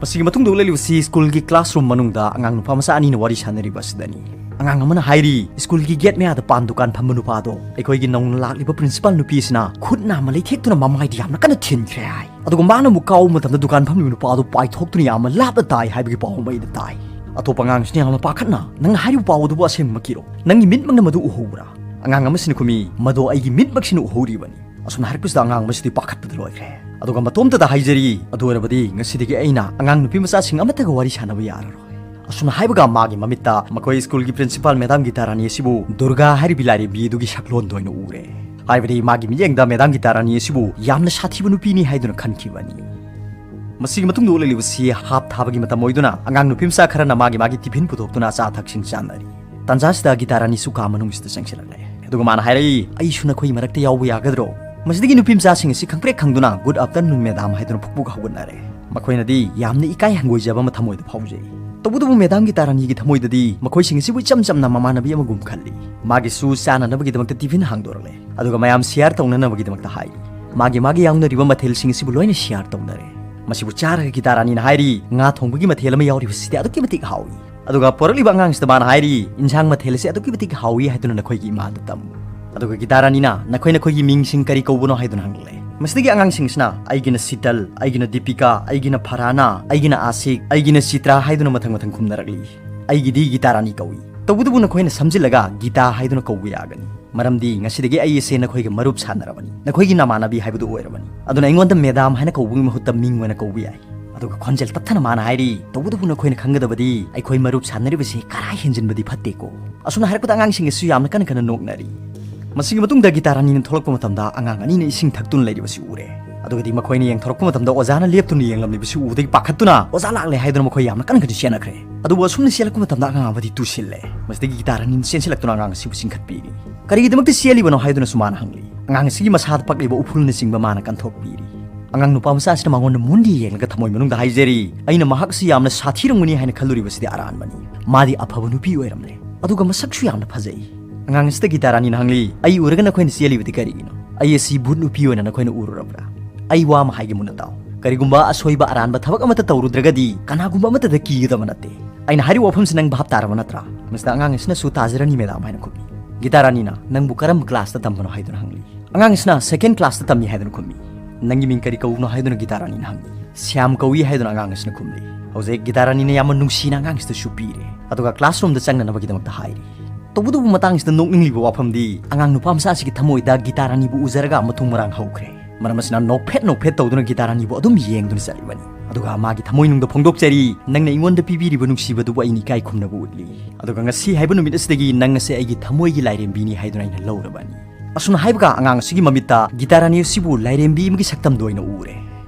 ꯃꯁꯤꯒꯤ ꯃꯇꯨꯡꯗ ꯎꯠꯂꯛꯂꯤꯕꯁꯤ ꯁ꯭ꯀꯨꯜꯒꯤ ꯀ꯭ꯂꯥꯁꯔꯨꯝ ꯃꯅꯨꯡꯗ ꯑꯉꯥꯡ ꯅꯨꯄꯥ ꯃꯆꯥ ꯑꯅꯤꯅ ꯋꯥꯔꯤ ꯁꯥꯟꯅꯔꯤꯕ ꯑꯁꯤꯗꯅꯤ꯫ ꯑꯉꯥꯡ ꯑꯃꯅ ꯍꯥꯏꯔꯤ, "ꯁ꯭ꯀꯨꯜꯒꯤ ꯒꯦꯠ ꯃꯌꯥꯗ ꯄꯥꯟ ꯗꯨꯀꯥꯟ ꯐꯝꯕ ꯅꯨꯄꯥꯗꯣ ꯑꯩꯈꯣꯏꯒꯤ ꯅꯧꯅ ꯂꯥꯛꯂꯤꯕ ꯄ꯭ꯔꯤꯟꯁꯤꯄꯥꯜ ꯅꯨꯄꯤ ꯑꯁꯤꯅ ꯈꯨꯠ ꯅꯥꯝꯃ ꯂꯩꯊꯦꯛꯇꯨꯅ ꯃꯃꯥꯏꯗ ꯌꯥꯝꯅ ꯀꯟꯅ ꯊꯤꯟꯈ꯭ꯔꯦ ꯍꯥꯏ꯫ ꯑꯗꯨꯒ ꯃꯥꯅ ꯑꯃꯨꯛ ꯀꯥꯎꯕ ꯃꯇꯝꯗ ꯗꯨꯀꯥꯟ ꯐꯝꯂꯤꯕ ꯅꯨꯄꯥ ꯑꯗꯨ ꯄꯥꯏꯊꯣꯛꯇꯨꯅ ꯌꯥꯝꯅ ꯂꯥꯞꯅ ꯇꯥꯏ ꯍꯥꯏꯕꯒꯤ ꯄꯥꯎ ꯑꯃ ꯑꯩꯅ ꯇꯥꯏ꯫ ꯑꯇꯣꯞꯄ ꯑꯉꯥꯡꯁꯤꯅ ꯌꯥꯝꯅ ꯄꯥꯈꯠꯅ, "ꯅꯪꯅ ꯍꯥꯏꯔꯤꯕ ꯄꯥꯎ ꯑꯗꯨꯕꯨ ꯑꯁꯦꯡꯕꯃꯛꯀꯤꯔꯣ? ꯅꯪꯒꯤ ꯃꯤꯠꯃꯛꯅ ꯃꯗꯨ ꯎꯍꯧꯕ꯭ꯔꯥ?" ꯑꯉꯥꯡ ꯑꯃꯁꯤꯅ ꯈꯨꯝꯃꯤ, "ꯃꯗꯣ ꯑꯩꯒꯤ ꯃꯤꯠꯃꯛꯁꯤꯅ ꯎꯍꯧꯔꯤꯕꯅꯤ"꯫ ꯑꯁꯨꯝꯅ ꯍꯥꯏꯔꯛꯄꯁꯤꯗ ꯑꯉꯥꯡ ꯑꯃꯁꯤꯗꯤ ꯄꯥꯈꯠꯄꯗ ꯂꯣꯏꯈ꯭ꯔꯦ꯫ ꯑꯗꯨꯒ ꯃꯇꯣꯝꯇꯗ ꯍꯥꯏꯖꯔꯤ, "ꯑꯗꯨ ꯑꯣꯏꯔꯕꯗꯤ ꯉꯁꯤꯗꯒꯤ ꯑꯩꯅ ꯑꯉꯥꯡ ꯅꯨꯄꯤ ꯃꯆꯥꯁꯤꯡ ꯑꯃꯠꯇꯒ ꯋꯥꯔꯤ ꯁꯥꯟꯅꯕ ꯌꯥꯔꯔꯣꯏ"꯫ ꯑꯁꯨꯝꯅ ꯍꯥꯏꯕꯒ ꯃꯥꯒꯤ ꯃꯃꯤꯠꯇ ꯃꯈꯣꯏ ꯁ꯭ꯀꯨꯜꯒꯤ ꯄ꯭ꯔꯤꯟꯁꯤꯄꯥꯜ ꯃꯦꯗꯥꯝ ꯒꯤꯇꯥ ꯔꯥꯅꯤ ꯑꯁꯤꯕꯨ ꯗꯨꯔꯒꯥ ꯍꯥꯏꯔꯤꯕꯤ ꯂꯥꯏꯔꯦꯝꯕꯤ ꯑꯗꯨꯒꯤ ꯁꯛꯂꯣꯟꯗ ꯑꯣꯏꯅ ꯎꯔꯦ꯫ ꯍꯥꯏꯕꯗꯤ ꯃꯥꯒꯤ ꯃꯤꯠꯌꯦꯡꯗ ꯃꯦꯗꯥꯝ ꯒꯤꯇꯥ ꯔꯥꯅꯤ ꯑꯁꯤꯕꯨ ꯌꯥꯝꯅ ꯁꯥꯊꯤꯕ ꯅꯨꯄꯤꯅꯤ ꯍꯥꯏꯗꯨꯅ ꯈꯟꯈꯤꯕꯅꯤ꯫ ꯃꯁꯤꯒꯤ ꯃꯇꯨꯡꯗ ꯑꯣꯜꯂꯛꯂꯤꯕꯁꯤ ꯍꯥꯞ ꯊꯥꯕꯒꯤ ꯃꯇꯝ ꯑꯣꯏꯗꯨꯅ ꯑꯉꯥꯡ ꯅꯨꯄꯤ ꯃꯆꯥ ꯈꯔꯅ ꯃꯥꯒꯤ ꯃꯥꯒꯤ ꯇꯤꯐꯤꯟ ꯄꯨꯊꯣꯛꯇꯨꯅ ꯑꯆꯥ ꯑꯊꯛꯁꯤꯡ ꯆꯥꯅꯔꯤ꯫ ꯇꯥꯟꯖꯥꯁꯤꯗ ꯒꯤꯇꯥ ꯔꯥꯅꯤꯁꯨ ꯀꯥ ꯃꯅꯨꯡꯁꯤꯗ ꯆꯪꯁꯤꯜꯂꯛꯂꯦ꯫ ꯑꯗꯨꯒ ꯃꯥꯅ ꯍꯥꯏꯔꯛꯏ, "ꯑꯩꯁꯨ ꯅꯈꯣꯏ ꯃꯔꯛꯇ ꯌꯥꯎꯕ ꯌꯥꯒꯗ꯭ꯔꯣ?" ꯃꯁꯤꯗꯒꯤ ꯅꯨꯄꯤ ꯃꯆꯥꯁꯤꯡ ꯑꯁꯤ ꯈꯪꯄ꯭ꯔꯦꯛ ꯈꯪꯗꯨꯅ "Good afternoon, madam" ꯍꯥꯏꯗꯨꯅ ꯄꯨꯛꯄꯨꯛ ꯍꯧꯒꯠꯅꯔꯦ꯫ ꯃꯈꯣꯏꯅꯗꯤ ꯌꯥꯝꯅ ꯏꯀꯥꯏ ꯍꯪꯒꯣꯏꯖꯕ ꯑꯃ ꯊꯃꯣꯏꯗ ꯐꯥꯎꯖꯩ꯫ ꯇꯧꯕꯇꯕꯨ ꯃꯦꯗꯥꯝ ꯒꯤꯇꯥ ꯔꯥꯅꯤꯒꯤ ꯊꯃꯣꯏꯗꯗꯤ ꯃꯈꯣꯏꯁꯤꯡ ꯑꯁꯤꯕꯨ ꯏꯆꯝ ꯆꯝꯅ ꯃꯃꯥꯟꯅꯕꯤ ꯑꯃꯒꯨꯝ ꯈꯜꯂꯤ꯫ ꯃꯥꯒꯤꯁꯨ ꯆꯥꯅꯅꯕꯒꯤꯗꯃꯛꯇ ꯇꯤꯐꯤꯟ ꯍꯥꯡꯗꯣꯔꯛꯂꯦ꯫ ꯑꯗꯨꯒ ꯃꯌꯥꯝ ꯁꯤꯌꯥꯔ ꯇꯧꯅꯅꯕꯒꯤꯗꯃꯛꯇ ꯍꯥꯏꯔꯤ꯫ ꯃꯥꯒꯤ ꯃꯥꯒꯤ ꯌꯥꯎꯅꯔꯤꯕ ꯃꯊꯦꯜꯁꯤꯡ ꯑꯁꯤꯕꯨ ꯂꯣꯏꯅ ꯁꯤꯌꯥꯔ ꯇꯧꯅꯔꯦ꯫ ꯃꯁꯤꯕꯨ ꯆꯥꯔꯒ ꯒꯤꯇꯥ ꯔꯥꯅꯤꯅ ꯍꯥꯏꯔꯤ, "ꯉꯥ ꯊꯣꯡꯕꯒꯤ ꯃꯊꯦꯜ ꯑꯃ ꯌꯥꯎꯔꯤꯕꯁꯤꯗꯤ ꯑꯗꯨꯛꯀꯤ ꯃꯇꯤꯛ ꯍꯥꯎꯏ"꯫ ꯑꯗꯨꯒ ꯄꯣꯔꯛꯂꯤꯕ ꯑꯉꯥꯡꯁꯤꯗ ꯃꯥꯅ ꯍꯥꯏꯔꯤ, "ꯏꯟꯁꯥꯡ ꯃꯊꯦꯜ ꯑꯁꯤ ꯑꯗꯨꯛꯀꯤ ꯃꯇꯤꯛ ꯍꯥꯎꯏ" ꯍꯥꯏꯗꯨꯅ ꯅꯈꯣꯏꯒꯤ ꯏꯃꯥꯗ ꯇꯝꯃꯨ꯫ ꯑꯗꯨꯒ ꯒꯤꯇꯥ ꯔꯥꯅꯤꯅ, "ꯅꯈꯣꯏ ꯅꯈꯣꯏꯒꯤ ꯃꯤꯡꯁꯤꯡ ꯀꯔꯤ ꯀꯧꯕꯅꯣ?" ꯍꯥꯏꯗꯨꯅ ꯍꯪꯂꯛꯂꯦ꯫ ꯃꯁꯤꯗꯒꯤ ꯑꯉꯥꯡꯁꯤꯡꯁꯤꯅ, "ꯑꯩꯒꯤꯅ ꯁꯤꯇꯜ, ꯑꯩꯒꯤꯅ ꯗꯤꯄꯤꯀꯥ, ꯑꯩꯒꯤꯅ ꯐꯔꯥꯅꯥ, ꯑꯩꯒꯤꯅ ꯑꯥꯁꯤꯛ, ꯑꯩꯒꯤꯅ ꯆꯤꯇ꯭ꯔꯥ" ꯍꯥꯏꯗꯨꯅ ꯃꯊꯪ ꯃꯊꯪ ꯈꯨꯝꯅꯔꯛꯂꯤ꯫ "ꯑꯩꯒꯤꯗꯤ ꯒꯤꯇꯥ ꯔꯥꯅꯤ ꯀꯧꯏ"꯫ ꯇꯧꯕꯇꯕꯨ ꯅꯈꯣꯏꯅ ꯁꯝꯖꯤꯜꯂꯒ ꯒꯤꯇꯥ ꯍꯥꯏꯗꯨꯅ ꯀꯧꯕ ꯌꯥꯒꯅꯤ꯫ ꯃꯔꯝꯗꯤ ꯉꯁꯤꯗꯒꯤ ꯑꯩ ꯑꯁꯦ ꯅꯈꯣꯏꯒ ꯃꯔꯨꯞ ꯁꯥꯟꯅꯔꯕꯅꯤ, ꯅꯈꯣꯏꯒꯤ ꯅꯃꯥꯟꯅꯕꯤ ꯍꯥꯏꯕꯗꯨ ꯑꯣꯏꯔꯕꯅꯤ꯫ ꯑꯗꯨꯅ ꯑꯩꯉꯣꯟꯗ ꯃꯦꯗꯥꯝ ꯍꯥꯏꯅ ꯀꯧꯕꯒꯤ ꯃꯍꯨꯠꯇ ꯃꯤꯡ ꯑꯣꯏꯅ ꯀꯧꯕ ꯌꯥꯏ꯫ ꯑꯗꯨꯒ ꯈꯣꯟꯖꯦꯜ ꯇꯞꯊꯅ ꯃꯥꯅ ꯍꯥꯏꯔꯤ, "ꯇꯧꯕꯇꯕꯨ ꯅꯈꯣꯏꯅ ꯈꯪꯒꯗꯕꯗꯤ ꯑꯩꯈꯣꯏ ꯃꯔꯨꯞ ꯁꯥꯟꯅꯔꯤꯕꯁꯤ ꯀꯔꯥꯏ ꯍꯦꯟꯖꯤꯟꯕꯗꯤ ꯐꯠꯇꯦꯀꯣ"꯫ ꯑꯁꯨꯝꯅ ꯍꯥꯏꯔꯛꯄꯗ ꯑꯉꯥꯡꯁꯤꯡ ꯑꯁꯤꯁꯨ ꯌꯥꯝꯅ ꯀꯟꯅ ꯀꯟꯅ ꯅꯣꯛꯅꯔꯤ꯫ ꯃꯁꯤꯒꯤ ꯃꯇꯨꯡꯗ ꯒꯤꯇꯥ ꯔꯥꯅꯤꯅ ꯊꯣꯛꯂꯛꯄ ꯃꯇꯝꯗ ꯑꯉꯥꯡ ꯑꯅꯤꯅ ꯏꯁꯤꯡ ꯊꯛꯇꯨꯅ ꯂꯩꯔꯤꯕꯁꯤ ꯎꯔꯦ꯫ ꯑꯗꯨꯒꯗꯤ ꯃꯈꯣꯏꯅ ꯌꯦꯡꯊꯣꯔꯛꯄ ꯃꯇꯝꯗ ꯑꯣꯖꯥꯅ ꯂꯦꯞꯇꯨꯅ ꯌꯦꯡꯂꯝꯂꯤꯕꯁꯤ ꯎꯕꯗꯒꯤ ꯄꯥꯈꯠꯇꯨꯅ ꯑꯣꯖꯥ ꯂꯥꯛꯂꯦ ꯍꯥꯏꯗꯨꯅ ꯃꯈꯣꯏ ꯌꯥꯝꯅ ꯀꯟꯅ ꯀꯟꯅ ꯆꯦꯟꯅꯈ꯭ꯔꯦ꯫ ꯑꯗꯨꯕꯨ ꯑꯁꯨꯝꯅ ꯆꯦꯜꯂꯛꯄ ꯃꯇꯝꯗ ꯑꯉꯥꯡ ꯑꯃꯗꯤ ꯇꯨꯁꯤꯜꯂꯦ꯫ ꯃꯁꯤꯗꯒꯤ ꯒꯤꯇꯥ ꯔꯥꯅꯤꯅ ꯆꯦꯟꯁꯤꯜꯂꯛꯇꯨꯅ ꯑꯉꯥꯡ ꯑꯁꯤꯕꯨ ꯆꯤꯡꯈꯠꯄꯤꯔꯤ꯫ "ꯀꯔꯤꯒꯤꯗꯃꯛꯇ ꯆꯦꯜꯂꯤꯕꯅꯣ?" ꯍꯥꯏꯗꯨꯅꯁꯨ ꯃꯥꯅ ꯍꯪꯂꯤ꯫ ꯑꯉꯥꯡ ꯑꯁꯤꯒꯤ ꯃꯁꯥꯗ ꯄꯛꯂꯤꯕ ꯎꯐꯨꯜꯅꯆꯤꯡꯕ ꯃꯥꯅ ꯀꯟꯊꯣꯛꯄꯤꯔꯤ꯫ ꯑꯉꯥꯡ ꯅꯨꯄꯥ ꯃꯆꯥ ꯑꯁꯤꯅ ꯃꯉꯣꯟꯗ ꯃꯨꯟꯅ ꯌꯦꯡꯂꯒ ꯊꯃꯣꯏ ꯃꯅꯨꯡꯗ ꯍꯥꯏꯖꯔꯤ, "ꯑꯩꯅ ꯃꯍꯥꯛ ꯑꯁꯤ ꯌꯥꯝꯅ ꯁꯥꯊꯤꯔꯝꯒꯅꯤ ꯍꯥꯏꯅ ꯈꯜꯂꯨꯔꯤꯕꯁꯤꯗꯤ ꯑꯔꯥꯟꯕꯅꯤ꯫ ꯃꯥꯗꯤ ꯑꯐꯕ ꯅꯨꯄꯤ ꯑꯣꯏꯔꯝꯂꯦ꯫ ꯑꯗꯨꯒ ꯃꯁꯛꯁꯨ ꯌꯥꯝꯅ ꯐꯖꯩ"꯫ ꯑꯉꯥꯡ ꯑꯁꯤꯗ ꯒꯤꯇꯥ ꯔꯥꯅꯤꯅ ꯍꯪꯂꯤ, "ꯑꯩ ꯎꯔꯒ ꯅꯈꯣꯏꯅ ꯆꯦꯜꯂꯤꯕꯗꯤ ꯀꯔꯤꯒꯤꯅꯣ? ꯑꯩ ꯑꯁꯤ ꯚꯨꯠ ꯅꯨꯄꯤ ꯑꯣꯏꯅ ꯅꯈꯣꯏꯅ ꯎꯔꯨꯔꯕ꯭ꯔꯥ? ꯑꯩ ꯋꯥ ꯑꯃ ꯍꯥꯏꯒꯦ ꯃꯨꯟꯅ ꯇꯥꯎ꯫ ꯀꯔꯤꯒꯨꯝꯕ ꯑꯁꯣꯏꯕ ꯑꯔꯥꯟꯕ ꯊꯕꯛ ꯑꯃꯠꯇ ꯇꯧꯔꯨꯗ꯭ꯔꯒꯗꯤ ꯀꯅꯥꯒꯨꯝꯕ ꯑꯃꯠꯇꯗ ꯀꯤꯒꯗꯕ ꯅꯠꯇꯦ꯫ ꯑꯩꯅ ꯍꯥꯏꯔꯤꯕ ꯋꯥꯐꯝꯁꯤ ꯅꯪ ꯚꯥꯞ ꯇꯥꯔꯕ ꯅꯠꯇ꯭ꯔꯥ?" ꯃꯁꯤꯗ ꯑꯉꯥꯡ ꯑꯁꯤꯅꯁꯨ, "ꯇꯥꯖꯔꯅꯤ ꯃꯦꯗꯥꯝ" ꯍꯥꯏꯅ ꯈꯨꯝꯃꯤ꯫ ꯒꯤꯇꯥ ꯔꯥꯅꯤꯅ, "ꯅꯪꯕꯨ ꯀꯔꯝꯕ ꯀ꯭ꯂꯥꯁꯇ ꯇꯝꯕꯅꯣ?" ꯍꯥꯏꯗꯨꯅ ꯍꯪꯂꯤ꯫ ꯑꯉꯥꯡ ꯑꯁꯤꯅ, "ꯁꯦꯀꯦꯟ ꯀ꯭ꯂꯥꯁꯇ ꯇꯝꯃꯤ" ꯍꯥꯏꯗꯨꯅ ꯈꯨꯝꯃꯤ꯫ "ꯅꯪꯒꯤ ꯃꯤꯡ ꯀꯔꯤ ꯀꯧꯕꯅꯣ?" ꯍꯥꯏꯗꯨꯅ ꯒꯤꯇꯥ ꯔꯥꯅꯤꯅ ꯍꯪꯉꯤ꯫ "ꯁ꯭ꯌꯥꯝ ꯀꯧꯏ" ꯍꯥꯏꯗꯨꯅ ꯑꯉꯥꯡ ꯑꯁꯤꯅ ꯈꯨꯝꯂꯤ꯫ ꯍꯧꯖꯤꯛ ꯒꯤꯇꯥ ꯔꯥꯅꯤꯅ ꯌꯥꯝꯅ ꯅꯨꯡꯁꯤꯅ ꯑꯉꯥꯡꯁꯤꯗꯁꯨ ꯄꯤꯔꯦ, ꯑꯗꯨꯒ classroomꯗ ꯆꯪꯅꯅꯕꯒꯤꯗꯃꯛꯇ ꯍꯥꯏꯔꯤ꯫ ꯇꯧꯕꯇꯕꯨ ꯃꯇꯥꯡꯁꯤꯗ ꯅꯣꯛꯅꯤꯡꯂꯤꯕ ꯋꯥꯐꯝꯗꯤ, ꯑꯉꯥꯡ ꯅꯨꯄꯥ ꯃꯆꯥꯁꯤꯒꯤ ꯊꯃꯣꯏꯗ ꯒꯤꯇꯥ ꯔꯥꯅꯤꯕꯨ ꯎꯖꯔꯒ ꯃꯊꯨꯝ ꯃꯔꯥꯡ ꯍꯧꯈ꯭ꯔꯦ꯫ ꯃꯔꯝ ꯑꯁꯤꯅ ꯅꯣꯛꯐꯦꯠ ꯅꯣꯛꯐꯦꯠ ꯇꯧꯗꯨꯅ ꯒꯤꯇꯥ ꯔꯥꯅꯤꯕꯨ ꯑꯗꯨꯝ ꯌꯦꯡꯗꯨꯅ ꯆꯠꯂꯤꯕꯅꯤ꯫ ꯑꯗꯨꯒ ꯃꯥꯒꯤ ꯊꯃꯣꯏꯅꯨꯡꯗ ꯐꯣꯡꯗꯣꯛꯆꯔꯤ, "ꯅꯪꯅ ꯑꯩꯉꯣꯟꯗ ꯄꯤꯕꯤꯔꯤꯕ ꯅꯨꯡꯁꯤꯕꯗꯨꯕꯨ ꯑꯩꯅ ꯏꯀꯥꯏ ꯈꯨꯝꯅꯕ ꯎꯠꯂꯤ꯫ ꯑꯗꯨꯒ ꯉꯁꯤ ꯍꯥꯏꯕ ꯅꯨꯃꯤꯠ ꯑꯁꯤꯗꯒꯤ ꯅꯪ ꯑꯁꯤ ꯑꯩꯒꯤ ꯊꯃꯣꯏꯒꯤ ꯂꯥꯏꯔꯦꯝꯕꯤꯅꯤ ꯍꯥꯏꯗꯨꯅ ꯑꯩꯅ ꯂꯧꯔꯕꯅꯤ"꯫ ꯑꯁꯨꯝꯅ ꯍꯥꯏꯕꯒ ꯑꯉꯥꯡ ꯑꯁꯤꯒꯤ ꯃꯃꯤꯠꯇ ꯒꯤꯇꯥ ꯔꯥꯅꯤ ꯑꯁꯤꯕꯨ ꯂꯥꯏꯔꯦꯝꯕꯤ ꯑꯃꯒꯤ ꯁꯛꯇꯝꯗ ꯑꯣꯏꯅ ꯎꯔꯦ꯫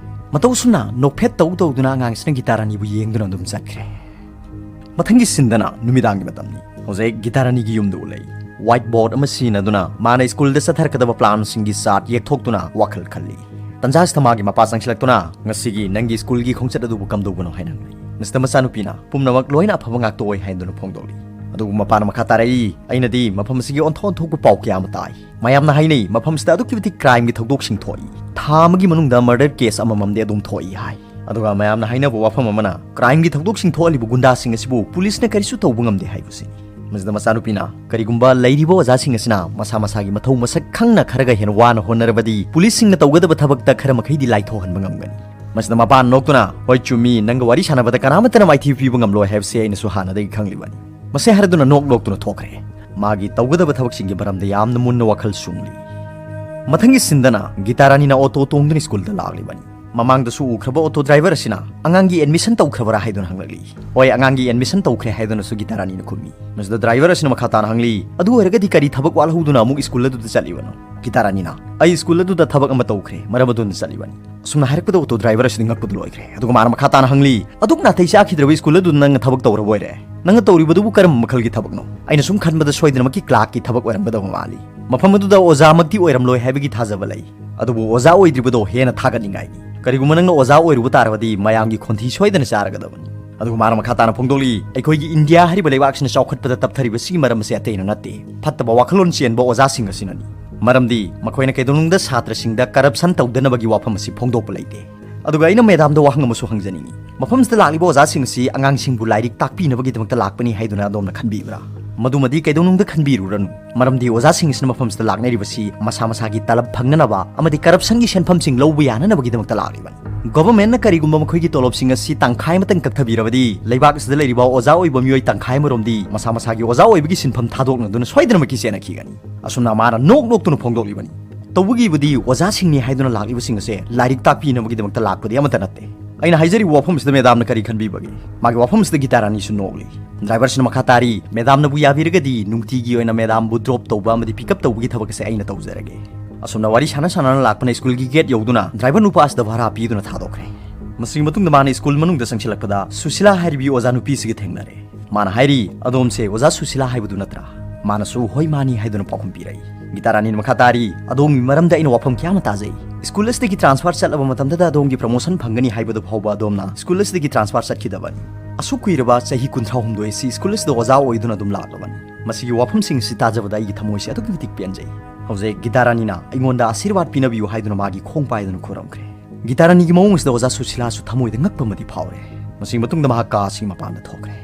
ꯃꯇꯧ ꯑꯁꯨꯝꯅ ꯅꯣꯛꯐꯦꯠ ꯇꯧ ꯇꯧꯗꯨꯅ ꯑꯉꯥꯡ ꯑꯁꯤꯅ ꯒꯤꯇꯥ ꯔꯥꯅꯤꯕꯨ ꯌꯦꯡꯗꯨꯅ ꯑꯗꯨꯝ ꯆꯠꯈ꯭ꯔꯦ꯫ ꯃꯊꯪꯒꯤ ꯁꯤꯟꯗꯅ ꯅꯨꯃꯤꯗꯥꯡꯒꯤ ꯃꯇꯝꯅꯤ꯫ ꯍꯧꯖꯤꯛ ꯒꯤꯇꯥ ꯔꯥꯅꯤꯒꯤ ꯌꯨꯝꯗ ꯎꯠꯂꯛꯏ꯫ White board ꯑꯃ ꯁꯤꯖꯤꯟꯅꯗꯨꯅ ꯃꯥꯅ ꯁ꯭ꯀꯨꯜꯗ ꯆꯠꯊꯔꯛꯀꯗꯕ planꯁꯤꯡꯒꯤ chart ꯌꯦꯛꯊꯣꯛꯇꯨꯅ ꯋꯥꯈꯜ ꯈꯜꯂꯤ꯫ ꯇꯟꯖꯥꯁꯤꯗ ꯃꯥꯒꯤ ꯃꯄꯥ ꯆꯪꯁꯤꯜꯂꯛꯇꯨꯅ, "ꯉꯁꯤꯒꯤ ꯅꯪꯒꯤ ꯁ꯭ꯀꯨꯜꯒꯤ ꯈꯣꯡꯆꯠ ꯑꯗꯨꯕꯨ ꯀꯝꯗꯧꯕꯅꯣ?" ꯍꯥꯏꯅ ꯍꯪꯂꯛꯏ꯫ ꯃꯁꯤꯗ ꯃꯆꯥꯅꯨꯄꯤꯅ, "ꯄꯨꯝꯅꯃꯛ ꯂꯣꯏꯅ ꯑꯐꯕ ꯉꯥꯛꯇ ꯑꯣꯏ" ꯍꯥꯏꯗꯨꯅ ꯐꯣꯡꯗꯣꯛꯂꯤ꯫ ꯑꯗꯨꯕꯨ ꯃꯄꯥꯅ ꯃꯈꯥ ꯇꯥꯔꯛꯏ, "ꯑꯩꯅꯗꯤ ꯃꯐꯝ ꯑꯁꯤꯒꯤ ꯑꯣꯟꯊꯣꯛ ꯑꯣꯟꯊꯣꯛꯄ ꯄꯥꯎ ꯀꯌꯥ ꯑꯃ ꯇꯥꯏ꯫ ꯃꯌꯥꯝꯅ ꯍꯥꯏꯅꯩ, ꯃꯐꯝꯁꯤꯗ ꯑꯗꯨꯛꯀꯤ ꯃꯇꯤꯛ crimeꯒꯤ ꯊꯧꯗꯣꯛꯁꯤꯡ ꯊꯣꯛꯏ꯫ ꯊꯥ ꯑꯃꯒꯤ ꯃꯅꯨꯡꯗ murder case ꯑꯃꯃꯝꯗꯤ ꯑꯗꯨꯝ ꯊꯣꯛꯏ" ꯍꯥꯏ꯫ ꯑꯗꯨꯒ ꯃꯌꯥꯝꯅ ꯍꯥꯏꯅꯕ ꯋꯥꯐꯝ ꯑꯃꯅ, crimeꯒꯤ ꯊꯧꯗꯣꯛꯁꯤꯡ ꯊꯣꯛꯍꯜꯂꯤꯕ ꯒꯨꯟꯗꯥꯁꯤꯡ ꯑꯁꯤꯕꯨ ꯄꯨꯂꯤꯁꯅ ꯀꯔꯤꯁꯨ ꯇꯧꯕ ꯉꯝꯗꯦ ꯍꯥꯏꯕꯁꯤꯅꯤ꯫ ꯃꯁꯤꯗ ꯃꯆꯥꯅꯨꯄꯤꯅ, "ꯀꯔꯤꯒꯨꯝꯕ ꯂꯩꯔꯤꯕ ꯑꯣꯖꯥꯁꯤꯡ ꯑꯁꯤꯅ ꯃꯁꯥ ꯃꯁꯥꯒꯤ ꯃꯊꯧ ꯃꯁꯛ ꯈꯪꯅ ꯈꯔꯒ ꯍꯦꯟꯅ ꯋꯥꯅ ꯍꯣꯠꯅꯔꯕꯗꯤ, ꯄꯨꯂꯤꯁꯁꯤꯡꯅ ꯇꯧꯒꯗꯕ ꯊꯕꯛꯇ ꯈꯔ ꯃꯈꯩꯗꯤ ꯂꯥꯏꯊꯣꯛꯍꯟꯕ ꯉꯝꯒꯅꯤ"꯫ ꯃꯁꯤꯗ ꯃꯄꯥꯅ ꯅꯣꯛꯇꯨꯅ, "ꯍꯣꯏ, ꯆꯨꯝꯃꯤ, ꯅꯪꯒ ꯋꯥꯔꯤ ꯁꯥꯟꯅꯕꯗ ꯀꯅꯥꯃꯠꯇꯅ ꯃꯥꯏꯊꯤꯕ ꯄꯤꯕ ꯉꯝꯂꯣꯏ ꯍꯥꯏꯕꯁꯤ ꯑꯩꯅꯁꯨ ꯍꯥꯟꯅꯗꯒꯤ ꯈꯪꯂꯤꯕꯅꯤ"꯫ ꯃꯁꯤ ꯍꯥꯏꯔꯗꯨꯅ ꯅꯣꯛ ꯅꯣꯛꯇꯨꯅ ꯊꯣꯛꯈ꯭ꯔꯦ꯫ ꯃꯥꯒꯤ ꯇꯧꯒꯗꯕ ꯊꯕꯛꯁꯤꯡꯒꯤ ꯃꯔꯝꯗ ꯌꯥꯝꯅ ꯃꯨꯟꯅ ꯋꯥꯈꯜ ꯁꯨꯡꯂꯤ꯫ ꯃꯊꯪꯒꯤ ꯁꯤꯟꯗꯅ ꯒꯤꯇꯥ ꯔꯥꯅꯤꯅ ꯑꯣꯇꯣ ꯇꯣꯡꯗꯨꯅ ꯁ꯭ꯀꯨꯜꯗ ꯂꯥꯛꯂꯤꯕꯅꯤ꯫ ꯃꯃꯥꯡꯗꯁꯨ ꯎꯈ꯭ꯔꯕ ꯑꯣꯇꯣ ꯗ꯭ꯔꯥꯏꯚꯔ ꯑꯁꯤꯅ ꯑꯉꯥꯡꯒꯤ admission ꯇꯧꯈ꯭ꯔꯕꯔꯥ ꯍꯥꯏꯗꯨꯅ ꯍꯪꯂꯛꯂꯤ꯫ "ꯍꯣꯏ, ꯑꯉꯥꯡꯒꯤ admission ꯇꯧꯈ꯭ꯔꯦ" ꯍꯥꯏꯗꯨꯅꯁꯨ ꯒꯤꯇꯥ ꯔꯥꯅꯤꯅ ꯈꯨꯝꯃꯤ꯫ ꯃꯁꯤꯗ ꯗ꯭ꯔꯥꯏꯚꯔ ꯑꯁꯤꯅ ꯃꯈꯥ ꯇꯥꯅ ꯍꯪꯂꯤ, "ꯑꯗꯨ ꯑꯣꯏꯔꯒꯗꯤ ꯀꯔꯤ ꯊꯕꯛ ꯋꯥꯠꯍꯧꯗꯨꯅ ꯑꯃꯨꯛ ꯁ꯭ꯀꯨꯜ ꯑꯗꯨꯗ ꯆꯠꯂꯤꯕꯅꯣ?" ꯒꯤꯇꯥ ꯔꯥꯅꯤꯅ, "ꯑꯩ ꯁ꯭ꯀꯨꯜ ꯑꯗꯨꯗ ꯊꯕꯛ ꯑꯃ ꯇꯧꯈ꯭ꯔꯦ, ꯃꯔꯝ ꯑꯗꯨꯅ ꯆꯠꯂꯤꯕꯅꯤ"꯫ ꯑꯁꯨꯝꯅ ꯍꯥꯏꯔꯛꯄꯗ ꯑꯣꯇꯣ ꯗ꯭ꯔꯥꯏꯚꯔ ꯑꯁꯤꯗꯤ ꯉꯛꯄꯗ ꯂꯣꯏꯈ꯭ꯔꯦ꯫ ꯑꯗꯨꯒ ꯃꯥꯅ ꯃꯈꯥ ꯇꯥꯅ ꯍꯪꯂꯤ, "ꯑꯗꯨꯛ ꯅꯥꯇꯩ ꯆꯥꯈꯤꯗ꯭ꯔꯕ ꯁ꯭ꯀꯨꯜ ꯑꯗꯨꯗ ꯅꯪꯅ ꯊꯕꯛ ꯇꯧꯔꯕ ꯑꯣꯏꯔꯦ? ꯅꯪꯅ ꯇꯧꯔꯤꯕꯗꯨꯕꯨ ꯀꯔꯝꯕ ꯃꯈꯜꯒꯤ ꯊꯕꯛꯅꯣ? ꯑꯩꯅ ꯁꯨꯝ ꯈꯟꯕꯗ ꯁꯣꯏꯗꯅꯃꯛꯀꯤ clerkꯀꯤ ꯊꯕꯛ ꯑꯣꯏꯔꯝꯒꯗꯕ ꯃꯥꯜꯂꯤ꯫ ꯃꯐꯝ ꯑꯗꯨꯗ ꯑꯣꯖꯥꯃꯛꯇꯤ ꯑꯣꯏꯔꯝꯂꯣꯏ ꯍꯥꯏꯕꯒꯤ ꯊꯥꯖꯕ ꯂꯩ, ꯑꯗꯨꯕꯨ ꯑꯣꯖꯥ ꯑꯣꯏꯗ꯭ꯔꯤꯕꯗꯣ ꯍꯦꯟꯅ ꯊꯥꯒꯠꯅꯤꯡꯉꯥꯏꯅꯤ꯫ ꯀꯔꯤꯒꯨꯝꯕ ꯅꯪꯅ ꯑꯣꯖꯥ ꯑꯣꯏꯔꯨꯕ ꯇꯥꯔꯕꯗꯤ ꯃꯌꯥꯝꯒꯤ ꯈꯣꯟꯊꯤ ꯁꯣꯏꯗꯅ ꯆꯥꯔꯒꯗꯕꯅꯤ"꯫ ꯑꯗꯨꯒ ꯃꯥꯅ ꯃꯈꯥ ꯇꯥꯅ ꯐꯣꯡꯗꯣꯛꯂꯤ, "ꯑꯩꯈꯣꯏꯒꯤ ꯏꯟꯗꯤꯌꯥ ꯍꯥꯏꯔꯤꯕ ꯂꯩꯕꯥꯛꯁꯤꯅ ꯆꯥꯎꯈꯠꯄꯗ ꯇꯞꯊꯔꯤꯕꯁꯤꯒꯤ ꯃꯔꯝ ꯑꯁꯤ ꯑꯇꯩꯅ ꯅꯠꯇꯦ, ꯐꯠꯇꯕ ꯋꯥꯈꯜꯂꯣꯟ ꯆꯦꯟꯕ ꯑꯣꯖꯥꯁꯤꯡ ꯑꯁꯤꯅꯅꯤ꯫ ꯃꯔꯝꯗꯤ ꯃꯈꯣꯏꯅ ꯀꯩꯗꯧꯅꯨꯡꯗ ꯁꯥꯇ꯭ꯔꯁꯤꯡꯗ corruption ꯇꯧꯗꯅꯕꯒꯤ ꯋꯥꯐꯝ ꯑꯁꯤ ꯐꯣꯡꯗꯣꯛꯄ ꯂꯩꯇꯦ"꯫ ꯑꯗꯨꯒ ꯑꯩꯅ ꯃꯦꯗꯥꯝꯗ ꯋꯥꯍꯪ ꯑꯃꯁꯨ ꯍꯪꯖꯅꯤꯡꯏ꯫ ꯃꯐꯝꯁꯤꯗ ꯂꯥꯛꯂꯤꯕ ꯑꯣꯖꯥꯁꯤꯡ ꯑꯁꯤ ꯑꯉꯥꯡꯁꯤꯡꯕꯨ ꯂꯥꯏꯔꯤꯛ ꯇꯥꯛꯄꯤꯅꯕꯒꯤꯗꯃꯛꯇ ꯂꯥꯛꯄꯅꯤ ꯍꯥꯏꯗꯨꯅ ꯑꯗꯣꯝꯅ ꯈꯟꯕꯤꯕ꯭ꯔꯥ? ꯃꯗꯨꯃꯗꯤ ꯀꯩꯗꯧꯅꯨꯡꯗ ꯈꯟꯕꯤꯔꯨꯔꯅꯨ꯫ ꯃꯔꯝꯗꯤ ꯑꯣꯖꯥꯁꯤꯡ ꯑꯁꯤꯅ ꯃꯐꯝꯁꯤꯗ ꯂꯥꯛꯅꯔꯤꯕꯁꯤ ꯃꯁꯥ ꯃꯁꯥꯒꯤ ꯇꯂꯕ ꯐꯪꯅꯅꯕ ꯑꯃꯗꯤ corruptionꯒꯤ ꯁꯦꯟꯐꯝꯁꯤꯡ ꯂꯧꯕ ꯌꯥꯅꯅꯕꯒꯤꯗꯃꯛꯇ ꯂꯥꯛꯂꯤꯕꯅꯤ꯫ ꯒꯣꯚꯔꯟꯃꯦꯟꯠꯅ ꯀꯔꯤꯒꯨꯝꯕ ꯃꯈꯣꯏꯒꯤ ꯇꯣꯂꯣꯞꯁꯤꯡ ꯑꯁꯤ ꯇꯪꯈꯥꯏ ꯑꯃꯇꯪ ꯀꯛꯊꯕꯤꯔꯕꯗꯤ, ꯂꯩꯕꯥꯛ ꯑꯁꯤꯗ ꯂꯩꯔꯤꯕ ꯑꯣꯖꯥ ꯑꯣꯏꯕ ꯃꯤꯑꯣꯏ ꯇꯪꯈꯥꯏ ꯑꯃꯔꯣꯝꯗꯤ ꯃꯁꯥ ꯃꯁꯥꯒꯤ ꯑꯣꯖꯥ ꯑꯣꯏꯕꯒꯤ ꯁꯤꯟꯐꯝ ꯊꯥꯗꯣꯛꯅꯗꯨꯅ ꯁꯣꯏꯗꯅꯃꯛꯀꯤ ꯆꯦꯟꯅꯈꯤꯒꯅꯤ꯫ ꯑꯁꯨꯝꯅ ꯃꯥꯅ ꯅꯣꯛ ꯅꯣꯛꯇꯨꯅ ꯐꯣꯡꯗꯣꯛꯂꯤꯕꯅꯤ꯫ ꯇꯧꯕꯒꯤꯕꯨꯗꯤ ꯑꯣꯖꯥꯁꯤꯡꯅꯤ ꯍꯥꯏꯗꯨꯅ ꯂꯥꯛꯂꯤꯕꯁꯤꯡ ꯑꯁꯦ ꯂꯥꯏꯔꯤꯛ ꯇꯥꯛꯄꯤꯅꯕꯒꯤꯗꯃꯛꯇ ꯂꯥꯛꯄꯗꯤ ꯑꯃꯠꯇ ꯅꯠꯇꯦ꯫ ꯑꯩꯅ ꯍꯥꯏꯖꯔꯤꯕ ꯋꯥꯐꯝꯁꯤꯗ ꯃꯦꯗꯥꯝꯅ ꯀꯔꯤ ꯈꯟꯕꯤꯕꯒꯦ? ꯃꯥꯒꯤ ꯋꯥꯐꯝꯁꯤꯗ ꯒꯤꯇꯥ ꯔꯥꯅꯤꯁꯨ ꯅꯣꯛꯂꯤ꯫ ꯗ꯭ꯔꯥꯏꯚꯔꯁꯤꯅ ꯃꯈꯥ ꯇꯥꯔꯤ, "ꯃꯦꯗꯥꯝꯅꯕꯨ ꯌꯥꯕꯤꯔꯒꯗꯤ ꯅꯨꯡꯇꯤꯒꯤ ꯑꯣꯏꯅ ꯃꯦꯗꯥꯝꯕꯨ ꯗ꯭ꯔꯣꯞ ꯇꯧꯕ ꯑꯃꯗꯤ ꯄꯤꯛ ꯑꯞ ꯇꯧꯕꯒꯤ ꯊꯕꯛ ꯑꯁꯦ ꯑꯩꯅ ꯇꯧꯖꯔꯒꯦ꯫" ꯑꯁꯨꯝꯅ ꯋꯥꯔꯤ ꯁꯥꯟꯅ ꯁꯥꯟꯅꯅ ꯂꯥꯛꯄꯅ ꯁ꯭ꯀꯨꯜꯒꯤ ꯒꯦꯠ ꯌꯧꯗꯨꯅ ꯗ꯭ꯔꯥꯏꯚꯔ ꯅꯨꯄꯥ ꯑꯁꯤꯗ ꯚꯔꯥ ꯄꯤꯗꯨꯅ ꯊꯥꯗꯣꯛꯈ꯭ꯔꯦ꯫ ꯃꯁꯤꯒꯤ ꯃꯇꯨꯡꯗ ꯃꯥꯅ ꯁ꯭ꯀꯨꯜ ꯃꯅꯨꯡꯗ ꯆꯪꯁꯤꯜꯂꯛꯄꯗ ꯁꯨꯁꯤꯂꯥ ꯍꯥꯏꯔꯤꯕꯤ ꯑꯣꯖꯥ ꯅꯨꯄꯤꯁꯤꯒ ꯊꯦꯡꯅꯔꯦ꯫ ꯃꯥꯅ ꯍꯥꯏꯔꯤ, "ꯑꯗꯣꯝꯁꯦ ꯑꯣꯖꯥ ꯁꯨꯁꯤꯂꯥ ꯍꯥꯏꯕꯗꯨ ꯅꯠꯇ꯭ꯔꯥ?" ꯃꯥꯅꯁꯨ, "ꯍꯣꯏ, ꯃꯥꯅꯤ" ꯍꯥꯏꯗꯨꯅ ꯄꯥꯎꯈꯨꯝ ꯄꯤꯔꯛꯏ꯫ ꯒꯤꯇꯥ ꯔꯥꯅꯤꯅ ꯃꯈꯥ ꯇꯥꯔꯤ, "ꯑꯗꯣꯝꯒꯤ ꯃꯔꯝꯗ ꯑꯩꯅ ꯋꯥꯐꯝ ꯀꯌꯥ ꯑꯃ ꯇꯥꯖꯩ꯫ ꯁ꯭ꯀꯨꯜ ꯑꯁꯤꯗꯒꯤ ꯇ꯭ꯔꯥꯟꯁꯐꯔ ꯆꯠꯂꯕ ꯃꯇꯝꯗꯗ ꯑꯗꯣꯝꯒꯤ ꯄ꯭ꯔꯃꯣꯁꯟ ꯐꯪꯒꯅꯤ ꯍꯥꯏꯕꯗꯨ ꯐꯥꯎꯕ ꯑꯗꯣꯝꯅ ꯁ꯭ꯀꯨꯜ ꯑꯁꯤꯗꯒꯤ ꯇ꯭ꯔꯥꯟꯁꯐꯔ ꯆꯠꯈꯤꯗꯕꯅꯤ꯫ ꯑꯁꯨꯛ ꯀꯨꯏꯔꯕ ꯆꯍꯤ ꯀꯨꯟꯊ꯭ꯔꯥ ꯍꯨꯝꯗꯣꯏ ꯑꯁꯤ ꯁ꯭ꯀꯨꯜ ꯑꯁꯤꯗ ꯑꯣꯖꯥ ꯑꯣꯏꯗꯨꯅ ꯑꯗꯨꯝ ꯂꯥꯛꯂꯕꯅꯤ꯫ ꯃꯁꯤꯒꯤ ꯋꯥꯐꯝꯁꯤꯡ ꯑꯁꯤ ꯇꯥꯖꯕꯗ ꯑꯩꯒꯤ ꯊꯃꯣꯏꯁꯦ ꯑꯗꯨꯛꯀꯤ ꯃꯇꯤꯛ ꯄꯦꯟꯖꯩ꯫" ꯍꯧꯖꯤꯛ ꯒꯤꯇꯥ ꯔꯥꯅꯤꯅ ꯑꯩꯉꯣꯟꯗ ꯑꯥꯁꯤꯔꯕꯥꯗ ꯄꯤꯅꯕꯤꯌꯨ ꯍꯥꯏꯗꯨꯅ ꯃꯥꯒꯤ ꯈꯣꯡ ꯄꯥꯏꯗꯨꯅ ꯈꯨꯔꯨꯝꯈ꯭ꯔꯦ꯫ ꯒꯤꯇꯥ ꯔꯥꯅꯤꯒꯤ ꯃꯑꯣꯡ ꯑꯁꯤꯗ ꯑꯣꯖꯥ ꯁꯨꯁꯤꯂꯥꯁꯨ ꯊꯃꯣꯏꯗ ꯉꯛꯄ ꯑꯃꯗꯤ ꯐꯥꯎꯔꯦ꯫ ꯃꯁꯤꯒꯤ ꯃꯇꯨꯡꯗ ꯃꯍꯥꯛ ꯀꯥ ꯑꯁꯤꯒꯤ ꯃꯄꯥꯟꯗ ꯊꯣꯛꯈ꯭ꯔꯦ꯫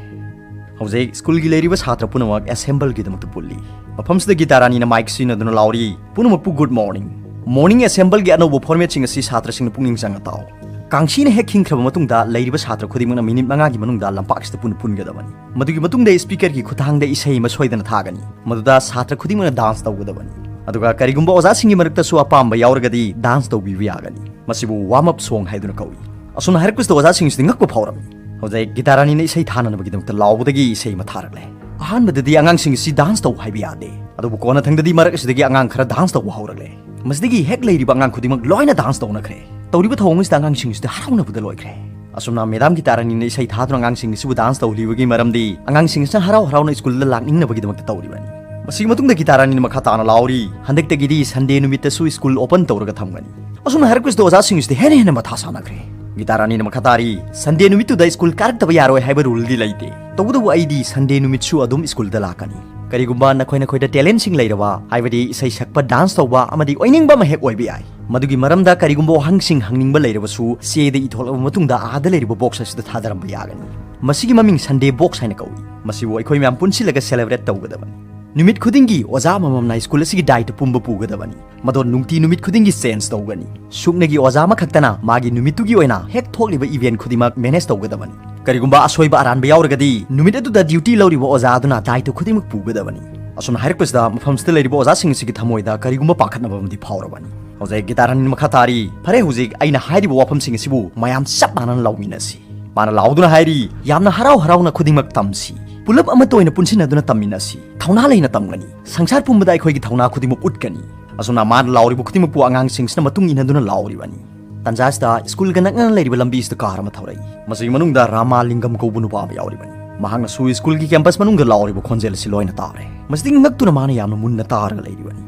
ꯍꯧꯖꯤꯛ ꯁ꯭ꯀꯨꯜꯒꯤ ꯂꯩꯔꯤꯕ ꯁꯥꯇ꯭ꯔ ꯄꯨꯝꯅꯃꯛ ꯑꯦꯁꯦꯝꯕꯜꯒꯤꯗꯃꯛꯇ ꯄꯨꯜꯂꯤ꯫ ꯃꯐꯝꯁꯤꯗ ꯒꯤꯇꯥ ꯔꯥꯅꯤꯅ ꯃꯥꯏꯛ ꯁꯤꯖꯤꯟꯅꯗꯨꯅ ꯂꯥꯎꯔꯤ, "ꯄꯨꯝꯅꯃꯛꯄꯨ ꯒꯨꯗ ꯃꯣꯔꯅꯤꯡ꯫ ꯃꯣꯔꯅꯤꯡ ꯑꯦꯁꯦꯝꯕꯜꯒꯤ ꯑꯅꯧꯕ ꯐꯣꯔꯃꯦꯠꯁꯤꯡ ꯑꯁꯤ ꯁꯥꯇ꯭ꯔꯁꯤꯡꯅ ꯄꯨꯛꯅꯤꯡ ꯆꯪꯅ ꯇꯥꯎ꯫" ꯀꯥꯡꯁꯤꯅ ꯍꯦꯛ ꯈꯤꯡꯈ꯭ꯔꯕ ꯃꯇꯨꯡꯗ ꯂꯩꯔꯤꯕ ꯁꯥꯇ꯭ꯔ ꯈꯨꯗꯤꯡꯃꯛꯅ ꯃꯤꯅꯤꯠ ꯃꯉꯥꯒꯤ ꯃꯅꯨꯡꯗ ꯂꯝꯄꯥꯛꯁꯤꯗ ꯄꯨꯟꯅ ꯄꯨꯟꯒꯗꯕꯅꯤ꯫ ꯃꯗꯨꯒꯤ ꯃꯇꯨꯡꯗ ꯁ꯭ꯄꯤꯀꯔꯒꯤ ꯈꯨꯠꯊꯥꯡꯗ ꯏꯁꯩ ꯑꯃ ꯁꯣꯏꯗꯅ ꯊꯥꯒꯅꯤ꯫ ꯃꯗꯨꯗ ꯁꯥꯇ꯭ꯔ ꯈꯨꯗꯤꯡꯃꯛꯅ ꯗꯥꯟꯁ ꯇꯧꯒꯗꯕꯅꯤ꯫ ꯑꯗꯨꯒ ꯀꯔꯤꯒꯨꯝꯕ ꯑꯣꯖꯥꯁꯤꯡꯒꯤ ꯃꯔꯛꯇꯁꯨ ꯑꯄꯥꯝꯕ ꯌꯥꯎꯔꯒꯗꯤ ꯗꯥꯟꯁ ꯇꯧꯕꯤꯕ ꯌꯥꯒꯅꯤ꯫ ꯃꯁꯤꯕꯨ ꯋꯥꯔꯝ ꯑꯞ ꯁꯣꯡ ꯍꯥꯏꯗꯨꯅ ꯀꯧꯏ꯫ ꯑꯁꯨꯝꯅ ꯍꯥꯏꯔꯛꯄꯁꯤꯗ ꯑꯣꯖꯥꯁꯤꯡꯁꯤꯗꯤ ꯉꯛꯄ ꯐꯥꯎꯔꯝꯃꯤ꯫ ꯍꯧꯖꯤꯛ ꯒꯤꯇꯥ ꯔꯥꯅꯤꯅ ꯏꯁꯩ ꯊꯥꯅꯅꯕꯒꯤꯗꯃꯛꯇ ꯂꯥꯎꯕꯗꯒꯤ ꯏꯁꯩ ꯑꯃ ꯊꯥꯔꯛꯂꯦ꯫ ꯑꯍꯥꯟꯕꯗꯗꯤ ꯑꯉꯥꯡꯁꯤꯡ ꯑꯁꯤ ꯗꯥꯟꯁ ꯇꯧ ꯍꯥꯏꯕ ꯌꯥꯗꯦ, ꯑꯗꯨꯕꯨ ꯀꯣꯟꯅꯊꯪꯗꯗꯤ ꯃꯔꯛ ꯑꯁꯤꯗꯒꯤ ꯑꯉꯥꯡ ꯈꯔ ꯗꯥꯟꯁ ꯇꯧꯕ ꯍꯧꯔꯛꯂꯦ꯫ ꯃꯁꯤꯗꯒꯤ ꯍꯦꯛ ꯂꯩꯔꯤꯕ ꯑꯉꯥꯡ ꯈꯨꯗꯤꯡꯃꯛ ꯂꯣꯏꯅ ꯗꯥꯟꯁ ꯇꯧꯅꯈ꯭ꯔꯦ꯫ ꯇꯧꯔꯤꯕ ꯊꯧꯑꯣꯡ ꯑꯁꯤꯗ ꯑꯉꯥꯡꯁꯤꯡ ꯑꯁꯤꯗ ꯍꯔꯥꯎꯅꯕꯗ ꯂꯣꯏꯈ꯭ꯔꯦ꯫ ꯑꯁꯨꯝꯅ ꯃꯦꯗꯥꯝ ꯒꯤꯇꯥ ꯔꯥꯅꯤꯅ ꯏꯁꯩ ꯊꯥꯗꯨꯅ ꯑꯉꯥꯡꯁꯤꯡ ꯑꯁꯤꯕꯨ ꯗꯥꯟꯁ ꯇꯧꯍꯜꯂꯤꯕꯒꯤ ꯃꯔꯝꯗꯤ ꯑꯉꯥꯡꯁꯤꯡ ꯑꯁꯤꯅ ꯍꯔꯥꯎ ꯍꯔꯥꯎꯅ ꯁ꯭ꯀꯨꯜꯗ ꯂꯥꯛꯅꯤꯡꯅꯕꯒꯤꯗꯃꯛꯇ ꯇꯧꯔꯤꯕꯅꯤ꯫ ꯃꯁꯤꯒꯤ ꯃꯇꯨꯡꯗ ꯒꯤꯇꯥ ꯔꯥꯅꯤꯅ ꯃꯈꯥ ꯇꯥꯅ ꯂꯥꯎꯔꯤ, "ꯍꯟꯗꯛꯇꯒꯤꯗꯤ ꯁꯟꯗꯦ ꯅꯨꯃꯤꯠꯇꯁꯨ ꯁ꯭ꯀꯨꯜ ꯑꯣꯄꯟ ꯇꯧꯔꯒ ꯊꯝꯒꯅꯤ꯫" ꯑꯁꯨꯝꯅ ꯍꯥꯏꯔꯛꯄꯁꯤꯗ ꯑꯣꯖꯥꯁꯤꯡ ꯑꯁꯤꯗꯤ ꯍꯦꯟꯅ ꯍꯦꯟꯅ ꯃꯊꯥ ꯁꯥꯅꯈ꯭ꯔꯦ꯫ ꯒꯤꯇꯥ ꯔꯥꯅꯤꯅ ꯃꯈꯥ ꯇꯥꯔꯤ, "ꯁꯟꯗꯦ ꯅꯨꯃꯤꯠꯇꯨꯗ ꯁ꯭ꯀꯨꯜ ꯀꯥꯔꯛꯇꯕ ꯌꯥꯔꯣꯏ ꯍꯥꯏꯕ ꯔꯨꯜꯗꯤ ꯂꯩꯇꯦ꯫ ꯇꯧꯕꯇꯕꯨ ꯑꯩꯗꯤ ꯁꯟꯗꯦ ꯅꯨꯃꯤꯠꯁꯨ ꯑꯗꯨꯝ ꯁ꯭ꯀꯨꯜꯗ ꯂꯥꯛꯀꯅꯤ꯫ ꯀꯔꯤꯒꯨꯝꯕ ꯅꯈꯣꯏ ꯅꯈꯣꯏꯗ ꯇꯦꯂꯦꯟꯠꯁꯤꯡ ꯂꯩꯔꯕ, ꯍꯥꯏꯕꯗꯤ ꯏꯁꯩ ꯁꯛꯄ, ꯗꯥꯟꯁ ꯇꯧꯕ ꯑꯃꯗꯤ ꯑꯣꯏꯅꯤꯡꯕ ꯑꯃ ꯍꯦꯛ ꯑꯣꯏꯕ ꯌꯥꯏ꯫ ꯃꯗꯨꯒꯤ ꯃꯔꯝꯗ ꯀꯔꯤꯒꯨꯝꯕ ꯋꯥꯍꯪꯁꯤꯡ ꯍꯪꯅꯤꯡꯕ ꯂꯩꯔꯕꯁꯨ ꯆꯦꯗ ꯏꯊꯣꯛꯂꯕ ꯃꯇꯨꯡꯗ ꯑꯥꯗ ꯂꯩꯔꯤꯕ ꯕꯣꯛꯁ ꯑꯁꯤꯗ ꯊꯥꯗꯔꯝꯕ ꯌꯥꯒꯅꯤ꯫ ꯃꯁꯤꯒꯤ ꯃꯃꯤꯡ ꯁꯟꯗꯦ ꯕꯣꯛꯁ ꯍꯥꯏꯅ ꯀꯧꯏ꯫ ꯃꯁꯤꯕꯨ ꯑꯩꯈꯣꯏ ꯃꯌꯥꯝ ꯄꯨꯟꯁꯤꯜꯂꯒ ꯁꯦꯂꯦꯕ꯭ꯔꯦꯠ ꯇꯧꯒꯗꯕꯅꯤ꯫" ꯅꯨꯃꯤꯠ ꯈꯨꯗꯤꯡꯒꯤ ꯑꯣꯖꯥ ꯑꯃꯃꯝꯅ ꯁ꯭ꯀꯨꯜ ꯑꯁꯤꯒꯤ ꯗꯥꯏꯇ ꯄꯨꯝꯕ ꯄꯨꯒꯗꯕꯅꯤ꯫ ꯃꯗꯣ ꯅꯨꯡꯇꯤ ꯅꯨꯃꯤꯠ ꯈꯨꯗꯤꯡꯒꯤ ꯆꯦꯟꯖ ꯇꯧꯒꯅꯤ꯫ ꯁꯨꯞꯅꯒꯤ ꯑꯣꯖꯥ ꯑꯃꯈꯛꯇꯅ ꯃꯥꯒꯤ ꯅꯨꯃꯤꯠꯇꯨꯒꯤ ꯑꯣꯏꯅ ꯍꯦꯛ ꯊꯣꯛꯂꯤꯕ ꯏꯚꯦꯟꯠ ꯈꯨꯗꯤꯡꯃꯛ ꯃꯦꯅꯦꯖ ꯇꯧꯒꯗꯕꯅꯤ꯫ ꯀꯔꯤꯒꯨꯝꯕ ꯑꯁꯣꯏꯕ ꯑꯔꯥꯟꯕ ꯌꯥꯎꯔꯒꯗꯤ ꯅꯨꯃꯤꯠ ꯑꯗꯨꯗ ꯗ꯭ꯌꯨꯇꯤ ꯂꯧꯔꯤꯕ ꯑꯣꯖꯥ ꯑꯗꯨꯅ ꯗꯥꯏꯇ ꯈꯨꯗꯤꯡꯃꯛ ꯄꯨꯒꯗꯕꯅꯤ꯫ ꯑꯁꯨꯝꯅ ꯍꯥꯏꯔꯛꯄꯁꯤꯗ ꯃꯐꯝꯁꯤꯗ ꯂꯩꯔꯤꯕ ꯑꯣꯖꯥꯁꯤꯡ ꯑꯁꯤꯒꯤ ꯊꯃꯣꯏꯗ ꯀꯔꯤꯒꯨꯝꯕ ꯄꯥꯈꯠꯅꯕ ꯑꯃꯗꯤ ꯐꯥꯎꯔꯕꯅꯤ꯫ ꯍꯧꯖꯤꯛ ꯒꯤꯇꯥꯔꯥꯅꯤꯅ ꯃꯈꯥ ꯇꯥꯔꯤ, "ꯐꯔꯦ, ꯍꯧꯖꯤꯛ ꯑꯩꯅ ꯍꯥꯏꯔꯤꯕ ꯋꯥꯐꯝꯁꯤꯡ ꯑꯁꯤꯕꯨ ꯃꯌꯥꯝ ꯆꯞ ꯃꯥꯟꯅꯅ ꯂꯧꯃꯤꯟꯅꯁꯤ꯫" ꯃꯥꯅ ꯂꯥꯎꯗꯨꯅ ꯍꯥꯏꯔꯤ, "ꯌꯥꯝꯅ ꯍꯔꯥꯎ ꯍꯔꯥꯎꯅ ꯈꯨꯗꯤꯡꯃꯛ ꯇꯝꯁꯤ꯫ ꯄꯨꯂꯞ ꯑꯃꯠꯇ ꯑꯣꯏꯅ ꯄꯨꯟꯁꯤꯟꯅꯗꯨꯅ ꯇꯝꯃꯤꯟꯅꯁꯤ꯫ ꯊꯧꯅꯥ ꯂꯩꯅ ꯇꯝꯒꯅꯤ꯫ ꯁꯪꯁꯥꯔ ꯄꯨꯝꯕꯗ ꯑꯩꯈꯣꯏꯒꯤ ꯊꯧꯅꯥ ꯈꯨꯗꯤꯡꯃꯛ ꯎꯠꯀꯅꯤ꯫" ꯑꯁꯨꯝꯅ ꯃꯥꯅ ꯂꯥꯎꯔꯤꯕ ꯈꯨꯗꯤꯡꯃꯛꯄꯨ ꯑꯉꯥꯡꯁꯤꯡꯁꯤꯅ ꯃꯇꯨꯡ ꯏꯟꯅꯗꯨꯅ ꯂꯥꯎꯔꯤꯕꯅꯤ꯫ ꯇꯟꯖꯥꯁꯤꯗ ꯁ꯭ꯀꯨꯜꯒ ꯅꯛꯅꯅ ꯂꯩꯔꯤꯕ ꯂꯝꯕꯤ ꯑꯁꯤꯗ ꯀꯥꯔ ꯑꯃ ꯊꯧꯔꯛꯏ꯫ ꯃꯁꯤꯒꯤ ꯃꯅꯨꯡꯗ ꯔꯥꯃꯥꯂꯤꯡꯒꯝ ꯀꯧꯕ ꯅꯨꯄꯥ ꯑꯃ ꯌꯥꯎꯔꯤꯕꯅꯤ꯫ ꯃꯍꯥꯛꯅꯁꯨ ꯁ꯭ꯀꯨꯜꯒꯤ ꯀꯦꯝꯄꯁ ꯃꯅꯨꯡꯗ ꯂꯥꯎꯔꯤꯕ ꯈꯣꯟꯖꯦꯜ ꯑꯁꯤ ꯂꯣꯏꯅ ꯇꯥꯔꯦ꯫ ꯃꯁꯤꯗꯒꯤ ꯉꯛꯇꯨꯅ ꯃꯥꯅ ꯌꯥꯝꯅ ꯃꯨꯟꯅ ꯇꯥꯔꯒ ꯂꯩꯔꯤꯕꯅꯤ꯫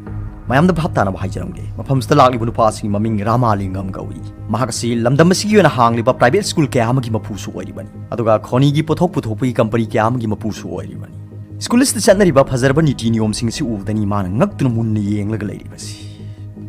ꯃꯌꯥꯝꯗ ꯚꯥꯞ ꯇꯥꯅꯕ ꯍꯥꯏꯖꯔꯝꯒꯦ, ꯃꯐꯝꯁꯤꯗ ꯂꯥꯛꯂꯤꯕ ꯅꯨꯄꯥ ꯑꯁꯤꯒꯤ ꯃꯃꯤꯡ ꯔꯥꯃꯥꯂꯤꯡꯒꯝ ꯀꯧꯏ꯫ ꯃꯍꯥꯛ ꯑꯁꯤ ꯂꯝꯗꯝ ꯑꯁꯤꯒꯤ ꯑꯣꯏꯅ ꯍꯥꯡꯂꯤꯕ ꯄ꯭ꯔꯥꯏꯚꯦꯠ ꯁ꯭ꯀꯨꯜ ꯀꯌꯥ ꯑꯃꯒꯤ ꯃꯄꯨꯁꯨ ꯑꯣꯏꯔꯤꯕꯅꯤ, ꯑꯗꯨꯒ ꯈꯣꯅꯤꯒꯤ ꯄꯣꯠꯊꯣꯛ ꯄꯨꯊꯣꯛꯄꯒꯤ ꯀꯝꯄꯅꯤ ꯀꯌꯥ ꯑꯃꯒꯤ ꯃꯄꯨꯁꯨ ꯑꯣꯏꯔꯤꯕꯅꯤ꯫ ꯁ꯭ꯀꯨꯜ ꯑꯁꯤꯗ ꯆꯠꯅꯔꯤꯕ ꯐꯖꯔꯕ ꯅꯤꯇꯤ ꯅꯤꯌꯣꯝꯁꯤꯡ ꯑꯁꯤ ꯎꯕꯗꯅꯤ ꯃꯥꯅ ꯉꯛꯇꯨꯅ ꯃꯨꯟꯅ ꯌꯦꯡꯂꯒ ꯂꯩꯔꯤꯕꯁꯤ꯫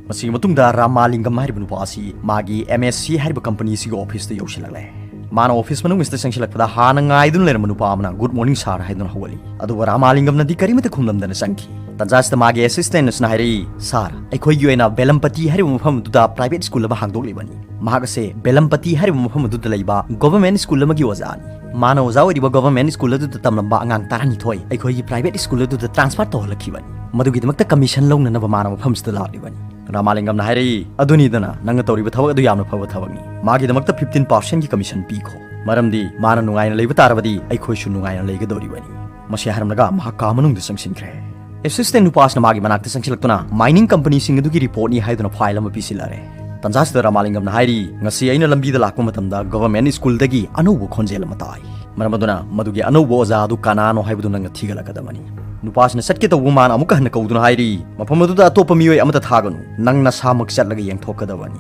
ꯃꯁꯤꯒꯤ ꯃꯇꯨꯡꯗ ꯔꯥꯃꯥꯂꯤꯡꯒꯝ ꯍꯥꯏꯔꯤꯕ ꯅꯨꯄꯥ ꯑꯁꯤ ꯃꯥꯒꯤ ꯑꯦꯝ ꯑꯦꯁ ꯁꯤ ꯍꯥꯏꯔꯤꯕ ꯀꯝꯄꯅꯤ ꯑꯁꯤꯒꯤ ꯑꯣꯐꯤꯁꯇ ꯌꯧꯁꯤꯜꯂꯛꯂꯦ꯫ ꯃꯥꯅ ꯑꯣꯐꯤꯁ ꯃꯅꯨꯡ ꯑꯁꯤꯗ ꯆꯪꯁꯤꯜꯂꯛꯄꯗ ꯍꯥꯟꯅ ꯉꯥꯏꯗꯨꯅ ꯂꯩꯔꯝꯕ ꯅꯨꯄꯥ ꯑꯃꯅ "Good morning, sir" ꯍꯥꯏꯗꯨꯅ ꯍꯧꯒꯠꯂꯤ꯫ ꯑꯗꯨꯕꯨ ꯔꯥꯃꯥꯂꯤꯡꯒꯝꯅꯗꯤ ꯀꯔꯤꯃꯠꯇ ꯈꯨꯝꯂꯝꯗꯅ ꯆꯪꯈꯤ꯫ ꯇꯟꯖꯥꯁꯤꯗ ꯃꯥꯒꯤ ꯑꯦꯁꯤꯁꯇꯦꯟꯠ ꯑꯁꯤꯅ ꯍꯥꯏꯔꯛꯏ, "ꯁꯥꯔ, ꯑꯩꯈꯣꯏꯒꯤ ꯑꯣꯏꯅ ꯕꯦꯂꯝꯄꯇꯤ ꯍꯥꯏꯔꯤꯕ ꯃꯐꯝ ꯑꯗꯨꯗ ꯄ꯭ꯔꯥꯏꯚꯦꯠ ꯁ꯭ꯀꯨꯜ ꯑꯃ ꯍꯥꯡꯗꯣꯛꯂꯤꯕꯅꯤ꯫ ꯃꯍꯥꯛ ꯑꯁꯦ ꯕꯦꯂꯝꯄꯇꯤ ꯍꯥꯏꯔꯤꯕ ꯃꯐꯝ ꯑꯗꯨꯗ ꯂꯩꯕ ꯒꯣꯚꯔꯟꯃꯦꯟꯠ ꯁ꯭ꯀꯨꯜ ꯑꯃꯒꯤ ꯑꯣꯖꯥꯅꯤ꯫ ꯃꯥꯅ ꯑꯣꯖꯥ ꯑꯣꯏꯔꯤꯕ ꯒꯣꯚꯔꯟꯃꯦꯟꯠ ꯁ꯭ꯀꯨꯜ ꯑꯗꯨꯗ ꯇꯝꯂꯝꯕ ꯑꯉꯥꯡ ꯇꯔꯥꯅꯤꯊꯣꯏ ꯑꯩꯈꯣꯏꯒꯤ ꯄ꯭ꯔꯥꯏꯚꯦꯠ ꯁ꯭ꯀꯨꯜ ꯑꯗꯨꯗ ꯇ꯭ꯔꯥꯟꯁꯐꯔ ꯇꯧꯍꯜꯂꯛꯈꯤꯕꯅꯤ꯫ ꯃꯗꯨꯒꯤꯗꯃꯛꯇ ꯀꯃꯤꯁꯟ ꯂꯧꯅꯅꯕ ꯃꯥꯅ ꯃꯐꯝꯁꯤꯗ ꯂꯥꯛꯂꯤꯕꯅꯤ꯫" ꯔꯥꯃꯥꯂꯤꯡꯒꯝꯅ ꯍꯥꯏꯔꯛꯏ, "ꯑꯗꯨꯅꯤꯗꯅ, ꯅꯪꯅ ꯇꯧꯔꯤꯕ ꯊꯕꯛ ꯑꯗꯨ ꯌꯥꯝꯅ ꯐꯕ ꯊꯕꯛꯅꯤ꯫ ꯃꯥꯒꯤꯗꯃꯛꯇ ꯐꯤꯐꯇꯤꯟ ꯄꯥꯔꯁꯦꯟꯠꯀꯤ ꯀꯃꯤꯁꯟ ꯄꯤꯈꯣ꯫ ꯃꯔꯝꯗꯤ ꯃꯥꯅ ꯅꯨꯡꯉꯥꯏꯅ ꯂꯩꯕ ꯇꯥꯔꯕꯗꯤ ꯑꯩꯈꯣꯏꯁꯨ ꯅꯨꯡꯉꯥꯏꯅ ꯂꯩꯒꯗꯧꯔꯤꯕꯅꯤ꯫" ꯃꯁꯤ ꯍꯥꯏꯔꯝꯂꯒ ꯃꯍꯥꯛ ꯀꯥ ꯃꯅꯨꯡꯗ ꯆꯪꯁꯤꯟꯈ꯭ꯔꯦ꯫ ꯑꯦꯁꯤꯁꯇꯦꯟꯠ ꯅꯨꯄꯥꯁꯤꯅ ꯃꯥꯒꯤ ꯃꯅꯥꯛꯇ ꯆꯪꯁꯤꯜꯂꯛꯇꯨꯅ ꯃꯥꯏꯅꯤꯡ ꯀꯝꯄꯅꯤꯁꯤꯡ ꯑꯗꯨꯒꯤ ꯔꯤꯄꯣꯔꯠꯅꯤ ꯍꯥꯏꯗꯨꯅ ꯐꯥꯏꯜ ꯑꯃ ꯄꯤꯁꯤꯜꯂꯔꯦ꯫ ꯇꯟꯖꯥꯁꯤꯗ ꯔꯥꯃꯥꯂꯤꯡꯒꯝꯅ ꯍꯥꯏꯔꯤ, "ꯉꯁꯤ ꯑꯩꯅ ꯂꯝꯕꯤꯗ ꯂꯥꯛꯄ ꯃꯇꯝꯗ ꯒꯣꯚꯔꯟꯃꯦꯟꯠ ꯁ꯭ꯀꯨꯜꯗꯒꯤ ꯑꯅꯧꯕ ꯈꯣꯟꯖꯦꯜ ꯑꯃ ꯇꯥꯏ꯫ ꯃꯔꯝ ꯑꯗꯨꯅ ꯃꯗꯨꯒꯤ ꯑꯅꯧꯕ ꯑꯣꯖꯥ ꯑꯗꯨ ꯀꯅꯥꯅꯣ ꯍꯥꯏꯕꯗꯨ ꯅꯪꯅ ꯊꯤꯒꯠꯂꯛꯀꯗꯕꯅꯤ꯫" ꯅꯨꯄꯥꯁꯤꯅ ꯆꯠꯀꯦ ꯇꯧꯕ ꯃꯥꯅ ꯑꯃꯨꯛꯀ ꯍꯟꯅ ꯀꯧꯗꯨꯅ ꯍꯥꯏꯔꯤ, "ꯃꯐꯝ ꯑꯗꯨꯗ ꯑꯇꯣꯞꯄ ꯃꯤꯑꯣꯏ ꯑꯃꯠꯇ ꯊꯥꯒꯅꯨ꯫ ꯅꯪ ꯅꯁꯥꯃꯛ ꯆꯠꯂꯒ ꯌꯦꯡꯊꯣꯛꯀꯗꯕꯅꯤ꯫"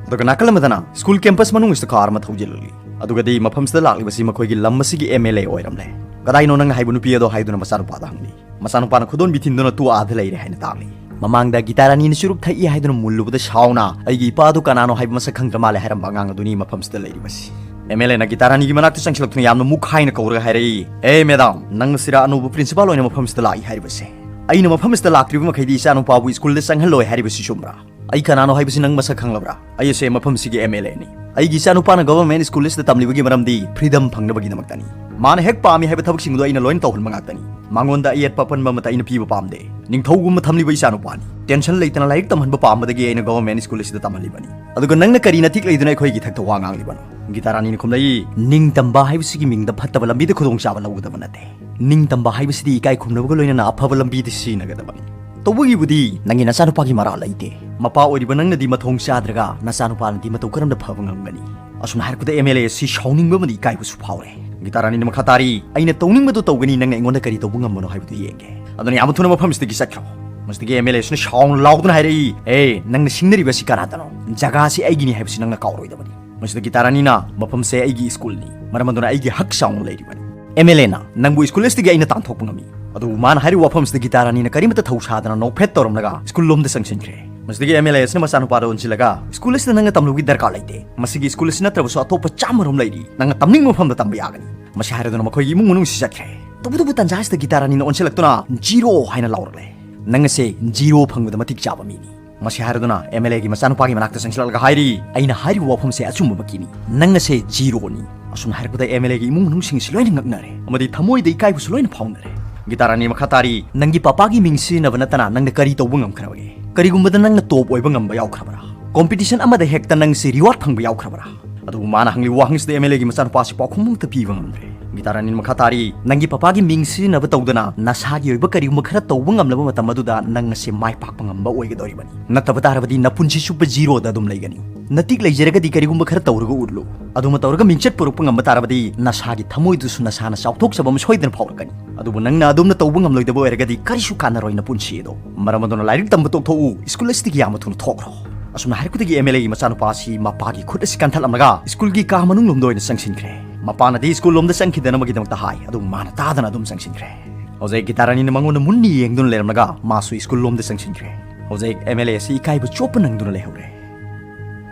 ꯑꯗꯨꯒ ꯅꯥꯀꯜ ꯑꯃꯗꯅ ꯁ꯭ꯀꯨꯜ ꯀꯦꯝꯄꯁ ꯃꯅꯨꯡ ꯑꯁꯤꯗ ꯀꯥꯔ ꯑꯃ ꯊꯧꯖꯤꯜꯂꯛꯂꯤ꯫ ꯑꯗꯨꯒꯗꯤ ꯃꯐꯝꯁꯤꯗ ꯂꯥꯛꯂꯤꯕꯁꯤ ꯃꯈꯣꯏꯒꯤ ꯂꯝ ꯑꯁꯤꯒꯤ ꯑꯦꯝ ꯑꯦꯜ ꯑꯦ ꯑꯣꯏꯔꯝꯂꯦ꯫ "ꯀꯗꯥꯏꯅꯣ ꯅꯪꯅ ꯍꯥꯏꯕ ꯅꯨꯄꯤ ꯑꯗꯣ?" ꯍꯥꯏꯗꯨꯅ ꯃꯆꯥꯅꯨꯄꯥꯗ ꯍꯪꯂꯤ꯫ ꯃꯆꯥꯅꯨꯄꯥꯅ ꯈꯨꯗꯣꯟꯕꯤ ꯊꯤꯟꯗꯨꯅ "ꯇꯨ ꯑꯥꯗ ꯂꯩꯔꯦ" ꯍꯥꯏꯅ ꯇꯥꯛꯂꯤ꯫ ꯃꯃꯥꯡꯗ ꯒꯤꯇꯥꯔꯥꯅꯤꯅ ꯆꯨꯔꯨꯞ ꯊꯛꯏ ꯍꯥꯏꯗꯨꯅ ꯃꯨꯜꯂꯨꯕꯗ ꯁꯥꯎꯅ, "ꯑꯩꯒꯤ ꯏꯄꯥꯗꯨ ꯀꯅꯥꯅꯣ ꯍꯥꯏꯕ ꯃꯁꯛ ꯈꯪꯗ꯭ꯔ ꯃꯥꯜꯂꯦ" ꯍꯥꯏꯔꯝꯕ ꯑꯉꯥꯡ ꯑꯗꯨꯅꯤ ꯃꯐꯝꯁꯤꯗ ꯂꯩꯔꯤꯕꯁꯤ꯫ ꯑꯦꯝ ꯑꯦꯜ ꯑꯦꯅ ꯒꯤꯇꯥꯔꯥꯅꯤꯒꯤ ꯃꯅꯥꯛꯇ ꯆꯪꯁꯤꯜꯂꯛꯇꯨꯅ ꯌꯥꯝꯅ ꯃꯨꯛ ꯍꯥꯏꯅ ꯀꯧꯔꯒ ꯍꯥꯏꯔꯛꯏ, "ꯑꯦ ꯃꯦꯗꯥꯝ, ꯅꯪ ꯑꯁꯤꯔ ꯑꯅꯧꯕ ꯄ꯭ꯔꯤꯟꯁꯤꯄꯥꯜ ꯑꯣꯏꯅ ꯃꯐꯝꯁꯤꯗ ꯂꯥꯛꯏ ꯍꯥꯏꯔꯤꯕꯁꯦ? ꯑꯩꯅ ꯃꯐꯝꯁꯤꯗ ꯂꯥꯛꯇ꯭ꯔꯤꯕ ꯃꯈꯩꯗꯤ ꯏꯆꯥꯅꯨꯄꯥꯕꯨ ꯁ꯭ꯀꯨꯜꯗ ꯆꯪꯍꯜꯂꯣꯏ ꯍꯥꯏꯔꯤꯕꯁꯤ ꯆꯨꯝꯕ꯭ꯔꯥ? ꯑꯩ ꯀꯅꯥꯅꯣ ꯍꯥꯏꯕꯁꯤ ꯅꯪ ꯃꯁꯛ ꯈꯪꯂꯕ꯭ꯔꯥ? ꯑꯩ ꯑꯁꯦ ꯃꯐꯝꯁꯤꯒꯤ ꯑꯦꯝ ꯑꯦꯜ ꯑꯦꯅꯤ꯫ ꯑꯩꯒꯤ ꯏꯆꯥꯅꯨꯄꯥꯅ ꯒꯚꯔꯟꯃꯦꯟꯠ ꯁ꯭ꯀꯨꯜ ꯑꯁꯤꯗ ꯇꯝꯂꯤꯕꯒꯤ ꯃꯔꯝꯗꯤ ꯐ꯭ꯔꯤꯗꯝ ꯐꯪꯅꯕꯒꯤꯗꯃꯛꯇꯅꯤ꯫ ꯃꯥꯅ ꯍꯦꯛ ꯄꯥꯝꯃꯤ ꯍꯥꯏꯕ ꯊꯕꯛꯁꯤꯡꯗꯨ ꯑꯩꯅ ꯂꯣꯏꯅ ꯇꯧꯍꯟꯕ ꯉꯥꯛꯇꯅꯤ꯫ ꯃꯉꯣꯟꯗ ꯑꯌꯦꯠꯄ ꯑꯄꯟꯕ ꯑꯃꯠꯇ ꯑꯩꯅ ꯄꯤꯕ ꯄꯥꯝꯗꯦ꯫ ꯅꯤꯡꯊꯧꯒꯨꯝꯕ ꯊꯝꯂꯤꯕ ꯏꯆꯥꯅꯨꯄꯥꯅꯤ꯫ ꯇꯦꯟꯁꯟ ꯂꯩꯇꯅ ꯂꯥꯏꯔꯤꯛ ꯇꯝꯍꯟꯕ ꯄꯥꯝꯕꯗꯒꯤ ꯑꯩꯅ ꯒꯚꯔꯟꯃꯦꯟꯠ ꯁ꯭ꯀꯨꯜ ꯑꯁꯤꯗ ꯇꯝꯍꯜꯂꯤꯕꯅꯤ꯫ ꯑꯗꯨꯒ ꯅꯪꯅ ꯀꯔꯤ ꯅꯇꯤꯛ ꯂꯩꯗꯨꯅ ꯑꯩꯈꯣꯏꯒꯤ ꯏꯊꯛꯇ ꯋꯥ ꯉꯥꯡꯂꯤꯕꯅꯣ?" ꯒꯤꯇꯥꯔꯥꯅꯤꯅ ꯈꯨꯝꯂꯛꯏ, "ꯅꯤꯡꯇꯝꯕ ꯍꯥꯏꯕꯁꯤꯒꯤ ꯃꯤꯡꯗ ꯐꯠꯇꯕ ꯂꯝꯕꯤꯗ ꯈꯨꯗꯣꯡꯆꯥꯕ ꯂꯧꯒꯗꯕ ꯅꯠꯇꯦ꯫ ꯅꯤꯡꯇꯝꯕ ꯍꯥꯏꯕꯁꯤꯗꯤ ꯏꯀꯥꯏ ꯈꯨꯝꯅꯕꯒ ꯂꯣꯏꯅꯅ ꯑꯐꯕ ꯂꯝꯕꯤꯗ ꯁꯤꯖꯤꯟꯅꯒꯗꯕꯅꯤ꯫ ꯇꯧꯕꯒꯤꯕꯨꯗꯤ ꯅꯪꯒꯤ ꯅꯆꯥꯅꯨꯄꯥꯒꯤ ꯃꯔꯥꯜ ꯂꯩꯇꯦ꯫ ꯃꯄꯥ ꯑꯣꯏꯔꯤꯕ ꯅꯪꯅꯗꯤ ꯃꯊꯣꯡ ꯆꯥꯗ꯭ꯔꯒ ꯅꯆꯥꯅꯨꯄꯥꯅꯗꯤ ꯃꯇꯧ ꯀꯔꯝꯅ ꯐꯕ ꯉꯝꯒꯅꯤ?" ꯑꯁꯨꯝꯅ ꯍꯥꯏꯔꯛꯄꯗ ꯑꯦꯝ ꯑꯦꯜ ꯑꯦ ꯑꯁꯤ ꯁꯥꯎꯅꯤꯡꯕ ꯑꯃꯗꯤ ꯏꯀꯥꯏꯕꯁꯨ ꯐꯥꯎꯔꯦ꯫ ꯒꯤꯇꯥꯔꯥꯅꯤꯅ ꯃꯈꯥ ꯇꯥꯔꯤ, "ꯑꯩꯅ ꯇꯧꯅꯤꯡꯕꯗꯨ ꯇꯧꯒꯅꯤ, ꯅꯪꯅ ꯑꯩꯉꯣꯟꯗ ꯀꯔꯤ ꯇꯧꯕ ꯉꯝꯕꯅꯣ ꯍꯥꯏꯕꯗꯨ ꯌꯦꯡꯒꯦ꯫ ꯑꯗꯨꯅ ꯌꯥꯝ ꯊꯨꯅ ꯃꯐꯝꯁꯤꯗꯒꯤ ꯆꯠꯈ꯭ꯔꯣ꯫" ꯃꯁꯤꯗꯒꯤ ꯑꯦꯝ ꯑꯦꯜ ꯑꯦ ꯑꯁꯤꯅ ꯁꯥꯎꯅ ꯂꯥꯎꯗꯨꯅ ꯍꯥꯏꯔꯛꯏ, "ꯑꯦ, ꯅꯪꯅ ꯁꯤꯡꯅꯔꯤꯕ ꯑꯁꯤ ꯀꯅꯥꯗꯅꯣ? ꯖꯒꯥ ꯑꯁꯤ ꯑꯩꯒꯤꯅꯤ ꯍꯥꯏꯕꯁꯤ ꯅꯪꯅ ꯀꯥꯎꯔꯣꯏꯗꯕꯅꯤ꯫" ꯃꯁꯤꯗ ꯒꯤꯇꯥꯔꯥꯅꯤꯅ, "ꯃꯐꯝꯁꯦ ꯑꯩꯒꯤ ꯁ꯭ꯀꯨꯜꯅꯤ, ꯃꯔꯝ ꯑꯗꯨꯅ ꯑꯩꯒꯤ ꯍꯛ ꯆꯥꯎꯅ ꯂꯩꯔꯤꯕꯅꯤ꯫" ꯑꯦꯝ ꯑꯦꯜ ꯑꯦꯅ, "ꯅꯪꯕꯨ ꯁ꯭ꯀꯨꯜ ꯑꯁꯤꯗꯒꯤ ꯑꯩꯅ ꯇꯥꯟꯊꯣꯛꯄ ꯉꯝꯃꯤ꯫" ꯑꯗꯨꯕꯨ ꯃꯥꯅ ꯍꯥꯏꯔꯤꯕ ꯋꯥꯐꯝꯁꯤꯗ ꯒꯤꯇꯥꯔꯥꯅꯤꯅ ꯀꯔꯤꯃꯠꯇ ꯊꯧꯁꯥꯗꯅ ꯅꯣꯛꯐꯦꯠ ꯇꯧꯔꯝꯂꯒ ꯁ꯭ꯀꯨꯜ ꯂꯣꯝꯗ ꯆꯪꯁꯤꯟꯈ꯭ꯔꯦ꯫ ꯃꯁꯤꯗꯒꯤ ꯑꯦꯝ ꯑꯦꯜ ꯑꯦ ꯑꯁꯤꯅ ꯃꯆꯥꯅꯨꯄꯥꯗ ꯑꯣꯟꯁꯤꯜꯂꯒ, "ꯁ꯭ꯀꯨꯜ ꯑꯁꯤꯗ ꯅꯪꯅ ꯇꯝꯂꯨꯕꯒꯤ ꯗꯔꯀꯥꯔ ꯂꯩꯇꯦ꯫ ꯃꯁꯤꯒꯤ ꯁ꯭ꯀꯨꯜ ꯑꯁꯤ ꯅꯠꯇ꯭ꯔꯕꯁꯨ ꯑꯇꯣꯞꯄ ꯆꯥꯝꯃꯔꯣꯝ ꯂꯩꯔꯤ꯫ ꯅꯪꯅ ꯇꯝꯅꯤꯡꯕ ꯃꯐꯝꯗ ꯇꯝꯕ ꯌꯥꯒꯅꯤ꯫" ꯃꯁꯤ ꯍꯥꯏꯔꯗꯨꯅ ꯃꯈꯣꯏꯒꯤ ꯏꯃꯨꯡ ꯃꯅꯨꯡꯁꯤ ꯆꯠꯈ꯭ꯔꯦ꯫ ꯇꯧꯕꯇꯕꯨ ꯇꯟꯖꯥ ꯑꯁꯤꯗ ꯒꯤꯇꯥꯔꯥꯅꯤꯅ ꯑꯣꯟꯁꯤꯜꯂꯛꯇꯨꯅ, "ꯖꯤꯔꯣ!" ꯍꯥꯏꯅ ꯂꯥꯎꯔꯛꯂꯦ꯫ "ꯅꯪ ꯑꯁꯦ ꯖꯤꯔꯣ ꯐꯪꯕꯗ ꯃꯇꯤꯛ ꯆꯥꯕ ꯃꯤꯅꯤ꯫" ꯃꯁꯤ ꯍꯥꯏꯔꯗꯨꯅ ꯑꯦꯝ ꯑꯦꯜ ꯑꯦꯒꯤ ꯃꯆꯥꯅꯨꯄꯥꯒꯤ ꯃꯅꯥꯛꯇ ꯆꯪꯁꯤꯜꯂꯛꯂꯒ ꯍꯥꯏꯔꯤ, "ꯑꯩꯅ ꯍꯥꯏꯔꯤꯕ ꯋꯥꯐꯝꯁꯦ ꯑꯆꯨꯝꯕꯃꯛꯀꯤꯅꯤ꯫ ꯅꯪ ꯑꯁꯦ ꯖꯤꯔꯣꯅꯤ꯫" ꯑꯁꯨꯝꯅ ꯍꯥꯏꯔꯛꯄꯗ ꯑꯦꯝ ꯑꯦꯜ ꯑꯦꯒꯤ ꯏꯃꯨꯡ ꯃꯅꯨꯡꯁꯤꯡꯁꯤ ꯂꯣꯏꯅ ꯉꯛꯅꯔꯦ ꯑꯃꯗꯤ ꯊꯃꯣꯏꯗ ꯏꯀꯥꯏꯕꯁꯨ ꯂꯣꯏꯅ ꯐꯥꯎꯅꯔꯦ꯫ ꯒꯤꯇꯥꯔꯥꯅꯤ ꯃꯈꯥ ꯇꯥꯔꯤ, "ꯅꯪꯒꯤ ꯄꯄꯥꯒꯤ ꯃꯤꯡ ꯁꯤꯖꯤꯟꯅꯕ ꯅꯠꯇꯅ ꯅꯪꯅ ꯀꯔꯤ ꯇꯧꯕ ꯉꯝꯈ꯭ꯔꯕꯒꯦ? ꯀꯔꯤꯒꯨꯝꯕꯗ ꯅꯪꯅ ꯇꯣꯞ ꯑꯣꯏꯕ ꯉꯝꯕ ꯌꯥꯎꯈ꯭ꯔꯕ꯭ꯔꯥ? ꯀꯣꯝꯄꯤꯇꯤꯁꯟ ꯑꯃꯗ ꯍꯦꯛꯇ ꯅꯪꯁꯤ ꯔꯤꯋꯥꯔꯗ ꯐꯪꯕ ꯌꯥꯎꯈ꯭ꯔꯕ꯭ꯔꯥ?" ꯑꯗꯨꯕꯨ ꯃꯥꯅ ꯍꯪꯂꯤꯕ ꯋꯥꯍꯪꯁꯤꯗ ꯑꯦꯝ ꯑꯦꯜ ꯑꯦꯒꯤ ꯃꯆꯥꯅꯨꯄꯥꯁꯤ ꯄꯥꯎꯈꯨꯝ ꯑꯃꯠꯇ ꯄꯤꯕ ꯉꯝꯗ꯭ꯔꯦ꯫ ꯒꯤꯇꯥꯔꯥꯅꯤꯅ ꯃꯈꯥ ꯇꯥꯔꯤ, "ꯅꯪꯒꯤ ꯄꯄꯥꯒꯤ ꯃꯤꯡ ꯁꯤꯖꯤꯟꯅꯕ ꯇꯧꯗꯅ ꯅꯁꯥꯒꯤ ꯑꯣꯏꯕ ꯀꯔꯤꯒꯨꯝꯕ ꯈꯔ ꯇꯧꯕ ꯉꯝꯂꯕ ꯃꯇꯝ ꯑꯗꯨꯗ ꯅꯪ ꯑꯁꯤ ꯃꯥꯏ ꯄꯥꯛꯄ ꯉꯝꯕ ꯑꯣꯏꯒꯗꯧꯔꯤꯕꯅꯤ꯫ ꯅꯠꯇꯕ ꯇꯥꯔꯕꯗꯤ ꯅꯄꯨꯟꯁꯤ ꯆꯨꯞꯄ ꯖꯤꯔꯣꯗ ꯑꯗꯨꯝ ꯂꯩꯒꯅꯤ꯫ ꯅꯇꯤꯛ ꯂꯩꯖꯔꯒꯗꯤ ꯀꯔꯤꯒꯨꯝꯕ ꯈꯔ ꯇꯧꯔꯒ ꯎꯠꯂꯨ꯫ ꯑꯗꯨꯃ ꯇꯧꯔꯒ ꯃꯤꯡꯆꯠ ꯄꯨꯔꯛꯄ ꯉꯝꯕ ꯇꯥꯔꯕꯗꯤ ꯅꯁꯥꯒꯤ ꯊꯃꯣꯏꯗꯨꯁꯨ ꯅꯁꯥꯅ ꯆꯥꯎꯊꯣꯛꯆꯕ ꯑꯃ ꯁꯣꯏꯗꯅ ꯐꯥꯎꯔꯛꯀꯅꯤ꯫ ꯑꯗꯨꯕꯨ ꯅꯪꯅ ꯑꯗꯨꯝꯅ ꯇꯧꯕ ꯉꯝꯂꯣꯏꯗꯕ ꯑꯣꯏꯔꯒꯗꯤ ꯀꯔꯤꯁꯨ ꯀꯥꯟꯅꯔꯣꯏ ꯅꯄꯨꯟꯁꯤ ꯑꯗꯣ꯫ ꯃꯔꯝ ꯑꯗꯨꯅ ꯂꯥꯏꯔꯤꯛ ꯇꯝꯕ ꯇꯣꯛꯊꯣꯛꯎ, ꯁ꯭ꯀꯨꯜ ꯑꯁꯤꯗꯒꯤ ꯌꯥꯝꯅ ꯊꯨꯅ ꯊꯣꯛꯈ꯭ꯔꯣ꯫" ꯑꯁꯨꯝꯅ ꯍꯥꯏꯔꯛꯄꯗꯒꯤ ꯑꯦꯝ ꯑꯦꯜ ꯑꯦꯒꯤ ꯃꯆꯥꯅꯨꯄꯥ ꯑꯁꯤ ꯃꯄꯥꯒꯤ ꯈꯨꯠ ꯑꯁꯤ ꯀꯟꯊꯠꯂꯝꯂꯒ ꯁ꯭ꯀꯨꯜꯒꯤ ꯀꯥ ꯃꯅꯨꯡ ꯂꯣꯝꯗ ꯑꯣꯏꯅ ꯆꯪꯁꯤꯟꯈ꯭ꯔꯦ꯫ ꯃꯄꯥꯅꯗꯤ ꯁ꯭ꯀꯨꯜ ꯂꯣꯝꯗ ꯆꯪꯈꯤꯗꯅꯕꯒꯤꯗꯃꯛꯇ ꯍꯥꯏ, ꯑꯗꯨꯕꯨ ꯃꯥꯅ ꯇꯥꯗꯅ ꯑꯗꯨꯝ ꯆꯪꯁꯤꯟꯈ꯭ꯔꯦ꯫ ꯍꯧꯖꯤꯛ ꯒꯤꯇꯥꯔꯥꯅꯤꯅ ꯃꯉꯣꯟꯗ ꯃꯨꯟꯅ ꯌꯦꯡꯗꯨꯅ ꯂꯩꯔꯝꯂꯒ ꯃꯥꯁꯨ ꯁ꯭ꯀꯨꯜ ꯂꯣꯝꯗ ꯆꯪꯁꯤꯟꯈ꯭ꯔꯦ꯫ ꯍꯧꯖꯤꯛ ꯑꯦꯝ ꯑꯦꯜ ꯑꯦ ꯑꯁꯤ ꯏꯀꯥꯏꯕ ꯆꯣꯞꯄ ꯅꯪꯗꯨꯅ ꯂꯩꯍꯧꯔꯦ꯫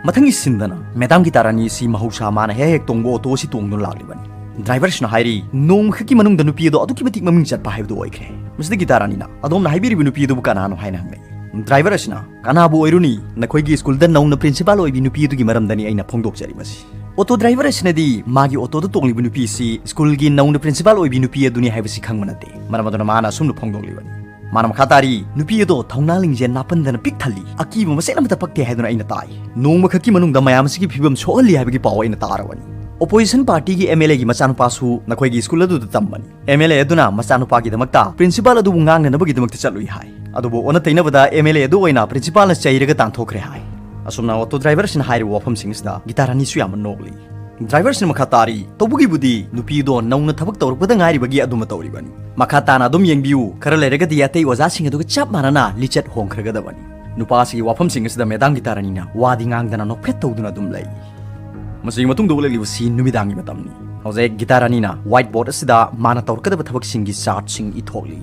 ꯃꯊꯪꯒꯤ ꯁꯤꯟꯗꯅ ꯃꯦꯗꯥꯝ ꯒꯤꯇꯥꯔꯥꯅꯤ ꯑꯁꯤ ꯃꯍꯧꯁꯥ ꯃꯥꯅ ꯍꯦꯛ ꯍꯦꯛ ꯇꯣꯡꯕ ꯑꯣꯇꯣ ꯑꯁꯤ ꯇꯣꯡꯗꯨꯅ ꯂꯥꯛꯂꯤꯕꯅꯤ꯫ ꯗ꯭ꯔꯥꯏꯚꯔꯁꯤꯅ ꯍꯥꯏꯔꯤ, ꯅꯣꯡꯃꯈꯛꯀꯤ ꯃꯅꯨꯡꯗ ꯅꯨꯄꯤ ꯑꯗꯣ ꯑꯗꯨꯛꯀꯤ ꯃꯇꯤꯛ ꯃꯃꯤꯡ ꯆꯠꯄ ꯍꯥꯏꯕꯗꯨ ꯑꯣꯏꯈ꯭ꯔꯦ꯫ ꯃꯁꯤꯗ ꯒꯤꯇꯥꯔꯥꯅꯤꯅ, "ꯑꯗꯣꯝꯅ ꯍꯥꯏꯕꯤꯔꯤꯕ ꯅꯨꯄꯤ ꯑꯗꯨꯕꯨ ꯀꯅꯥꯅꯣ?" ꯍꯥꯏꯅ ꯍꯪꯂꯛꯏ꯫ ꯗ꯭ꯔꯥꯏꯚꯔ ꯑꯁꯤꯅ, "ꯀꯅꯥꯕꯨ ꯑꯣꯏꯔꯨꯅꯤ, ꯅꯈꯣꯏꯒꯤ ꯁ꯭ꯀꯨꯜꯗ ꯅꯧꯅ ꯄ꯭ꯔꯤꯟꯁꯤꯄꯥꯜ ꯑꯣꯏꯕꯤ ꯅꯨꯄꯤ ꯑꯗꯨꯒꯤ ꯃꯔꯝꯗꯅꯤ ꯑꯩꯅ ꯐꯣꯡꯗꯣꯛꯆꯔꯤꯕꯁꯤ꯫" ꯑꯣꯇꯣ ꯗ꯭ꯔꯥꯏꯚꯔ ꯑꯁꯤꯅꯗꯤ ꯃꯥꯒꯤ ꯑꯣꯇꯣꯗ ꯇꯣꯡꯂꯤꯕ ꯅꯨꯄꯤ ꯑꯁꯤ ꯁ꯭ꯀꯨꯜꯒꯤ ꯅꯧꯅ ꯄ꯭ꯔꯤꯟꯁꯤꯄꯥꯜ ꯑꯣꯏꯕꯤ ꯅꯨꯄꯤ ꯑꯗꯨꯅꯤ ꯍꯥꯏꯕꯁꯤ ꯈꯪꯕ ꯅꯠꯇꯦ꯫ ꯃꯔꯝ ꯑꯗꯨꯅ ꯃꯥꯅ ꯑꯁꯨꯝꯅ ꯐꯣꯡꯗꯣꯛꯂꯤꯕꯅꯤ꯫ ꯃꯥꯅ ꯃꯈꯥ ꯇꯥꯔꯤ, "ꯅꯨꯄꯤ ꯑꯗꯣ ꯊꯧꯅꯥ ꯂꯤꯡꯖꯦꯜ ꯅꯥꯄꯟꯗꯅ ꯄꯤꯛ ꯊꯜꯂꯤ, ꯑꯀꯤꯕ ꯃꯆꯦꯠ ꯑꯃꯠꯇ ꯄꯛꯇꯦ ꯍꯥꯏꯗꯨꯅ ꯑꯩꯅ ꯇꯥꯏ꯫ ꯅꯣꯡꯃꯈꯛꯀꯤ ꯃꯅꯨꯡꯗ ꯃꯌꯥꯝ ꯑꯁꯤꯒꯤ ꯐꯤꯕꯝ ꯁꯣꯛꯍꯜꯂꯤ ꯍꯥꯏꯕꯒꯤ ꯄꯥꯎ ꯑꯩꯅ ꯇꯥꯔꯕꯅꯤ꯫ ꯑꯣꯄꯣꯖꯤꯁꯟ ꯄꯥꯔꯇꯤꯒꯤ ꯑꯦꯝ ꯑꯦꯜ ꯑꯦꯒꯤ ꯃꯆꯥꯅꯨꯄꯥꯁꯨ ꯅꯈꯣꯏꯒꯤ ꯁ꯭ꯀꯨꯜ ꯑꯗꯨꯗ ꯇꯝꯕꯅꯤ꯫ ꯑꯦꯝ ꯑꯦꯜ ꯑꯦ ꯑꯗꯨꯅ ꯃꯆꯥꯅꯨꯄꯥꯒꯤꯗꯃꯛꯇ ꯄ꯭ꯔꯤꯟꯁꯤꯄꯥꯜ ꯑꯗꯨꯕꯨ ꯉꯥꯡꯅꯅꯕꯒꯤꯗꯃꯛꯇ ꯆꯠꯂꯨꯏ ꯍꯥꯏ꯫ ꯑꯗꯨꯕꯨ ꯑꯣꯟꯅ ꯇꯩꯅꯕꯗ ꯑꯦꯝ ꯑꯦꯜ ꯑꯦ ꯑꯗꯨ ꯑꯣꯏꯅ ꯄ꯭ꯔꯤꯟꯁꯤꯄꯥꯜꯅ ꯆꯩꯔꯒ ꯇꯥꯟꯊꯣꯛꯈ꯭ꯔꯦ" ꯍꯥꯏ꯫ ꯑꯁꯨꯝꯅ ꯑꯣꯇꯣ ꯗ꯭ꯔꯥꯏꯚꯔꯁꯤꯅ ꯍꯥꯏꯔꯤꯕ ꯋꯥꯐꯝꯁꯤꯡ ꯑꯁꯤꯗ ꯒꯤꯇꯥꯔꯥꯅꯤꯁꯨ ꯌꯥꯝꯅ ꯅꯣꯛꯂꯤ꯫ ꯗ꯭ꯔꯥꯏꯚꯔꯁꯤꯅ ꯃꯈꯥ ꯇꯥꯔꯤ, "ꯇꯧꯕꯒꯤꯕꯨꯗꯤ ꯅꯨꯄꯤꯗꯣ ꯅꯧꯅ ꯊꯕꯛ ꯇꯧꯔꯛꯄꯗ ꯉꯥꯏꯔꯤꯕꯒꯤ ꯑꯗꯨꯃ ꯇꯧꯔꯤꯕꯅꯤ꯫ ꯃꯈꯥ ꯇꯥꯅ ꯑꯗꯨꯝ ꯌꯦꯡꯕꯤꯌꯨ, ꯈꯔ ꯂꯩꯔꯒꯗꯤ ꯑꯇꯩ ꯑꯣꯖꯥꯁꯤꯡ ꯑꯗꯨꯒ ꯆꯞ ꯃꯥꯟꯅꯅ ꯂꯤꯆꯠ ꯍꯣꯡꯈ꯭ꯔꯒꯗꯕꯅꯤ꯫" ꯅꯨꯄꯥꯁꯤꯒꯤ ꯋꯥꯐꯝꯁꯤꯡ ꯑꯁꯤꯗ ꯃꯦꯗꯥꯝ ꯒꯤꯇꯥꯔꯥꯅꯤꯅ ꯋꯥꯗꯤ ꯉꯥꯡꯗꯅ ꯅꯣꯛꯐꯦꯠ ꯇꯧꯗꯨꯅ ꯑꯗꯨꯝ ꯂꯩ꯫ ꯃꯁꯤꯒꯤ ꯃꯇꯨꯡꯗ ꯎꯠꯂꯛꯂꯤꯕꯁꯤ ꯅꯨꯃꯤꯗꯥꯡꯒꯤ ꯃꯇꯝꯅꯤ꯫ ꯍꯧꯖꯤꯛ ꯒꯤꯇꯥꯔꯥꯅꯤꯅ ꯋꯥꯏꯠ ꯕꯣꯔꯗ ꯑꯁꯤꯗ ꯃꯥꯅ ꯇꯧꯔꯛꯀꯗꯕ ꯊꯕꯛꯁꯤꯡꯒꯤ ꯆꯥꯔꯠꯁꯤꯡ ꯏꯊꯣꯛꯂꯤ꯫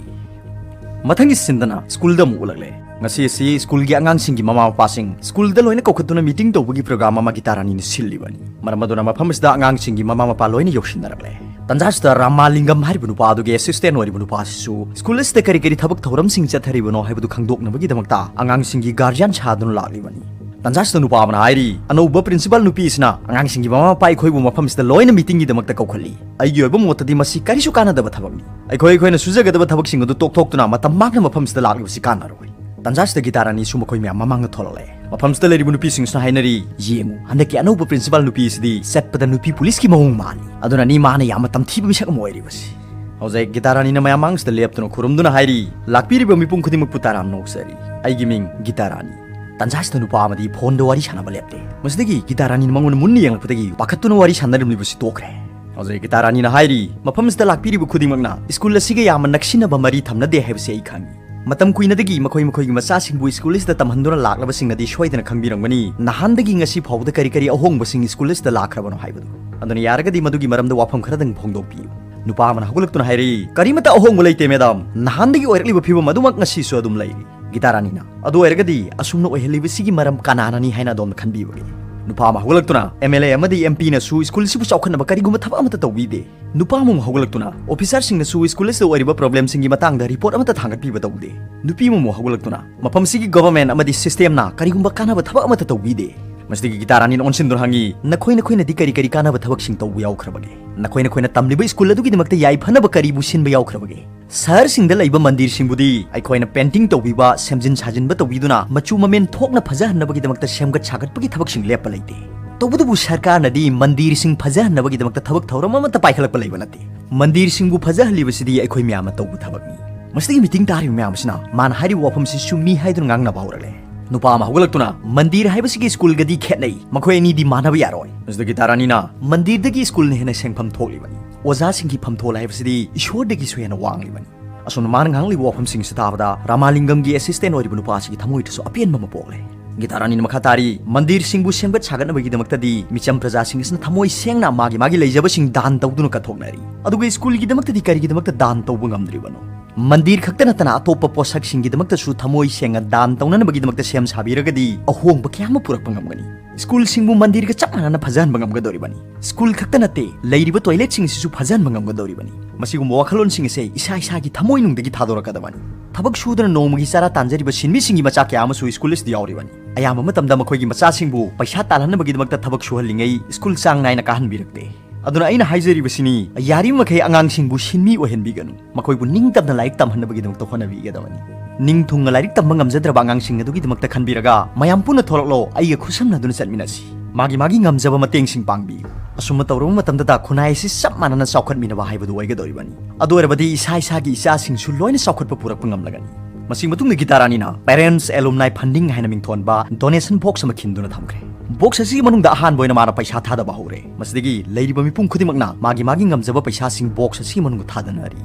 ꯃꯊꯪꯒꯤ ꯁꯤꯟꯗꯅ ꯁ꯭ꯀꯨꯜꯗ ꯑꯃꯨꯛ ꯎꯠꯂꯛꯂꯦ꯫ ꯉꯁꯤ ꯑꯁꯤ ꯁ꯭ꯀꯨꯜꯒꯤ ꯑꯉꯥꯡꯁꯤꯡꯒꯤ ꯃꯃꯥ ꯃꯄꯥꯁꯤꯡ ꯁ꯭ꯀꯨꯜꯗ ꯂꯣꯏꯅ ꯀꯧꯈꯠꯇꯨꯅ ꯃꯤꯇꯤꯡ ꯇꯧꯕꯒꯤ ꯄ꯭ꯔꯣꯒ꯭ꯔꯥꯝ ꯑꯃ ꯒꯤꯇꯥꯔꯥꯅꯤꯅ ꯁꯤꯜꯂꯤꯕꯅꯤ꯫ ꯃꯔꯝ ꯑꯗꯨꯅ ꯃꯐꯝ ꯑꯁꯤꯗ ꯑꯉꯥꯡꯁꯤꯡꯒꯤ ꯃꯃꯥ ꯃꯄꯥ ꯂꯣꯏꯅ ꯌꯧꯁꯤꯟꯅꯔꯛꯂꯦ꯫ ꯇꯟꯖꯥꯁꯤꯗ ꯔꯥꯃꯥꯂꯤꯡꯒꯝ ꯍꯥꯏꯔꯤꯕ ꯅꯨꯄꯥ ꯑꯗꯨꯒꯤ ꯑꯦꯁꯤꯁꯇꯦꯟ ꯑꯣꯏꯔꯤꯕ ꯅꯨꯄꯥ ꯑꯁꯤꯁꯨ ꯁ꯭ꯀꯨꯜ ꯑꯁꯤꯗ ꯀꯔꯤ ꯀꯔꯤ ꯊꯕꯛ ꯊꯧꯔꯝꯁꯤꯡ ꯆꯠꯊꯔꯤꯕꯅꯣ ꯍꯥꯏꯕꯗꯨ ꯈꯪꯗꯣꯛꯅꯕꯒꯤꯗꯃꯛꯇ ꯑꯉꯥꯡꯁꯤꯡꯒꯤ ꯒꯥꯔꯖꯤꯌꯥꯟ ꯁꯥꯗꯨꯅ ꯂꯥꯛꯂꯤꯕꯅꯤ꯫ ꯇꯟꯖꯥꯁꯤꯗ ꯅꯨꯄꯥ ꯑꯃꯅ ꯍꯥꯏꯔꯤ, "ꯑꯅꯧꯕ ꯄ꯭ꯔꯤꯟꯁꯤꯄꯥꯜ ꯅꯨꯄꯤ ꯑꯁꯤꯅ ꯑꯉꯥꯡꯁꯤꯡꯒꯤ ꯃꯃꯥ ꯃꯄꯥ ꯑꯩꯈꯣꯏꯕꯨ ꯃꯐꯝꯁꯤꯗ ꯂꯣꯏꯅ ꯃꯤꯇꯤꯡꯒꯤꯗꯃꯛꯇ ꯀꯧꯈꯠꯂꯤ꯫ ꯑꯩꯒꯤ ꯑꯣꯏꯕ ꯃꯣꯠꯇꯗꯤ ꯃꯁꯤ ꯀꯔꯤꯁꯨ ꯀꯥꯟꯅꯗꯕ ꯊꯕꯛꯅꯤ꯫ ꯑꯩꯈꯣꯏ ꯑꯩꯈꯣꯏꯅ ꯁꯨꯖꯒꯗꯕ ꯊꯕꯛꯁꯤꯡ ꯑꯗꯨ ꯇꯣꯛꯊꯣꯛꯇꯨꯅ ꯃꯇꯝ ꯃꯥꯡꯅ ꯃꯐꯝꯁꯤꯗ ꯂꯥꯛꯂꯤꯕꯁꯤ ꯀꯥꯟꯅꯔꯣꯏ꯫" ꯇꯟꯖꯥꯁꯤꯗ ꯒꯤꯇꯥꯔꯥꯅꯤꯁꯨ ꯃꯈꯣꯏ ꯃꯌꯥꯝ ꯃꯃꯥꯡꯗ ꯊꯣꯛꯂꯛꯂꯦ꯫ ꯃꯐꯝꯁꯤꯗ ꯂꯩꯔꯤꯕ ꯅꯨꯄꯤꯁꯤꯡꯁꯤꯅ ꯍꯥꯏꯅꯔꯤ, "ꯌꯦꯡꯉꯨ, ꯍꯟꯗꯛꯀꯤ ꯑꯅꯧꯕ ꯄ꯭ꯔꯤꯟꯁꯤꯄꯥꯜ ꯅꯨꯄꯤ ꯑꯁꯤꯗꯤ ꯆꯠꯄꯗ ꯅꯨꯄꯤ ꯄꯨꯂꯤꯁꯀꯤ ꯃꯑꯣꯡ ꯃꯥꯜꯂꯤ꯫ ꯑꯗꯨꯅꯅꯤ ꯃꯥꯅ ꯌꯥꯝꯅ ꯇꯝꯊꯤꯕ ꯃꯤꯁꯛ ꯑꯃ ꯑꯣꯏꯔꯤꯕꯁꯤ꯫" ꯍꯧꯖꯤꯛ ꯒꯤꯇꯥꯔꯥꯅꯤꯅ ꯃꯌꯥꯝ ꯃꯥꯡꯁꯤꯗ ꯂꯦꯞꯇꯨꯅ ꯈꯨꯔꯨꯝꯗꯨꯅ ꯍꯥꯏꯔꯤ, "ꯂꯥꯛꯄꯤꯔꯤꯕ ꯃꯤꯄꯨꯝ ꯈꯨꯗꯤꯡꯃꯛꯄꯨ ꯇꯔꯥꯝꯅ ꯑꯣꯛꯆꯔꯤ꯫ ꯑꯩꯒꯤ ꯃꯤꯡ ꯒꯤꯇꯥꯔꯥꯅꯤ꯫" ꯇꯟꯖꯥꯁꯤꯗ ꯅꯨꯄꯥ ꯑꯃꯗꯤ ꯐꯣꯟꯗ ꯋꯥꯔꯤ ꯁꯥꯟꯅꯕ ꯂꯦꯞꯇꯦ꯫ ꯃꯁꯤꯗꯒꯤ ꯒꯤꯇꯥꯔꯥꯅꯤꯅ ꯃꯉꯣꯟꯗ ꯃꯨꯟꯅ ꯌꯦꯡꯂꯛꯄꯗꯒꯤ ꯄꯥꯈꯠꯇꯨꯅ ꯋꯥꯔꯤ ꯁꯥꯟꯅꯔꯝꯂꯤꯕꯁꯤ ꯇꯣꯛꯈ꯭ꯔꯦ꯫ ꯍꯧꯖꯤꯛ ꯒꯤꯇꯥꯔꯥꯅꯤꯅ ꯍꯥꯏꯔꯤ, "ꯃꯐꯝꯁꯤꯗ ꯂꯥꯛꯄꯤꯔꯤꯕ ꯈꯨꯗꯤꯡꯃꯛꯅ ꯁ꯭ꯀꯨꯜ ꯑꯁꯤꯒ ꯌꯥꯝꯅ ꯅꯛꯁꯤꯟꯅꯕ ꯃꯔꯤ ꯊꯝꯅꯗꯦ ꯍꯥꯏꯕꯁꯤ ꯑꯩ ꯈꯪꯏ꯫ ꯃꯇꯝ ꯀꯨꯏꯅꯗꯒꯤ ꯃꯈꯣꯏ ꯃꯈꯣꯏꯒꯤ ꯃꯆꯥꯁꯤꯡꯕꯨ ꯁ꯭ꯀꯨꯜ ꯑꯁꯤꯗ ꯇꯝꯍꯟꯗꯨꯅ ꯂꯥꯛꯂꯕꯁꯤꯡꯅꯗꯤ ꯁꯣꯏꯗꯅ ꯈꯪꯕꯤꯔꯝꯒꯅꯤ, ꯅꯍꯥꯟꯗꯒꯤ ꯉꯁꯤ ꯐꯥꯎꯕꯗ ꯀꯔꯤ ꯀꯔꯤ ꯑꯍꯣꯡꯕꯁꯤꯡ ꯁ꯭ꯀꯨꯜ ꯑꯁꯤꯗ ꯂꯥꯛꯈ꯭ꯔꯕꯅꯣ ꯍꯥꯏꯕꯗꯨ꯫ ꯑꯗꯨꯅ ꯌꯥꯔꯒꯗꯤ ꯃꯗꯨꯒꯤ ꯃꯔꯝꯗ ꯋꯥꯐꯝ ꯈꯔꯗꯪ ꯐꯣꯡꯗꯣꯛꯄꯤꯌꯨ꯫" ꯅꯨꯄꯥ ꯑꯃꯅ ꯍꯧꯒꯠꯂꯛꯇꯨꯅ ꯍꯥꯏꯔꯛꯏ, "ꯀꯔꯤꯃꯠꯇ ꯑꯍꯣꯡꯕ ꯂꯩꯇꯦ, ꯃꯦꯗꯥꯝ꯫ ꯅꯍꯥꯟꯗꯒꯤ ꯑꯣꯏꯔꯛꯂꯤꯕ ꯐꯤꯕꯝ ꯑꯗꯨꯃꯛ ꯉꯁꯤꯁꯨ ꯑꯗꯨꯝ ꯂꯩꯔꯤ꯫ ꯒꯤꯇꯥ ꯔꯥꯅꯤꯅ, "ꯑꯗꯨ ꯑꯣꯏꯔꯒꯗꯤ ꯑꯁꯨꯝꯅ ꯑꯣꯏꯍꯜꯂꯤꯕꯁꯤꯒꯤ ꯃꯔꯝ ꯀꯅꯥꯅꯅꯤ ꯍꯥꯏꯅ ꯑꯗꯣꯝꯅ ꯈꯟꯕꯤꯕꯒꯦ?" ꯅꯨꯄꯥ ꯑꯃ ꯍꯧꯒꯠꯂꯛꯇꯨꯅ, "ꯑꯦꯝ ꯑꯦꯜ ꯑꯦ ꯑꯃꯗꯤ ꯑꯦꯝ ꯄꯤꯅꯁꯨ ꯁ꯭ꯀꯨꯜꯁꯤꯕꯨ ꯆꯥꯎꯈꯠꯅꯕ ꯀꯔꯤꯒꯨꯝꯕ ꯊꯕꯛ ꯑꯃꯠꯇ ꯇꯧꯕꯤꯗꯦ"꯫ ꯅꯨꯄꯥ ꯑꯃꯃꯨꯛ ꯍꯧꯒꯠꯂꯛꯇꯨꯅ, "ꯑꯣꯐꯤꯁꯥꯔꯁꯤꯡꯅꯁꯨ ꯁ꯭ꯀꯨꯜ ꯑꯁꯤꯗ ꯑꯣꯏꯔꯤꯕ ꯄ꯭ꯔꯣꯕ꯭ꯂꯦꯝꯁꯤꯡꯒꯤ ꯃꯇꯥꯡꯗ ꯔꯤꯄꯣꯔꯠ ꯑꯃꯠꯇ ꯊꯥꯡꯒꯠꯄꯤꯕ ꯇꯧꯗꯦ"꯫ ꯅꯨꯄꯤ ꯑꯃꯃꯨꯛ ꯍꯧꯒꯠꯂꯛꯇꯨꯅ, "ꯃꯐꯝꯁꯤꯒꯤ ꯒꯣꯚꯔꯟꯃꯦꯟꯠ ꯑꯃꯗꯤ ꯁꯤꯁꯇꯦꯝꯅ ꯀꯔꯤꯒꯨꯝꯕ ꯀꯥꯟꯅꯕ ꯊꯕꯛ ꯑꯃꯠꯇ ꯇꯧꯕꯤꯗꯦ"꯫ ꯃꯁꯤꯗꯒꯤ ꯒꯤꯇꯥ ꯔꯥꯅꯤꯅ ꯑꯣꯟꯁꯤꯟꯗꯨꯅ ꯍꯪꯉꯤ, "ꯅꯈꯣꯏ ꯅꯈꯣꯏꯅꯗꯤ ꯀꯔꯤ ꯀꯔꯤ ꯀꯥꯟꯅꯕ ꯊꯕꯛꯁꯤꯡ ꯇꯧꯕ ꯌꯥꯎꯈ꯭ꯔꯕꯒꯦ? ꯅꯈꯣꯏ ꯅꯈꯣꯏꯅ ꯇꯝꯂꯤꯕ ꯁ꯭ꯀꯨꯜ ꯑꯗꯨꯒꯤꯗꯃꯛꯇ ꯌꯥꯏꯐꯅꯕ ꯀꯔꯤꯕꯨ ꯁꯤꯟꯕ ꯌꯥꯎꯈ꯭ꯔꯕꯒꯦ?" ꯁꯍꯔꯁꯤꯡꯗ ꯂꯩꯕ ꯃꯟꯗꯤꯔꯁꯤꯡꯕꯨꯗꯤ ꯑꯩꯈꯣꯏꯅ ꯄꯦꯟꯇꯤꯡ ꯇꯧꯕꯤꯕ, ꯁꯦꯝꯖꯤꯟ ꯁꯥꯖꯤꯟꯕ ꯇꯧꯕꯤꯗꯨꯅ ꯃꯆꯨ ꯃꯃꯦꯟ ꯊꯣꯛꯅ ꯐꯖꯍꯟꯅꯕꯒꯤꯗꯃꯛꯇ ꯁꯦꯝꯒꯠ ꯁꯥꯒꯠꯄꯒꯤ ꯊꯕꯛꯁꯤꯡ ꯂꯦꯞꯄ ꯂꯩꯇꯦ꯫ ꯇꯧꯕꯇꯕꯨ ꯁꯔꯀꯥꯔꯅꯗꯤ ꯃꯟꯗꯤꯔꯁꯤꯡ ꯐꯖꯍꯟꯅꯕꯒꯤꯗꯃꯛꯇ ꯊꯕꯛ ꯊꯧꯔꯝ ꯑꯃꯠꯇ ꯄꯥꯏꯈꯠꯂꯛꯄ ꯂꯩꯕ ꯅꯠꯇꯦ꯫ ꯃꯟꯗꯤꯔꯁꯤꯡꯕꯨ ꯐꯖꯍꯜꯂꯤꯕꯁꯤꯗꯤ ꯑꯩꯈꯣꯏ ꯃꯌꯥꯝꯅ ꯇꯧꯕ ꯊꯕꯛꯅꯤ꯫ ꯃꯁꯤꯗꯒꯤ ꯃꯤꯇꯤꯡ ꯇꯥꯔꯤꯕ ꯃꯌꯥꯝ ꯑꯁꯤꯅ ꯃꯥꯅ ꯍꯥꯏꯔꯤꯕ ꯋꯥꯐꯝꯁꯤ ꯆꯨꯝꯃꯤ ꯍꯥꯏꯗꯨꯅ ꯉꯥꯡꯅꯕ ꯍꯧꯔꯛꯂꯦ꯫ ꯅꯨꯄꯥ ꯑꯃ ꯍꯧꯒꯠꯂꯛꯇꯨꯅ, "ꯃꯟꯗꯤꯔ ꯍꯥꯏꯕꯁꯤꯒꯤ ꯁ꯭ꯀꯨꯜꯒꯗꯤ ꯈꯦꯠꯅꯩ꯫ ꯃꯈꯣꯏ ꯑꯅꯤꯗꯤ ꯃꯥꯟꯅꯕ ꯌꯥꯔꯣꯏ"꯫ ꯃꯁꯤꯗ ꯒꯤꯇꯥ ꯔꯥꯅꯤꯅ, "ꯃꯟꯗꯤꯔꯗꯒꯤ ꯁ꯭ꯀꯨꯜꯅ ꯍꯦꯟꯅ ꯁꯦꯟꯐꯝ ꯊꯣꯛꯂꯤꯕꯅꯤ꯫ ꯑꯣꯖꯥꯁꯤꯡꯒꯤ ꯐꯝꯊꯣꯜ ꯍꯥꯏꯕꯁꯤꯗꯤ ꯏꯁꯣꯔꯗꯒꯤꯁꯨ ꯍꯦꯟꯅ ꯋꯥꯡꯂꯤꯕꯅꯤ"꯫ ꯑꯁꯨꯝꯅ ꯃꯥꯅ ꯉꯥꯡꯂꯤꯕ ꯋꯥꯐꯝꯁꯤꯡꯁꯤ ꯇꯥꯕꯗ ꯔꯥꯃꯥꯂꯤꯡꯒꯝꯒꯤ ꯑꯦꯁꯤꯁꯇꯦꯟ ꯑꯣꯏꯔꯤꯕ ꯅꯨꯄꯥ ꯑꯁꯤꯒꯤ ꯊꯃꯣꯏꯗꯁꯨ ꯑꯄꯦꯟꯕ ꯑꯃ ꯄꯣꯛꯂꯦ꯫ ꯒꯤꯇꯥ ꯔꯥꯅꯤꯅ ꯃꯈꯥ ꯇꯥꯔꯤ, "ꯃꯟꯗꯤꯔꯁꯤꯡꯕꯨ ꯁꯦꯝꯒꯠ ꯁꯥꯒꯠꯅꯕꯒꯤꯗꯃꯛꯇꯗꯤ ꯃꯤꯆꯝ ꯄ꯭ꯔꯖꯥꯁꯤꯡ ꯑꯁꯤꯅ ꯊꯃꯣꯏ ꯁꯦꯡꯅ ꯃꯥꯒꯤ ꯃꯥꯒꯤ ꯂꯩꯖꯕꯁꯤꯡ ꯗꯥꯟ ꯇꯧꯗꯨꯅ ꯀꯠꯊꯣꯛꯅꯔꯤ꯫ ꯑꯗꯨꯒ ꯁ꯭ꯀꯨꯜꯒꯤꯗꯃꯛꯇꯗꯤ ꯀꯔꯤꯒꯤꯗꯃꯛꯇ ꯗꯥꯟ ꯇꯧꯕ ꯉꯝꯗ꯭ꯔꯤꯕꯅꯣ? ꯃꯟꯗꯤꯔ ꯈꯛꯇ ꯅꯠꯇꯅ ꯑꯇꯣꯞꯄ ꯄꯣꯠꯁꯛꯁꯤꯡꯒꯤꯗꯃꯛꯇꯁꯨ ꯊꯃꯣꯏ ꯁꯦꯡꯅ ꯗꯥꯟ ꯇꯧꯅꯅꯕꯒꯤꯗꯃꯛꯇ ꯁꯦꯝ ꯁꯥꯕꯤꯔꯒꯗꯤ ꯑꯍꯣꯡꯕ ꯀꯌꯥ ꯑꯃ ꯄꯨꯔꯛꯄ ꯉꯝꯒꯅꯤ꯫ ꯁ꯭ꯀꯨꯜꯁꯤꯡꯕꯨ ꯃꯟꯗꯤꯔꯒ ꯆꯞ ꯃꯥꯟꯅꯅ ꯐꯖꯍꯟꯕ ꯉꯝꯒꯗꯧꯔꯤꯕꯅꯤ꯫ ꯁ꯭ꯀꯨꯜ ꯈꯛꯇ ꯅꯠꯇꯦ, ꯂꯩꯔꯤꯕ ꯇꯣꯏꯂꯦꯠꯁꯤꯡ ꯑꯁꯤꯁꯨ ꯐꯖꯍꯟꯕ ꯉꯝꯒꯗꯧꯔꯤꯕꯅꯤ꯫ ꯃꯁꯤꯒꯨꯝꯕ ꯋꯥꯈꯜꯂꯣꯟꯁꯤꯡ ꯑꯁꯦ ꯏꯁꯥ ꯏꯁꯥꯒꯤ ꯊꯃꯣꯏꯅꯨꯡꯗꯒꯤ ꯊꯥꯗꯣꯔꯛꯀꯗꯕꯅꯤ꯫ ꯊꯕꯛ ꯁꯨꯗꯅ ꯅꯣꯡꯃꯒꯤ ꯆꯔꯥ ꯇꯥꯟꯖꯔꯤꯕ ꯁꯤꯟꯃꯤꯁꯤꯡꯒꯤ ꯃꯆꯥ ꯀꯌꯥ ꯑꯃꯁꯨ ꯁ꯭ꯀꯨꯜ ꯑꯁꯤꯗ ꯌꯥꯎꯔꯤꯕꯅꯤ꯫ ꯑꯌꯥꯝꯕ ꯃꯇꯝꯗ ꯃꯈꯣꯏꯒꯤ ꯃꯆꯥꯁꯤꯡꯕꯨ ꯄꯩꯁꯥ ꯇꯥꯜꯍꯟꯅꯕꯒꯤꯗꯃꯛꯇ ꯊꯕꯛ ꯁꯨꯍꯜꯂꯤꯉꯩ ꯁ꯭ꯀꯨꯜ ꯆꯥꯡ ꯅꯥꯏꯅ ꯀꯥꯍꯟꯕꯤꯔꯛꯇꯦ꯫ ꯑꯗꯨꯅ ꯑꯩꯅ ꯍꯥꯏꯖꯔꯤꯕꯁꯤꯅꯤ, ꯌꯥꯔꯤꯕ ꯃꯈꯩ ꯑꯉꯥꯡꯁꯤꯡꯕꯨ ꯁꯤꯟꯃꯤ ꯑꯣꯏꯍꯟꯕꯤꯒꯅꯨ꯫ ꯃꯈꯣꯏꯕꯨ ꯅꯤꯡꯇꯝꯅ ꯂꯥꯏꯔꯤꯛ ꯇꯝꯍꯟꯅꯕꯒꯤꯗꯃꯛꯇ ꯍꯣꯠꯅꯕꯤꯒꯗꯕꯅꯤ꯫ ꯅꯤꯡꯊꯨꯡꯅ ꯂꯥꯏꯔꯤꯛ ꯇꯝꯕ ꯉꯝꯖꯗ꯭ꯔꯕ ꯑꯉꯥꯡꯁꯤꯡ ꯑꯗꯨꯒꯤꯗꯃꯛꯇ ꯈꯟꯕꯤꯔꯒ, ꯃꯌꯥꯝ ꯄꯨꯟꯅ ꯊꯣꯛꯂꯛꯂꯣ, ꯑꯩꯒ ꯈꯨꯠꯁꯝꯅꯗꯨꯅ ꯆꯠꯃꯤꯟꯅꯁꯤ꯫ ꯃꯥꯒꯤ ꯃꯥꯒꯤ ꯉꯝꯖꯕ ꯃꯇꯦꯡꯁꯤꯡ ꯄꯥꯡꯕꯤꯌꯨ꯫ ꯑꯁꯨꯝꯅ ꯇꯧꯔꯕ ꯃꯇꯝꯗꯇ ꯈꯨꯟꯅꯥꯏ ꯑꯁꯤ ꯆꯞ ꯃꯥꯟꯅꯅ ꯆꯥꯎꯈꯠꯃꯤꯟꯅꯕ ꯍꯥꯏꯕꯗꯨ ꯑꯣꯏꯒꯗꯧꯔꯤꯕꯅꯤ꯫ ꯑꯗꯨ ꯑꯣꯏꯔꯕꯗꯤ ꯏꯁꯥ ꯏꯁꯥꯒꯤ ꯏꯆꯥꯁꯤꯡꯁꯨ ꯂꯣꯏꯅ ꯆꯥꯎꯈꯠꯄ ꯄꯨꯔꯛꯄ ꯉꯝꯂꯒꯅꯤ꯫ ꯃꯁꯤꯒꯤ ꯃꯇꯨꯡꯗ ꯒꯤꯇꯥ ꯔꯥꯅꯤꯅ Parents Alumni Funding ꯍꯥꯏꯅ ꯃꯤꯡꯊꯣꯟꯕ donation box ꯑꯃ ꯈꯤꯟꯗꯨꯅ ꯊꯝꯈ꯭ꯔꯦ꯫ Box ꯑꯁꯤꯒꯤ ꯃꯅꯨꯡꯗ ꯑꯍꯥꯟꯕ ꯑꯣꯏꯅ ꯃꯥꯅ ꯄꯩꯁꯥ ꯊꯥꯗꯕ ꯍꯧꯔꯦ꯫ ꯃꯁꯤꯗꯒꯤ ꯂꯩꯔꯤꯕ ꯃꯤꯄꯨꯝ ꯈꯨꯗꯤꯡꯃꯛꯅ ꯃꯥꯒꯤ ꯃꯥꯒꯤ ꯉꯝꯖꯕ ꯄꯩꯁꯥꯁꯤꯡ box ꯑꯁꯤꯒꯤ ꯃꯅꯨꯡꯗ ꯊꯥꯗꯅꯔꯤ꯫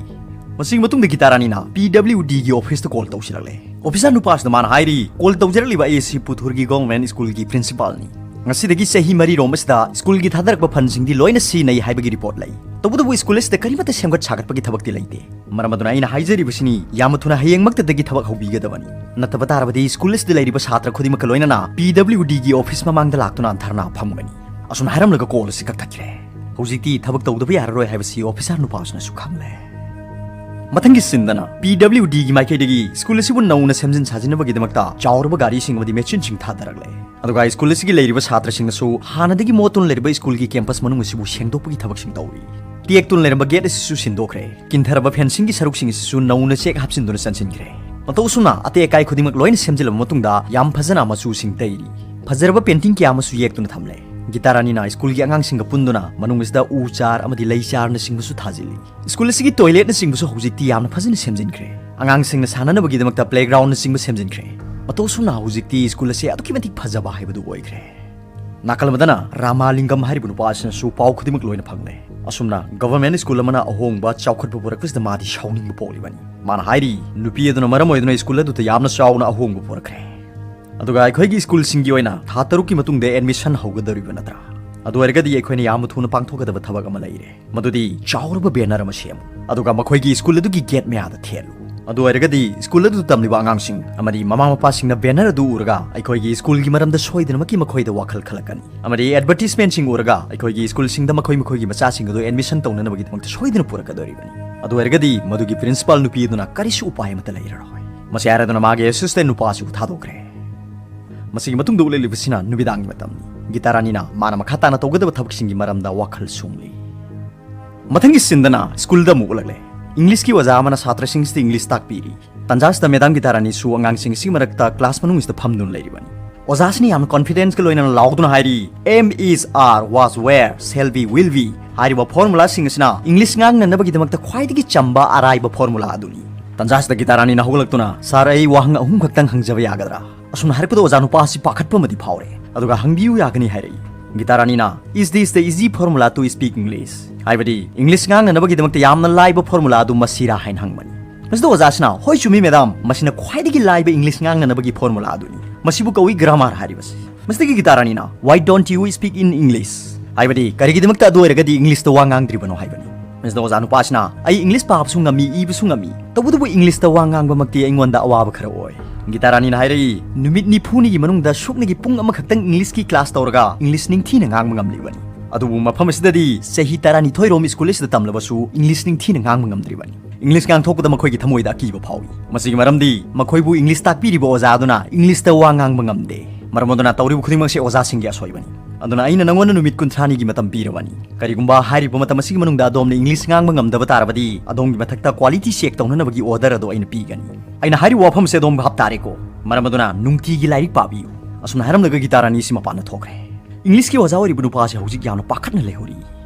ꯃꯁꯤꯒꯤ ꯃꯇꯨꯡꯗ ꯒꯤꯇꯥ ꯔꯥꯅꯤꯅ P W D ꯒꯤ office ꯇ call ꯇꯧꯁꯤꯜꯂꯛꯂꯦ꯫ Officer ꯅꯨꯄꯥ ꯑꯁꯤꯗ ꯃꯥꯅ ꯍꯥꯏꯔꯤ, "Call ꯇꯧꯖꯔꯛꯂꯤꯕ ꯑꯩ ꯑꯁꯤ ꯄꯨꯊꯨꯔꯒꯤ government school ꯒꯤ principal ꯅꯤ꯫ ꯉꯁꯤꯗꯒꯤ ꯆꯍꯤ ꯃꯔꯤꯔꯣꯝ ꯑꯁꯤꯗ ꯁ꯭ꯀꯨꯜꯒꯤ ꯊꯥꯗꯔꯛꯄ ꯐꯟꯁꯤꯡꯗꯤ ꯂꯣꯏꯅ ꯁꯤꯖꯤꯟꯅꯩ ꯍꯥꯏꯕꯒꯤ ꯔꯤꯄꯣꯔꯠ ꯂꯩ꯫ ꯇꯧꯕꯇꯕꯨ ꯁ꯭ꯀꯨꯜ ꯑꯁꯤꯗ ꯀꯔꯤꯃꯠꯇ ꯁꯦꯝꯒꯠ ꯁꯥꯒꯠꯄꯒꯤ ꯊꯕꯛꯇꯤ ꯂꯩꯇꯦ꯫ ꯃꯔꯝ ꯑꯗꯨꯅ ꯑꯩꯅ ꯍꯥꯏꯖꯔꯤꯕꯁꯤꯅꯤ, ꯌꯥꯝꯅ ꯊꯨꯅ ꯍꯌꯦꯡꯃꯛꯇꯗꯒꯤ ꯊꯕꯛ ꯍꯧꯕꯤꯒꯗꯕꯅꯤ꯫ ꯅꯠꯇꯕ ꯇꯥꯔꯕꯗꯤ ꯁ꯭ꯀꯨꯜ ꯑꯁꯤꯗ ꯂꯩꯔꯤꯕ ꯁꯥꯇ꯭ꯔ ꯈꯨꯗꯤꯡꯃꯛꯀ ꯂꯣꯏꯅꯅ ꯄꯤ ꯗꯕ꯭ꯂꯤꯎ ꯗꯤꯒꯤ ꯑꯣꯐꯤꯁ ꯃꯃꯥꯡꯗ ꯂꯥꯛꯇꯨꯅ ꯙꯔꯅꯥ ꯐꯝꯒꯅꯤ꯫ ꯑꯁꯨꯝꯅ ꯍꯥꯏꯔꯝꯂꯒ ꯀꯣꯜ ꯑꯁꯤ ꯀꯛꯊꯠꯈ꯭ꯔꯦ꯫ ꯍꯧꯖꯤꯛꯇꯤ ꯊꯕꯛ ꯇꯧꯗꯕ ꯌꯥꯔꯔꯣꯏ ꯍꯥꯏꯕꯁꯤ ꯑꯣꯐꯤꯁꯥꯔ ꯅꯨꯄꯥꯁꯤꯅꯁꯨ ꯈꯪꯂꯦ꯫ ꯃꯊꯪꯒꯤ ꯁꯤꯟꯗꯅ ꯄꯤ ꯗꯕ꯭ꯂꯤꯎ ꯗꯤꯒꯤ ꯃꯥꯏꯀꯩꯗꯒꯤ ꯁ꯭ꯀꯨꯜ ꯑꯁꯤꯕꯨ ꯅꯧꯅ ꯁꯦꯝꯖꯤꯟ ꯁꯥꯖꯤꯟꯅꯕꯒꯤꯗꯃꯛꯇ ꯆꯥꯎꯔꯕ ꯒꯥꯔꯤꯁꯤꯡ ꯑꯃꯗꯤ ꯃꯦꯆꯤꯟꯁꯤꯡ ꯊꯥꯗꯔꯛꯂꯦ꯫ ꯑꯗꯨꯒ ꯁ꯭ꯀꯨꯜ ꯑꯁꯤꯒꯤ ꯂꯩꯔꯤꯕ ꯁꯥꯇ꯭ꯔꯁꯤꯡꯅꯁꯨ ꯍꯥꯟꯅꯗꯒꯤ ꯃꯣꯠꯇꯨꯅ ꯂꯩꯔꯤꯕ ꯁ꯭ꯀꯨꯜꯒꯤ ꯀꯦꯝꯄꯁ ꯃꯅꯨꯡ ꯑꯁꯤꯕꯨ ꯁꯦꯡꯗꯣꯛꯄꯒꯤ ꯊꯕꯛꯁꯤꯡ ꯇꯧꯔꯤ꯫ ꯇꯦꯛꯇꯨꯅ ꯂꯩꯔꯝꯕ ꯒꯦꯠ ꯑꯁꯤꯁꯨ ꯁꯤꯟꯗꯣꯛꯈ꯭ꯔꯦ꯫ ꯀꯤꯟꯊꯔꯕ ꯐꯦꯟꯁꯤꯡꯒꯤ ꯁꯔꯨꯛꯁꯤꯡ ꯑꯁꯤꯁꯨ ꯅꯧꯅ ꯆꯦꯛ ꯍꯥꯞꯆꯤꯟꯗꯨꯅ ꯆꯟꯁꯤꯟꯈ꯭ꯔꯦ꯫ ꯃꯇꯧ ꯑꯁꯨꯝꯅ ꯑꯇꯦꯛ ꯑꯀꯥꯏ ꯈꯨꯗꯤꯡꯃꯛ ꯂꯣꯏꯅ ꯁꯦꯝꯖꯤꯜꯂꯕ ꯃꯇꯨꯡꯗ ꯌꯥꯝ ꯐꯖꯅ ꯃꯆꯨꯁꯤꯡ ꯇꯩꯔꯤ꯫ ꯐꯖꯔꯕ ꯄꯦꯟꯇꯤꯡ ꯀꯌꯥ ꯑꯃꯁꯨ ꯌꯦꯛꯇꯨꯅ ꯊꯝꯂꯦ꯫ ꯒꯤꯇꯥ ꯔꯥꯅꯤꯅ ꯁ꯭ꯀꯨꯜꯒꯤ ꯑꯉꯥꯡꯁꯤꯡꯒ ꯄꯨꯟꯗꯨꯅ ꯃꯅꯨꯡ ꯑꯁꯤꯗ ꯎ ꯆꯥꯔ ꯑꯃꯗꯤ ꯂꯩ ꯆꯥꯔꯅꯆꯤꯡꯕꯁꯨ ꯊꯥꯖꯤꯜꯂꯤ꯫ ꯁ꯭ꯀꯨꯜ ꯑꯁꯤꯒꯤ ꯇꯣꯏꯂꯦꯠꯅꯆꯤꯡꯕꯁꯨ ꯍꯧꯖꯤꯛꯇꯤ ꯌꯥꯝꯅ ꯐꯖꯅ ꯁꯦꯝꯖꯤꯟꯈ꯭ꯔꯦ꯫ ꯑꯉꯥꯡꯁꯤꯡꯅ ꯁꯥꯟꯅꯅꯕꯒꯤꯗꯃꯛꯇ ꯄ꯭ꯂꯦꯒ꯭ꯔꯥꯎꯟꯅꯆꯤꯡꯕ ꯁꯦꯝꯖꯤꯟꯈ꯭ꯔꯦ꯫ ꯃꯇꯧ ꯑꯁꯨꯝꯅ ꯍꯧꯖꯤꯛꯇꯤ ꯁ꯭ꯀꯨꯜ ꯑꯁꯤ ꯑꯗꯨꯛꯀꯤ ꯃꯇꯤꯛ ꯐꯖꯕ ꯍꯥꯏꯕꯗꯨ ꯑꯣꯏꯈ꯭ꯔꯦ꯫ ꯅꯥꯀꯜ ꯑꯃꯗꯅ ꯔꯥꯃꯥꯂꯤꯡꯒꯝ ꯍꯥꯏꯔꯤꯕ ꯅꯨꯄꯥ ꯑꯁꯤꯅꯁꯨ ꯄꯥꯎ ꯈꯨꯗꯤꯡꯃꯛ ꯂꯣꯏꯅ ꯐꯪꯂꯦ꯫ ꯑꯁꯨꯝꯅ ꯒꯚꯔꯟꯃꯦꯟꯠ ꯁ꯭ꯀꯨꯜ ꯑꯃꯅ ꯑꯍꯣꯡꯕ ꯆꯥꯎꯈꯠꯄ ꯄꯨꯔꯛꯄꯁꯤꯗ ꯃꯥꯗꯤ ꯁꯥꯎꯅꯤꯡꯕ ꯄꯣꯛꯂꯤꯕꯅꯤ꯫ ꯃꯥꯅ ꯍꯥꯏꯔꯤ, ꯅꯨꯄꯤ ꯑꯗꯨꯅ ꯃꯔꯝ ꯑꯣꯏꯗꯨꯅ ꯁ꯭ꯀꯨꯜ ꯑꯗꯨꯗ ꯌꯥꯝꯅ ꯆꯥꯎꯅ ꯑꯍꯣꯡꯕ ꯄꯨꯔꯛꯈ꯭ꯔꯦ꯫ ꯑꯗꯨꯒ ꯑꯩꯈꯣꯏꯒꯤ ꯁ꯭ꯀꯨꯜꯁꯤꯡꯒꯤ ꯑꯣꯏꯅ ꯊꯥ ꯇꯔꯨꯛꯀꯤ ꯃꯇꯨꯡꯗ ꯑꯦꯗꯃꯤꯁꯟ ꯍꯧꯒꯗꯧꯔꯤꯕ ꯅꯠꯇ꯭ꯔꯥ? ꯑꯗꯨ ꯑꯣꯏꯔꯒꯗꯤ ꯑꯩꯈꯣꯏꯅ ꯌꯥꯝꯅ ꯊꯨꯅ ꯄꯥꯡꯊꯣꯛꯀꯗꯕ ꯊꯕꯛ ꯑꯃ ꯂꯩꯔꯦ꯫ ꯃꯗꯨꯗꯤ ꯆꯥꯎꯔꯕ ꯕꯦꯅꯔ ꯑꯃ ꯁꯦꯝꯃꯨ, ꯑꯗꯨꯒ ꯃꯈꯣꯏꯒꯤ ꯁ꯭ꯀꯨꯜ ꯑꯗꯨꯒꯤ ꯒꯦꯠ ꯃꯌꯥꯗ ꯊꯦꯠꯂꯨ꯫ ꯑꯗꯨ ꯑꯣꯏꯔꯒꯗꯤ ꯁ꯭ꯀꯨꯜ ꯑꯗꯨꯗ ꯇꯝꯂꯤꯕ ꯑꯉꯥꯡꯁꯤꯡ ꯑꯃꯗꯤ ꯃꯃꯥ ꯃꯄꯥꯁꯤꯡꯅ ꯕꯦꯅꯔ ꯑꯗꯨ ꯎꯔꯒ ꯑꯩꯈꯣꯏꯒꯤ ꯁ꯭ꯀꯨꯜꯒꯤ ꯃꯔꯝꯗ ꯁꯣꯏꯗꯅꯃꯛꯀꯤ ꯃꯈꯣꯏꯗ ꯋꯥꯈꯜ ꯈꯜꯂꯛꯀꯅꯤ꯫ ꯑꯃꯗꯤ ꯑꯦꯗꯚꯔꯇꯤꯁꯃꯦꯟꯠꯁꯤꯡ ꯎꯔꯒ ꯑꯩꯈꯣꯏꯒꯤ ꯁ꯭ꯀꯨꯜꯁꯤꯡꯗ ꯃꯈꯣꯏ ꯃꯈꯣꯏꯒꯤ ꯃꯆꯥꯁꯤꯡ ꯑꯗꯨ ꯑꯦꯗꯃꯤꯁꯟ ꯇꯧꯅꯅꯕꯒꯤꯗꯃꯛꯇ ꯁꯣꯏꯗꯅ ꯄꯨꯔꯛꯀꯗꯧꯔꯤꯕꯅꯤ꯫ ꯑꯗꯨ ꯑꯣꯏꯔꯒꯗꯤ ꯃꯗꯨꯒꯤ ꯄ꯭ꯔꯤꯟꯁꯤꯄꯥꯜ ꯅꯨꯄꯤ ꯑꯗꯨꯅ ꯀꯔꯤꯁꯨ ꯎꯄꯥꯏ ꯑꯃꯠꯇ ꯂꯩꯔꯔꯣꯏ꯫ ꯃꯁꯤ ꯍꯥꯏꯔꯗꯨꯅ ꯃꯥꯒꯤ ꯑꯦꯁꯤꯁꯇꯦꯟꯠ ꯅꯨꯄꯥ ꯑꯁꯤꯕꯨ ꯊꯥꯗꯣꯛꯈ꯭ꯔꯦ꯫ ꯃꯁꯤꯒꯤ ꯃꯇꯨꯡꯗ ꯎꯠꯂꯛꯂꯤꯕꯁꯤꯅ ꯅꯨꯃꯤꯗꯥꯡꯒꯤ ꯃꯇꯝꯅꯤ꯫ ꯒꯤꯇꯥ ꯔꯥꯅꯤꯅ ꯃꯥꯅ ꯃꯈꯥ ꯇꯥꯅ ꯇꯧꯒꯗꯕ ꯊꯕꯛꯁꯤꯡꯒꯤ ꯃꯔꯝꯗ ꯋꯥꯈꯜ ꯁꯨꯡꯂꯤ꯫ ꯃꯊꯪꯒꯤ ꯁꯤꯟꯗꯅ ꯁ꯭ꯀꯨꯜꯗ ꯑꯃꯨꯛ ꯎꯠꯂꯛꯂꯦ꯫ ꯏꯪꯂꯤꯁꯀꯤ ꯑꯣꯖꯥ ꯑꯃꯅ ꯁꯥꯇ꯭ꯔꯁꯤꯡꯁꯤꯗ ꯏꯪꯂꯤꯁ ꯇꯥꯛꯄꯤꯔꯤ꯫ ꯇꯟꯖꯥꯁꯤꯗ ꯃꯦꯗꯥꯝ ꯒꯤꯇꯥ ꯔꯥꯅꯤꯁꯨ ꯑꯉꯥꯡꯁꯤꯡ ꯑꯁꯤꯒꯤ ꯃꯔꯛꯇ ꯀ꯭ꯂꯥꯁ ꯃꯅꯨꯡꯁꯤꯗ ꯐꯝꯗꯨꯅ ꯂꯩꯔꯤꯕꯅꯤ꯫ ꯑꯣꯖꯥꯁꯤꯅ ꯌꯥꯝꯅ ꯀꯣꯟꯐꯤꯗꯦꯟꯁꯀ ꯂꯣꯏꯅꯅ ꯂꯥꯎꯗꯨꯅ ꯍꯥꯏꯔꯤ, "M is, are, was, were, shall be, will be" ꯍꯥꯏꯔꯤꯕ ꯐꯣꯔꯃꯨꯂꯥꯁꯤꯡ ꯑꯁꯤꯅ ꯏꯪꯂꯤꯁ ꯉꯥꯡꯅꯅꯕꯒꯤꯗꯃꯛꯇ ꯈ꯭ꯋꯥꯏꯗꯒꯤ ꯆꯝꯕ ꯑꯔꯥꯏꯕ ꯐꯣꯔꯃꯨꯂꯥ ꯑꯗꯨꯅꯤ꯫ ꯇꯟꯖꯥꯁꯤꯗ ꯒꯤꯇꯥ ꯔꯥꯅꯤꯅ ꯍꯧꯒꯠꯂꯛꯇꯨꯅ, "ꯁꯥꯔ, ꯑꯩ ꯋꯥꯍꯪ ꯑꯍꯨꯝ ꯈꯛꯇꯪ ꯍꯪꯖꯕ ꯌꯥꯒꯗ꯭ꯔꯥ?" ꯑꯁꯨꯝꯅ ꯍꯥꯏꯔꯛꯄꯗ ꯑꯣꯖꯥ ꯅꯨꯄꯥ ꯑꯁꯤ ꯄꯥꯈꯠꯄ ꯑꯃꯗꯤ ꯐꯥꯎꯔꯦ꯫ ꯑꯗꯨꯒ "ꯍꯪꯕꯤꯌꯨ, ꯌꯥꯒꯅꯤ" ꯍꯥꯏꯔꯛꯏ꯫ ꯒꯤꯇꯥ ꯔꯥꯅꯤꯅ, "Is this the easy formula to speak English?" ꯍꯥꯏꯕꯗꯤ, "ꯏꯪꯂꯤꯁ ꯉꯥꯡꯅꯅꯕꯒꯤꯗꯃꯛꯇ ꯌꯥꯝꯅ ꯂꯥꯏꯕ ꯐꯣꯔꯃꯨꯂꯥ ꯑꯗꯨ ꯃꯁꯤꯔꯥ?" ꯍꯥꯏꯅ ꯍꯪꯕꯅꯤ꯫ ꯃꯁꯤꯗ ꯑꯣꯖꯥꯁꯤꯅ, "ꯍꯣꯏ, ꯆꯨꯝꯃꯤ ꯃꯦꯗꯥꯝ, ꯃꯁꯤꯅ ꯈ꯭ꯋꯥꯏꯗꯒꯤ ꯂꯥꯏꯕ ꯏꯪꯂꯤꯁ ꯉꯥꯡꯅꯅꯕꯒꯤ ꯐꯣꯔꯃꯨꯂꯥ ꯑꯗꯨꯅꯤ꯫ ꯃꯁꯤꯕꯨ ꯀꯧꯏ ꯒ꯭ꯔꯥꯃꯥꯔ ꯍꯥꯏꯔꯤꯕꯁꯤ"꯫ ꯃꯁꯤꯗꯒꯤ guitar ꯔꯥꯅꯤꯅ, "Why don't you speak in English?" ꯍꯥꯏꯕꯗꯤ, "ꯀꯔꯤꯒꯤꯗꯃꯛꯇ ꯑꯗꯨ ꯑꯣꯏꯔꯒꯗꯤ ꯏꯪꯂꯤꯁꯇ ꯋꯥ ꯉꯥꯡꯗ꯭ꯔꯤꯕꯅꯣ?" ꯍꯥꯏꯕꯅꯤ꯫ ꯃꯁꯤꯗ ꯑꯣꯖꯥ ꯅꯨꯄꯥꯁꯤꯅ, "ꯑꯩ ꯏꯪꯂꯤꯁ ꯄꯥꯕꯁꯨ ꯉꯝꯃꯤ, ꯏꯕꯁꯨ ꯉꯝꯃꯤ, ꯇꯧꯕꯇꯕꯨ ꯏꯪꯂꯤꯁꯇ ꯋꯥ ꯉꯥꯡꯕꯃꯛꯇꯤ ꯑꯩꯉꯣꯟꯗ ꯑꯋꯥꯕ ꯈꯔ ꯑꯣꯏ꯫" ꯒꯤꯇꯥ ꯔꯥꯅꯤꯅ ꯍꯥꯏꯔꯛꯏ, "ꯅꯨꯃꯤꯠ ꯅꯤꯐꯨꯅꯤꯒꯤ ꯃꯅꯨꯡꯗ ꯁꯨꯞꯅꯒꯤ ꯄꯨꯡ ꯑꯃꯈꯛꯇꯪ ꯏꯪꯂꯤꯁꯀꯤ ꯀ꯭ꯂꯥꯁ ꯇꯧꯔꯒ ꯏꯪꯂꯤꯁ ꯅꯤꯡꯊꯤꯅ ꯉꯥꯡꯕ ꯉꯝꯂꯤꯕꯅꯤ꯫ ꯑꯗꯨꯕꯨ ꯃꯐꯝ ꯑꯁꯤꯗꯗꯤ ꯆꯍꯤ ꯇꯔꯥꯅꯤꯊꯣꯏ ꯔꯣꯝ ꯁ꯭ꯀꯨꯜ ꯑꯁꯤꯗ ꯇꯝꯂꯕꯁꯨ ꯏꯪꯂꯤꯁ ꯅꯤꯡꯊꯤꯅ ꯉꯥꯡꯕ ꯉꯝꯗ꯭ꯔꯤꯕꯅꯤ꯫ ꯏꯪꯂꯤꯁ ꯉꯥꯡꯊꯣꯛꯄꯗ ꯃꯈꯣꯏꯒꯤ ꯊꯃꯣꯏꯗ ꯑꯀꯤꯕ ꯐꯥꯎꯏ꯫ ꯃꯁꯤꯒꯤ ꯃꯔꯝꯗꯤ ꯃꯈꯣꯏꯕꯨ ꯏꯪꯂꯤꯁ ꯇꯥꯛꯄꯤꯔꯤꯕ ꯑꯣꯖꯥ ꯑꯗꯨꯅ ꯏꯪꯂꯤꯁꯇ ꯋꯥ ꯉꯥꯡꯕ ꯉꯝꯗꯦ꯫ ꯃꯔꯝ ꯑꯗꯨꯅ ꯇꯧꯔꯤꯕ ꯈꯨꯗꯤꯡꯃꯛꯁꯦ ꯑꯣꯖꯥꯁꯤꯡꯒꯤ ꯑꯁꯣꯏꯕꯅꯤ꯫ ꯑꯗꯨꯅ ꯑꯩꯅ ꯅꯉꯣꯟꯗ ꯅꯨꯃꯤꯠ ꯀꯨꯟꯊ꯭ꯔꯥꯅꯤꯒꯤ ꯃꯇꯝ ꯄꯤꯔꯕꯅꯤ꯫ ꯀꯔꯤꯒꯨꯝꯕ ꯍꯥꯏꯔꯤꯕ ꯃꯇꯝ ꯑꯁꯤꯒꯤ ꯃꯅꯨꯡꯗ ꯑꯗꯣꯝꯅ ꯏꯪꯂꯤꯁ ꯉꯥꯡꯕ ꯉꯝꯗꯕ ꯇꯥꯔꯕꯗꯤ ꯑꯗꯣꯝꯒꯤ ꯃꯊꯛꯇ ꯀ꯭ꯋꯥꯂꯤꯇꯤ ꯆꯦꯛ ꯇꯧꯅꯅꯕꯒꯤ ꯑꯣꯔꯗꯔ ꯑꯗꯨ ꯑꯩꯅ ꯄꯤꯒꯅꯤ꯫ ꯑꯩꯅ ꯍꯥꯏꯔꯤꯕ ꯋꯥꯐꯝꯁꯦ ꯑꯗꯣꯝ ꯚꯥꯞ ꯇꯥꯔꯦꯀꯣ? ꯃꯔꯝ ꯑꯗꯨꯅ ꯅꯨꯡꯇꯤꯒꯤ ꯂꯥꯏꯔꯤꯛ ꯄꯥꯕꯤꯌꯨ꯫" ꯑꯁꯨꯝꯅ ꯍꯥꯏꯔꯝꯂꯒ ꯒꯤꯇꯥ ꯔꯥꯅꯤ ꯑꯁꯤ ꯃꯄꯥꯟꯗ ꯊꯣꯛꯈ꯭ꯔꯦ꯫ ꯏꯪꯂꯤꯁꯀꯤ ꯑꯣꯖꯥ ꯑꯣꯏꯔꯤꯕ ꯅꯨꯄꯥ ꯑꯁꯤ ꯍꯧꯖꯤꯛ ꯌꯥꯝꯅ ꯄꯥꯈꯠꯅ ꯂꯩꯍꯧꯔꯤ꯫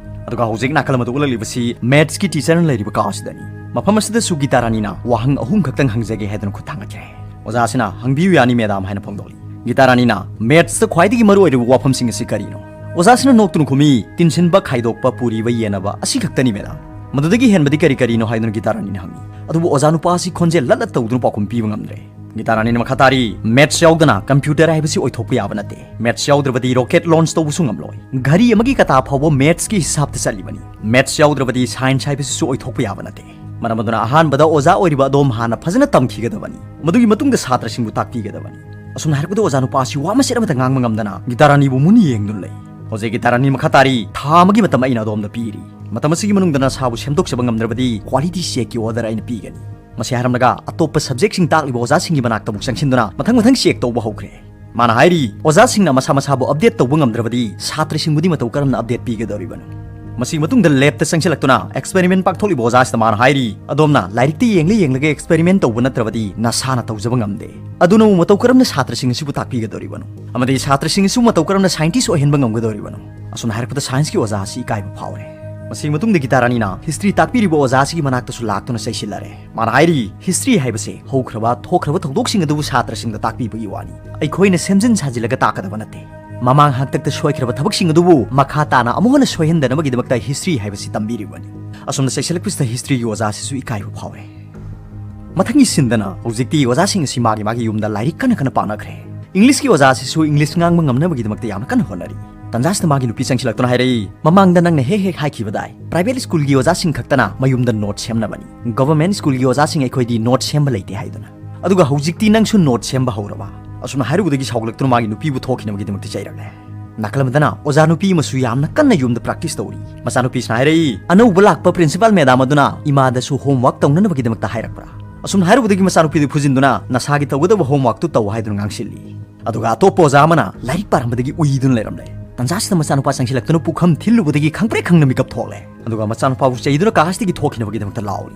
ꯑꯗꯨꯒ ꯍꯧꯖꯤꯛ ꯅꯥꯀꯜ ꯑꯃꯗ ꯎꯠꯂꯛꯂꯤꯕꯁꯤ ꯃꯦꯠꯁꯀꯤ ꯇꯤꯆꯔꯅ ꯂꯩꯔꯤꯕ ꯀꯥ ꯑꯁꯤꯗꯅꯤ꯫ ꯃꯐꯝ ꯑꯁꯤꯗꯁꯨ ꯒꯤꯇꯥ ꯔꯥꯅꯤꯅ ꯋꯥꯍꯪ ꯑꯍꯨꯝ ꯈꯛꯇꯪ ꯍꯪꯖꯒꯦ ꯍꯥꯏꯗꯨꯅ ꯈꯨꯠ ꯊꯥꯡꯒꯠꯈ꯭ꯔꯦ꯫ ꯑꯣꯖꯥꯁꯤꯅ, "ꯍꯪꯕꯤꯌꯨ, ꯌꯥꯅꯤ ꯃꯦꯗꯥꯝ" ꯍꯥꯏꯅ ꯐꯣꯡꯗꯣꯛꯂꯤ꯫ ꯒꯤꯇꯥ ꯔꯥꯅꯤꯅ, "ꯃꯦꯠꯁꯇ ꯈ꯭ꯋꯥꯏꯗꯒꯤ ꯃꯔꯨ ꯑꯣꯏꯔꯤꯕ ꯋꯥꯐꯝꯁꯤꯡ ꯑꯁꯤ ꯀꯔꯤꯅꯣ?" ꯑꯣꯖꯥꯁꯤꯅ ꯅꯣꯛꯇꯨꯅ ꯈꯨꯝꯃꯤ, "ꯇꯤꯟꯁꯤꯟꯕ, ꯈꯥꯏꯗꯣꯛꯄ, ꯄꯨꯔꯤꯕ, ꯌꯦꯟꯅꯕ, ꯑꯁꯤ ꯈꯛꯇꯅꯤ ꯃꯦꯗꯥꯝ꯫" "ꯃꯗꯨꯗꯒꯤ ꯍꯦꯟꯕꯗꯤ ꯀꯔꯤ ꯀꯔꯤꯅꯣ?" ꯍꯥꯏꯗꯨꯅ ꯒꯤꯇꯥ ꯔꯥꯅꯤꯅ ꯍꯪꯉꯤ꯫ ꯑꯗꯨꯕꯨ ꯑꯣꯖꯥ ꯅꯨꯄꯥ ꯑꯁꯤ ꯈꯣꯟꯖꯦꯜ ꯂꯠ ꯂꯠ ꯇꯧꯗꯨꯅ ꯄꯥꯎꯈꯨꯝ ꯄꯤꯕ ꯉꯝꯗ꯭ꯔꯦ꯫ ꯒꯤꯇꯥ ꯔꯥꯅꯤꯅ ꯃꯈꯥ ꯇꯥꯔꯤ, "ꯃꯦꯠꯁ ꯌꯥꯎꯗꯅ ꯀꯝꯄ꯭ꯌꯨꯇꯔ ꯍꯥꯏꯕꯁꯤ ꯑꯣꯏꯊꯣꯛꯄ ꯌꯥꯕ ꯅꯠꯇꯦ꯫ ꯃꯦꯠꯁ ꯌꯥꯎꯗ꯭ꯔꯕꯗꯤ ꯔꯣꯀꯦꯠ ꯂꯣꯟꯆ ꯇꯧꯕꯁꯨ ꯉꯝꯂꯣꯏ꯫ ꯘꯔꯤ ꯑꯃꯒꯤ ꯀꯇꯥ ꯐꯥꯎꯕ ꯃꯦꯠꯁꯀꯤ ꯍꯤꯁꯥꯕꯇ ꯆꯠꯂꯤꯕꯅꯤ꯫ ꯃꯦꯠꯁ ꯌꯥꯎꯗ꯭ꯔꯕꯗꯤ ꯁꯥꯏꯟꯁ ꯍꯥꯏꯕꯁꯤꯁꯨ ꯑꯣꯏꯊꯣꯛꯄ ꯌꯥꯕ ꯅꯠꯇꯦ꯫ ꯃꯔꯝ ꯑꯗꯨꯅ ꯑꯍꯥꯟꯕꯗ ꯑꯣꯖꯥ ꯑꯣꯏꯔꯤꯕ ꯑꯗꯣꯝ ꯍꯥꯟꯅ ꯐꯖꯅ ꯇꯝꯈꯤꯒꯗꯕꯅꯤ꯫ ꯃꯗꯨꯒꯤ ꯃꯇꯨꯡꯗ ꯁꯥꯇ꯭ꯔꯁꯤꯡꯕꯨ ꯇꯥꯛꯄꯤꯒꯗꯕꯅꯤ꯫" ꯑꯁꯨꯝꯅ ꯍꯥꯏꯔꯛꯄꯗ ꯑꯣꯖꯥ ꯅꯨꯄꯥ ꯑꯁꯤ ꯋꯥ ꯃꯆꯦꯠ ꯑꯃꯠꯇ ꯉꯥꯡꯕ ꯉꯝꯗꯅ ꯒꯤꯇꯥ ꯔꯥꯅꯤꯕꯨ ꯃꯨꯟꯅ ꯌꯦꯡꯗꯨꯅ ꯂꯩ꯫ ꯍꯧꯖꯤꯛ ꯒꯤꯇꯥ ꯔꯥꯅꯤ ꯃꯈꯥ ꯇꯥꯔꯤ, "ꯊꯥ ꯑꯃꯒꯤ ꯃꯇꯝ ꯑꯩꯅ ꯑꯗꯣꯝꯗ ꯄꯤꯔꯤ꯫ ꯃꯇꯝ ꯑꯁꯤꯒꯤ ꯃꯅꯨꯡꯗ ꯅꯁꯥꯕꯨ ꯁꯦꯝꯗꯣꯛꯆꯕ ꯉꯝꯗ꯭ꯔꯕꯗꯤ ꯀ꯭ꯋꯥꯂꯤꯇꯤ ꯆꯦꯛꯀꯤ ꯑꯣꯔꯗꯔ ꯑꯩꯅ ꯄꯤꯒꯅꯤ꯫" ꯃꯁꯤ ꯍꯥꯏꯔꯝꯂꯒ ꯑꯇꯣꯞꯄ ꯁꯕꯖꯦꯛꯁꯤꯡ ꯇꯥꯛꯂꯤꯕ ꯑꯣꯖꯥꯁꯤꯡꯒꯤ ꯃꯅꯥꯛꯇ ꯑꯃꯨꯛ ꯆꯪꯁꯤꯟꯗꯨꯅ ꯃꯊꯪ ꯃꯊꯪ ꯆꯦꯛ ꯇꯧꯕ ꯍꯧꯈ꯭ꯔꯦ꯫ ꯃꯥꯅ ꯍꯥꯏꯔꯤ, "ꯑꯣꯖꯥꯁꯤꯡꯅ ꯃꯁꯥ ꯃꯁꯥꯕꯨ ꯑꯞꯗꯦꯠ ꯇꯧꯕ ꯉꯝꯗ꯭ꯔꯕꯗꯤ ꯁꯥꯇ꯭ꯔꯁꯤꯡꯕꯨꯗꯤ ꯃꯇꯧ ꯀꯔꯝꯅ ꯑꯞꯗꯦꯠ ꯄꯤꯒꯗꯧꯔꯤꯕꯅꯣ?" ꯃꯁꯤꯒꯤ ꯃꯇꯨꯡꯗ ꯂꯦꯞꯇ ꯆꯪꯁꯤꯜꯂꯛꯇꯨꯅ ꯑꯦꯛꯁꯄꯦꯔꯤꯃꯦꯟ ꯄꯥꯡꯊꯣꯛꯂꯤꯕ ꯑꯣꯖꯥꯁꯤꯗ ꯃꯥꯅ ꯍꯥꯏꯔꯤ, "ꯑꯗꯣꯝꯅ ꯂꯥꯏꯔꯤꯛꯇ ꯌꯦꯡꯂ ꯌꯦꯡꯂꯒ ꯑꯦꯛꯁꯄꯦꯔꯤꯃꯦꯟ ꯇꯧꯕ ꯅꯠꯇ꯭ꯔꯕꯗꯤ ꯅꯁꯥꯅ ꯇꯧꯖꯕ ꯉꯝꯗꯦ꯫ ꯑꯗꯨꯅꯕꯨ ꯃꯇꯧ ꯀꯔꯝꯅ ꯁꯥꯇ꯭ꯔꯁꯤꯡ ꯑꯁꯤꯕꯨ ꯇꯥꯛꯄꯤꯒꯗꯧꯔꯤꯕꯅꯣ? ꯑꯃꯗꯤ ꯁꯥꯇ꯭ꯔꯁꯤꯡ ꯑꯁꯤꯕꯨ ꯃꯇꯧ ꯀꯔꯝꯅ ꯁꯥꯏꯟꯇꯤꯁ ꯑꯣꯏꯍꯟꯕ ꯉꯝꯒꯗꯧꯔꯤꯕꯅꯣ?" ꯑꯁꯨꯝꯅ ꯍꯥꯏꯔꯛꯄꯗ ꯁꯥꯏꯟꯁꯀꯤ ꯑꯣꯖꯥ ꯑꯁꯤ ꯏꯀꯥꯏꯕ ꯐꯥꯎꯔꯦ꯫ ꯃꯁꯤꯒꯤ ꯃꯇꯨꯡꯗ ꯒꯤꯇꯥ ꯔꯥꯅꯤꯅ ꯍꯤꯁꯇ꯭ꯔꯤ ꯇꯥꯛꯄꯤꯔꯤꯕ ꯑꯣꯖꯥ ꯑꯁꯤꯒꯤ ꯃꯅꯥꯛꯇꯁꯨ ꯂꯥꯛꯇꯨꯅ ꯆꯩꯁꯤꯜꯂꯔꯦ꯫ ꯃꯥꯅ ꯍꯥꯏꯔꯤ, "ꯍꯤꯁꯇ꯭ꯔꯤ ꯍꯥꯏꯕꯁꯦ ꯍꯧꯈ꯭ꯔꯕ, ꯊꯣꯛꯈ꯭ꯔꯕ ꯊꯧꯗꯣꯛꯁꯤꯡ ꯑꯗꯨꯕꯨ ꯁꯥꯇ꯭ꯔꯁꯤꯡꯗ ꯇꯥꯛꯄꯤꯕꯒꯤ ꯋꯥꯅꯤ꯫ ꯑꯩꯈꯣꯏꯅ ꯁꯦꯝꯖꯤꯟ ꯁꯥꯖꯤꯜꯂꯒ ꯇꯥꯛꯀꯗꯕ ꯅꯠꯇꯦ꯫ ꯃꯃꯥꯡ ꯍꯥꯛꯇꯛꯇ ꯁꯣꯏꯈ꯭ꯔꯕ ꯊꯕꯛꯁꯤꯡ ꯑꯗꯨꯕꯨ ꯃꯈꯥ ꯇꯥꯅ ꯑꯃꯨꯛ ꯍꯟꯅ ꯁꯣꯏꯍꯟꯗꯅꯕꯒꯤꯗꯃꯛꯇ ꯍꯤꯁꯇ꯭ꯔꯤ ꯍꯥꯏꯕꯁꯤ ꯇꯝꯕꯤꯔꯤꯕꯅꯤ꯫" ꯑꯁꯨꯝꯅ ꯆꯩꯁꯤꯜꯂꯛꯄꯁꯤꯗ ꯍꯤꯁꯇ꯭ꯔꯤꯒꯤ ꯑꯣꯖꯥꯁꯤꯁꯨ ꯏꯀꯥꯏꯕ ꯐꯥꯎꯔꯦ꯫ ꯃꯊꯪꯒꯤ ꯁꯤꯟꯗꯅ ꯍꯧꯖꯤꯛꯇꯤ ꯑꯣꯖꯥꯁꯤꯡ ꯑꯁꯤ ꯃꯥꯒꯤ ꯃꯥꯒꯤ ꯌꯨꯝꯗ ꯂꯥꯏꯔꯤꯛ ꯀꯟꯅ ꯀꯟꯅ ꯄꯥꯅꯈ꯭ꯔꯦ꯫ ꯏꯪꯂꯤꯁꯀꯤ ꯑꯣꯖꯥꯁꯤꯁꯨ ꯏꯪꯂꯤꯁ ꯉꯥꯡꯕ ꯉꯝꯅꯕꯒꯤꯗꯃꯛꯇ ꯌꯥꯝꯅ ꯀꯟꯅ ꯍꯣꯠꯅꯔꯤ꯫ ꯇꯟꯖꯥꯁꯤꯗ ꯃꯥꯒꯤ ꯅꯨꯄꯤ ꯆꯪꯁꯤꯜꯂꯛꯇꯨꯅ ꯍꯥꯏꯔꯛꯏ, "ꯃꯃꯥꯡꯗ ꯅꯪꯅ ꯍꯦꯛ ꯍꯦꯛ ꯍꯥꯏꯈꯤꯕꯗꯥꯏ, ꯄ꯭ꯔꯥꯏꯚꯦꯠ ꯁ꯭ꯀꯨꯜꯒꯤ ꯑꯣꯖꯥꯁꯤꯡ ꯈꯛꯇꯅ ꯃꯌꯨꯝꯗ ꯅꯣꯠ ꯁꯦꯝꯅꯕꯅꯤ, ꯒꯚꯔꯟꯃꯦꯟꯠ ꯁ꯭ꯀꯨꯜꯒꯤ ꯑꯣꯖꯥꯁꯤꯡ ꯑꯩꯈꯣꯏꯗꯤ ꯅꯣꯠ ꯁꯦꯝꯕ ꯂꯩꯇꯦ" ꯍꯥꯏꯗꯨꯅ꯫ ꯑꯗꯨꯒ ꯍꯧꯖꯤꯛꯇꯤ ꯅꯪꯁꯨ ꯅꯣꯠ ꯁꯦꯝꯕ ꯍꯧꯔꯕ? ꯑꯁꯨꯝꯅ ꯍꯥꯏꯔꯨꯕꯗꯒꯤ ꯁꯥꯎꯒꯠꯂꯛꯇꯨꯅ ꯃꯥꯒꯤ ꯅꯨꯄꯤꯕꯨ ꯊꯣꯛꯈꯤꯅꯕꯒꯤꯗꯃꯛꯇ ꯆꯩꯔꯛꯂꯦ꯫ ꯅꯥꯀꯜ ꯑꯃꯗꯅ ꯑꯣꯖꯥ ꯅꯨꯄꯤ ꯑꯃꯁꯨ ꯌꯥꯝꯅ ꯀꯟꯅ ꯌꯨꯝꯗ ꯄ꯭ꯔꯦꯛꯇꯤꯁ ꯇꯧꯔꯤ꯫ ꯃꯆꯥꯅꯨꯄꯤꯁꯤꯅ ꯍꯥꯏꯔꯛꯏ, "ꯑꯅꯧꯕ ꯂꯥꯛꯄ ꯄ꯭ꯔꯤꯟꯁꯤꯄꯥꯜ ꯃꯦꯗꯥꯝ ꯑꯗꯨꯅ ꯏꯃꯥꯗꯁꯨ ꯍꯣꯝꯋꯥꯔꯛ ꯇꯧꯅꯅꯕꯒꯤꯗꯃꯛꯇ ꯍꯥꯏꯔꯛꯄ꯭ꯔꯥ?" ꯑꯁꯨꯝꯅ ꯍꯥꯏꯔꯨꯕꯗꯒꯤ ꯃꯆꯥꯅꯨꯄꯤꯗꯨ ꯐꯨꯖꯤꯟꯗꯨꯅ, "ꯅꯁꯥꯒꯤ ꯇꯧꯒꯗꯕ ꯍꯣꯝꯋꯥꯔꯛꯇꯨ ꯇꯧ" ꯍꯥꯏꯗꯨꯅ ꯉꯥꯡꯁꯤꯜꯂꯤ꯫ ꯑꯗꯨꯒ ꯑꯇꯣꯞꯄ ꯑꯣꯖꯥ ꯑꯃꯅ ꯂꯥꯏꯔꯤꯛ ꯄꯥꯔꯝꯕꯗꯒꯤ ꯎꯏꯗꯨꯅ ꯂꯩꯔꯝꯂꯦ꯫ ꯇꯟꯖꯥꯁꯤꯗ ꯃꯆꯥꯅꯨꯄꯥ ꯆꯪꯁꯤꯜꯂꯛꯇꯨꯅ ꯄꯨꯈꯝ ꯊꯤꯜꯂꯨꯕꯗꯒꯤ ꯈꯪꯄ꯭ꯔꯦꯛ ꯈꯪꯅ ꯃꯤꯀꯞ ꯊꯣꯛꯂꯦ꯫ ꯑꯗꯨꯒ ꯃꯆꯥꯅꯨꯄꯥꯕꯨ ꯆꯩꯗꯨꯅ ꯀꯥꯁꯇꯒꯤ ꯊꯣꯛꯈꯤꯅꯕꯒꯤꯗꯃꯛꯇ ꯂꯥꯎꯔꯤ꯫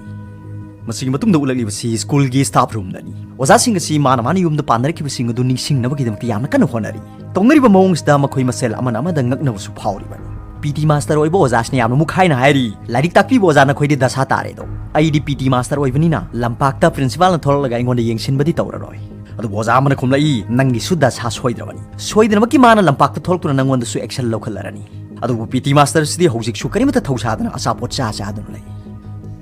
ꯃꯁꯤꯒꯤ ꯃꯇꯨꯡꯗ ꯎꯠꯂꯛꯂꯤꯕꯁꯤ ꯁ꯭ꯀꯨꯜꯒꯤ ꯁ꯭ꯇꯥꯐ ꯔꯨꯝꯗꯅꯤ꯫ ꯑꯣꯖꯥꯁꯤꯡ ꯑꯁꯤ ꯃꯥꯅ ꯃꯥꯅ ꯌꯨꯝꯗ ꯄꯥꯟꯅꯔꯛꯈꯤꯕꯁꯤꯡ ꯑꯗꯨ ꯅꯤꯡꯁꯤꯡꯅꯕꯒꯤꯗꯃꯛꯇ ꯌꯥꯝꯅ ꯀꯟꯅ ꯍꯣꯠꯅꯔꯤ꯫ ꯇꯧꯅꯔꯤꯕ ꯃꯑꯣꯡꯁꯤꯗ ꯃꯈꯣꯏ ꯃꯁꯦꯜ ꯑꯃꯅ ꯑꯃꯗ ꯉꯛꯅꯕꯁꯨ ꯐꯥꯎꯔꯤꯕꯅꯤ꯫ ꯄꯤ ꯇꯤ ꯃꯥꯁꯇꯔ ꯑꯣꯏꯕ ꯑꯣꯖꯥꯁꯤꯅ ꯌꯥꯝꯅ ꯃꯨꯛꯈꯥꯏꯅ ꯍꯥꯏꯔꯤ, "ꯂꯥꯏꯔꯤꯛ ꯇꯥꯛꯄꯤꯕ ꯑꯣꯖꯥ, ꯅꯈꯣꯏꯗꯤ ꯗꯁꯥ ꯇꯥꯔꯦꯗꯣ꯫ ꯑꯩꯗꯤ ꯄꯤ ꯇꯤ ꯃꯥꯁꯇꯔ ꯑꯣꯏꯕꯅꯤꯅ ꯂꯝꯄꯥꯛꯇ ꯄ꯭ꯔꯤꯟꯁꯤꯄꯥꯜꯅ ꯊꯣꯛꯂꯛꯂꯒ ꯑꯩꯉꯣꯟꯗ ꯌꯦꯡꯁꯤꯟꯕꯗꯤ ꯇꯧꯔꯔꯣꯏ"꯫ ꯑꯗꯨꯕꯨ ꯑꯣꯖꯥ ꯑꯃꯅ ꯈꯨꯝꯂꯛꯏ, "ꯅꯪꯒꯤꯁꯨ ꯗꯁꯥ ꯁꯣꯏꯗ꯭ꯔꯕꯅꯤ꯫ ꯁꯣꯏꯗꯅꯃꯛꯀꯤ ꯃꯥꯅ ꯂꯝꯄꯥꯛꯇ ꯊꯣꯛꯂꯛꯇꯨꯅ ꯅꯪꯉꯣꯟꯗꯁꯨ ꯑꯦꯛꯁꯟ ꯂꯧꯈꯠꯂꯔꯅꯤ"꯫ ꯑꯗꯨꯕꯨ ꯄꯤ ꯇꯤ ꯃꯥꯁꯇꯔꯁꯤꯗꯤ ꯍꯧꯖꯤꯛꯁꯨ ꯀꯔꯤꯃꯠꯇ ꯊꯧꯁꯥꯗꯅ ꯑꯆꯥꯄꯣꯠ ꯆꯥ ꯆꯥꯗꯨꯅ ꯂꯩ꯫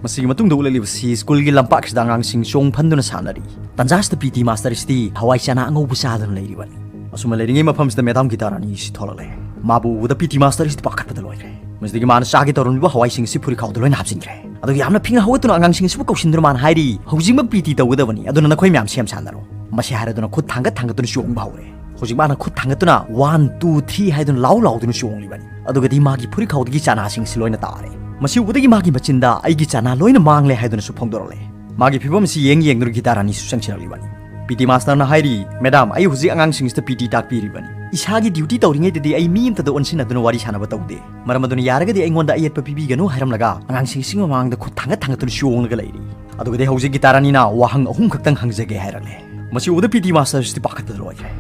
ꯃꯁꯤꯒꯤ ꯃꯇꯨꯡꯗ ꯎꯠꯂꯛꯂꯤꯕꯁꯤ ꯁ꯭ꯀꯨꯜꯒꯤ ꯂꯝꯄꯥꯛꯁꯤꯗ ꯑꯉꯥꯡꯁꯤꯡ ꯆꯣꯡ ꯐꯟꯗꯨꯅ ꯁꯥꯟꯅꯔꯤ꯫ ꯇꯟꯖꯥꯁꯤꯗ ꯄꯤ ꯇꯤ ꯃꯥꯁꯇꯔꯁꯤꯗꯤ ꯍꯋꯥꯏ ꯆꯅꯥ ꯑꯉꯧꯕ ꯆꯥꯗꯨꯅ ꯂꯩꯔꯤꯕꯅꯤ꯫ ꯑꯁꯨꯝꯅ ꯂꯩꯔꯤꯉꯩ ꯃꯐꯝꯁꯤꯗ ꯃꯦꯗꯥꯝ ꯒꯤꯇꯥꯔꯥꯅꯤ ꯑꯁꯤ ꯊꯣꯛꯂꯛꯂꯦ꯫ ꯃꯥꯕꯨ ꯎꯕꯗ ꯄꯤ ꯇꯤ ꯃꯥꯁꯇꯔꯁꯤꯗꯤ ꯄꯥꯈꯠꯄꯗ ꯂꯣꯏꯔꯦ꯫ ꯃꯁꯤꯗꯒꯤ ꯃꯥꯅ ꯆꯥꯒꯦ ꯇꯧꯔꯝꯂꯤꯕ ꯍꯋꯥꯏꯁꯤꯡ ꯑꯁꯤ ꯐꯨꯔꯤꯈꯥꯎꯗ ꯂꯣꯏꯅ ꯍꯥꯞꯆꯤꯟꯈ꯭ꯔꯦ꯫ ꯑꯗꯨꯒ ꯌꯥꯝꯅ ꯐꯤꯡꯅ ꯍꯧꯒꯠꯇꯨꯅ ꯑꯉꯥꯡꯁꯤꯡ ꯑꯁꯤꯕꯨ ꯀꯧꯁꯤꯟꯗꯨꯅ ꯃꯥꯅ ꯍꯥꯏꯔꯤ, "ꯍꯧꯖꯤꯛꯃꯛ ꯄꯤ ꯇꯤ ꯇꯧꯒꯗꯕꯅꯤ, ꯑꯗꯨꯅ ꯅꯈꯣꯏ ꯃꯌꯥꯝ ꯁꯦꯝ ꯁꯥꯟꯅꯔꯣ"꯫ ꯃꯁꯤ ꯍꯥꯏꯔꯗꯨꯅ ꯈꯨꯠ ꯊꯥꯡꯒꯠ ꯊꯥꯡꯒꯠꯇꯨꯅ ꯆꯣꯡꯕ ꯍꯧꯔꯦ꯫ ꯍꯧꯖꯤꯛ ꯃꯥꯅ ꯈꯨꯠ ꯊꯥꯡꯒꯠꯇꯨꯅ "ꯋꯥꯟ, ꯇꯨ, ꯊ꯭ꯔꯤ" ꯍꯥꯏꯗꯨꯅ ꯂꯥꯎ ꯂꯥꯎꯗꯨꯅ ꯆꯣꯡꯂꯤꯕꯅꯤ꯫ ꯑꯗꯨꯒꯗꯤ ꯃꯥꯒꯤ ꯐꯨꯔꯤꯈꯥꯎꯗꯒꯤ ꯆꯅꯥꯁꯤꯡꯁꯤ ꯂꯣꯏꯅ ꯇꯥꯔꯦ꯫ ꯃꯁꯤ ꯎꯕꯗꯒꯤ ꯃꯥꯒꯤ ꯃꯆꯤꯟꯗ "ꯑꯩꯒꯤ ꯆꯅꯥ ꯂꯣꯏꯅ ꯃꯥꯡꯂꯦ" ꯍꯥꯏꯗꯨꯅꯁꯨ ꯐꯣꯡꯗꯣꯔꯛꯂꯦ꯫ ꯃꯥꯒꯤ ꯐꯤꯕꯝ ꯑꯁꯤ ꯌꯦꯡ ꯌꯦꯡꯗꯨꯅ ꯒꯤꯇꯥꯔꯥꯅꯤꯁꯨ ꯆꯪꯁꯤꯜꯂꯛꯂꯤꯕꯅꯤ꯫ ꯄꯤ ꯇꯤ ꯃꯥꯁꯇꯔꯅ ꯍꯥꯏꯔꯤ, "ꯃꯦꯗꯥꯝ, ꯑꯩ ꯍꯧꯖꯤꯛ ꯑꯉꯥꯡꯁꯤꯡꯁꯤꯗ ꯄꯤ ꯇꯤ ꯇꯥꯛꯄꯤꯔꯤꯕꯅꯤ꯫ ꯏꯁꯥꯒꯤ ꯗ꯭ꯌꯨꯇꯤ ꯇꯧꯔꯤꯉꯩꯗꯗꯤ ꯑꯩ ꯃꯤ ꯑꯃꯇꯗ ꯑꯣꯟꯁꯤꯟꯅꯗꯨꯅ ꯋꯥꯔꯤ ꯁꯥꯟꯅꯕ ꯇꯧꯗꯦ꯫ ꯃꯔꯝ ꯑꯗꯨꯅ ꯌꯥꯔꯒꯗꯤ ꯑꯩꯉꯣꯟꯗ ꯑꯌꯦꯠꯄ ꯄꯤꯕꯤꯒꯅꯨ" ꯍꯥꯏꯔꯝꯂꯒ ꯑꯉꯥꯡꯁꯤꯡꯁꯤ ꯃꯃꯥꯡꯗ ꯈꯨꯠ ꯊꯥꯡꯒꯠ ꯊꯥꯡꯒꯠꯇꯨꯅ ꯆꯣꯡꯂꯒ ꯂꯩꯔꯤ꯫ ꯑꯗꯨꯒꯗꯤ ꯍꯧꯖꯤꯛ ꯒꯤꯇꯥꯔꯥꯅꯤꯅ ꯋꯥꯍꯪ ꯑꯍꯨꯝ ꯈꯛꯇꯪ ꯍꯪꯖꯒꯦ ꯍꯥꯏꯔꯛꯂꯦ꯫ ꯃꯁꯤ ꯎꯕꯗ ꯄꯤ ꯇꯤ ꯃꯥꯁꯇꯔꯁꯤꯗꯤ ꯄꯥꯈꯠꯄꯗ ꯂꯣꯏꯈ꯭ꯔꯦ꯫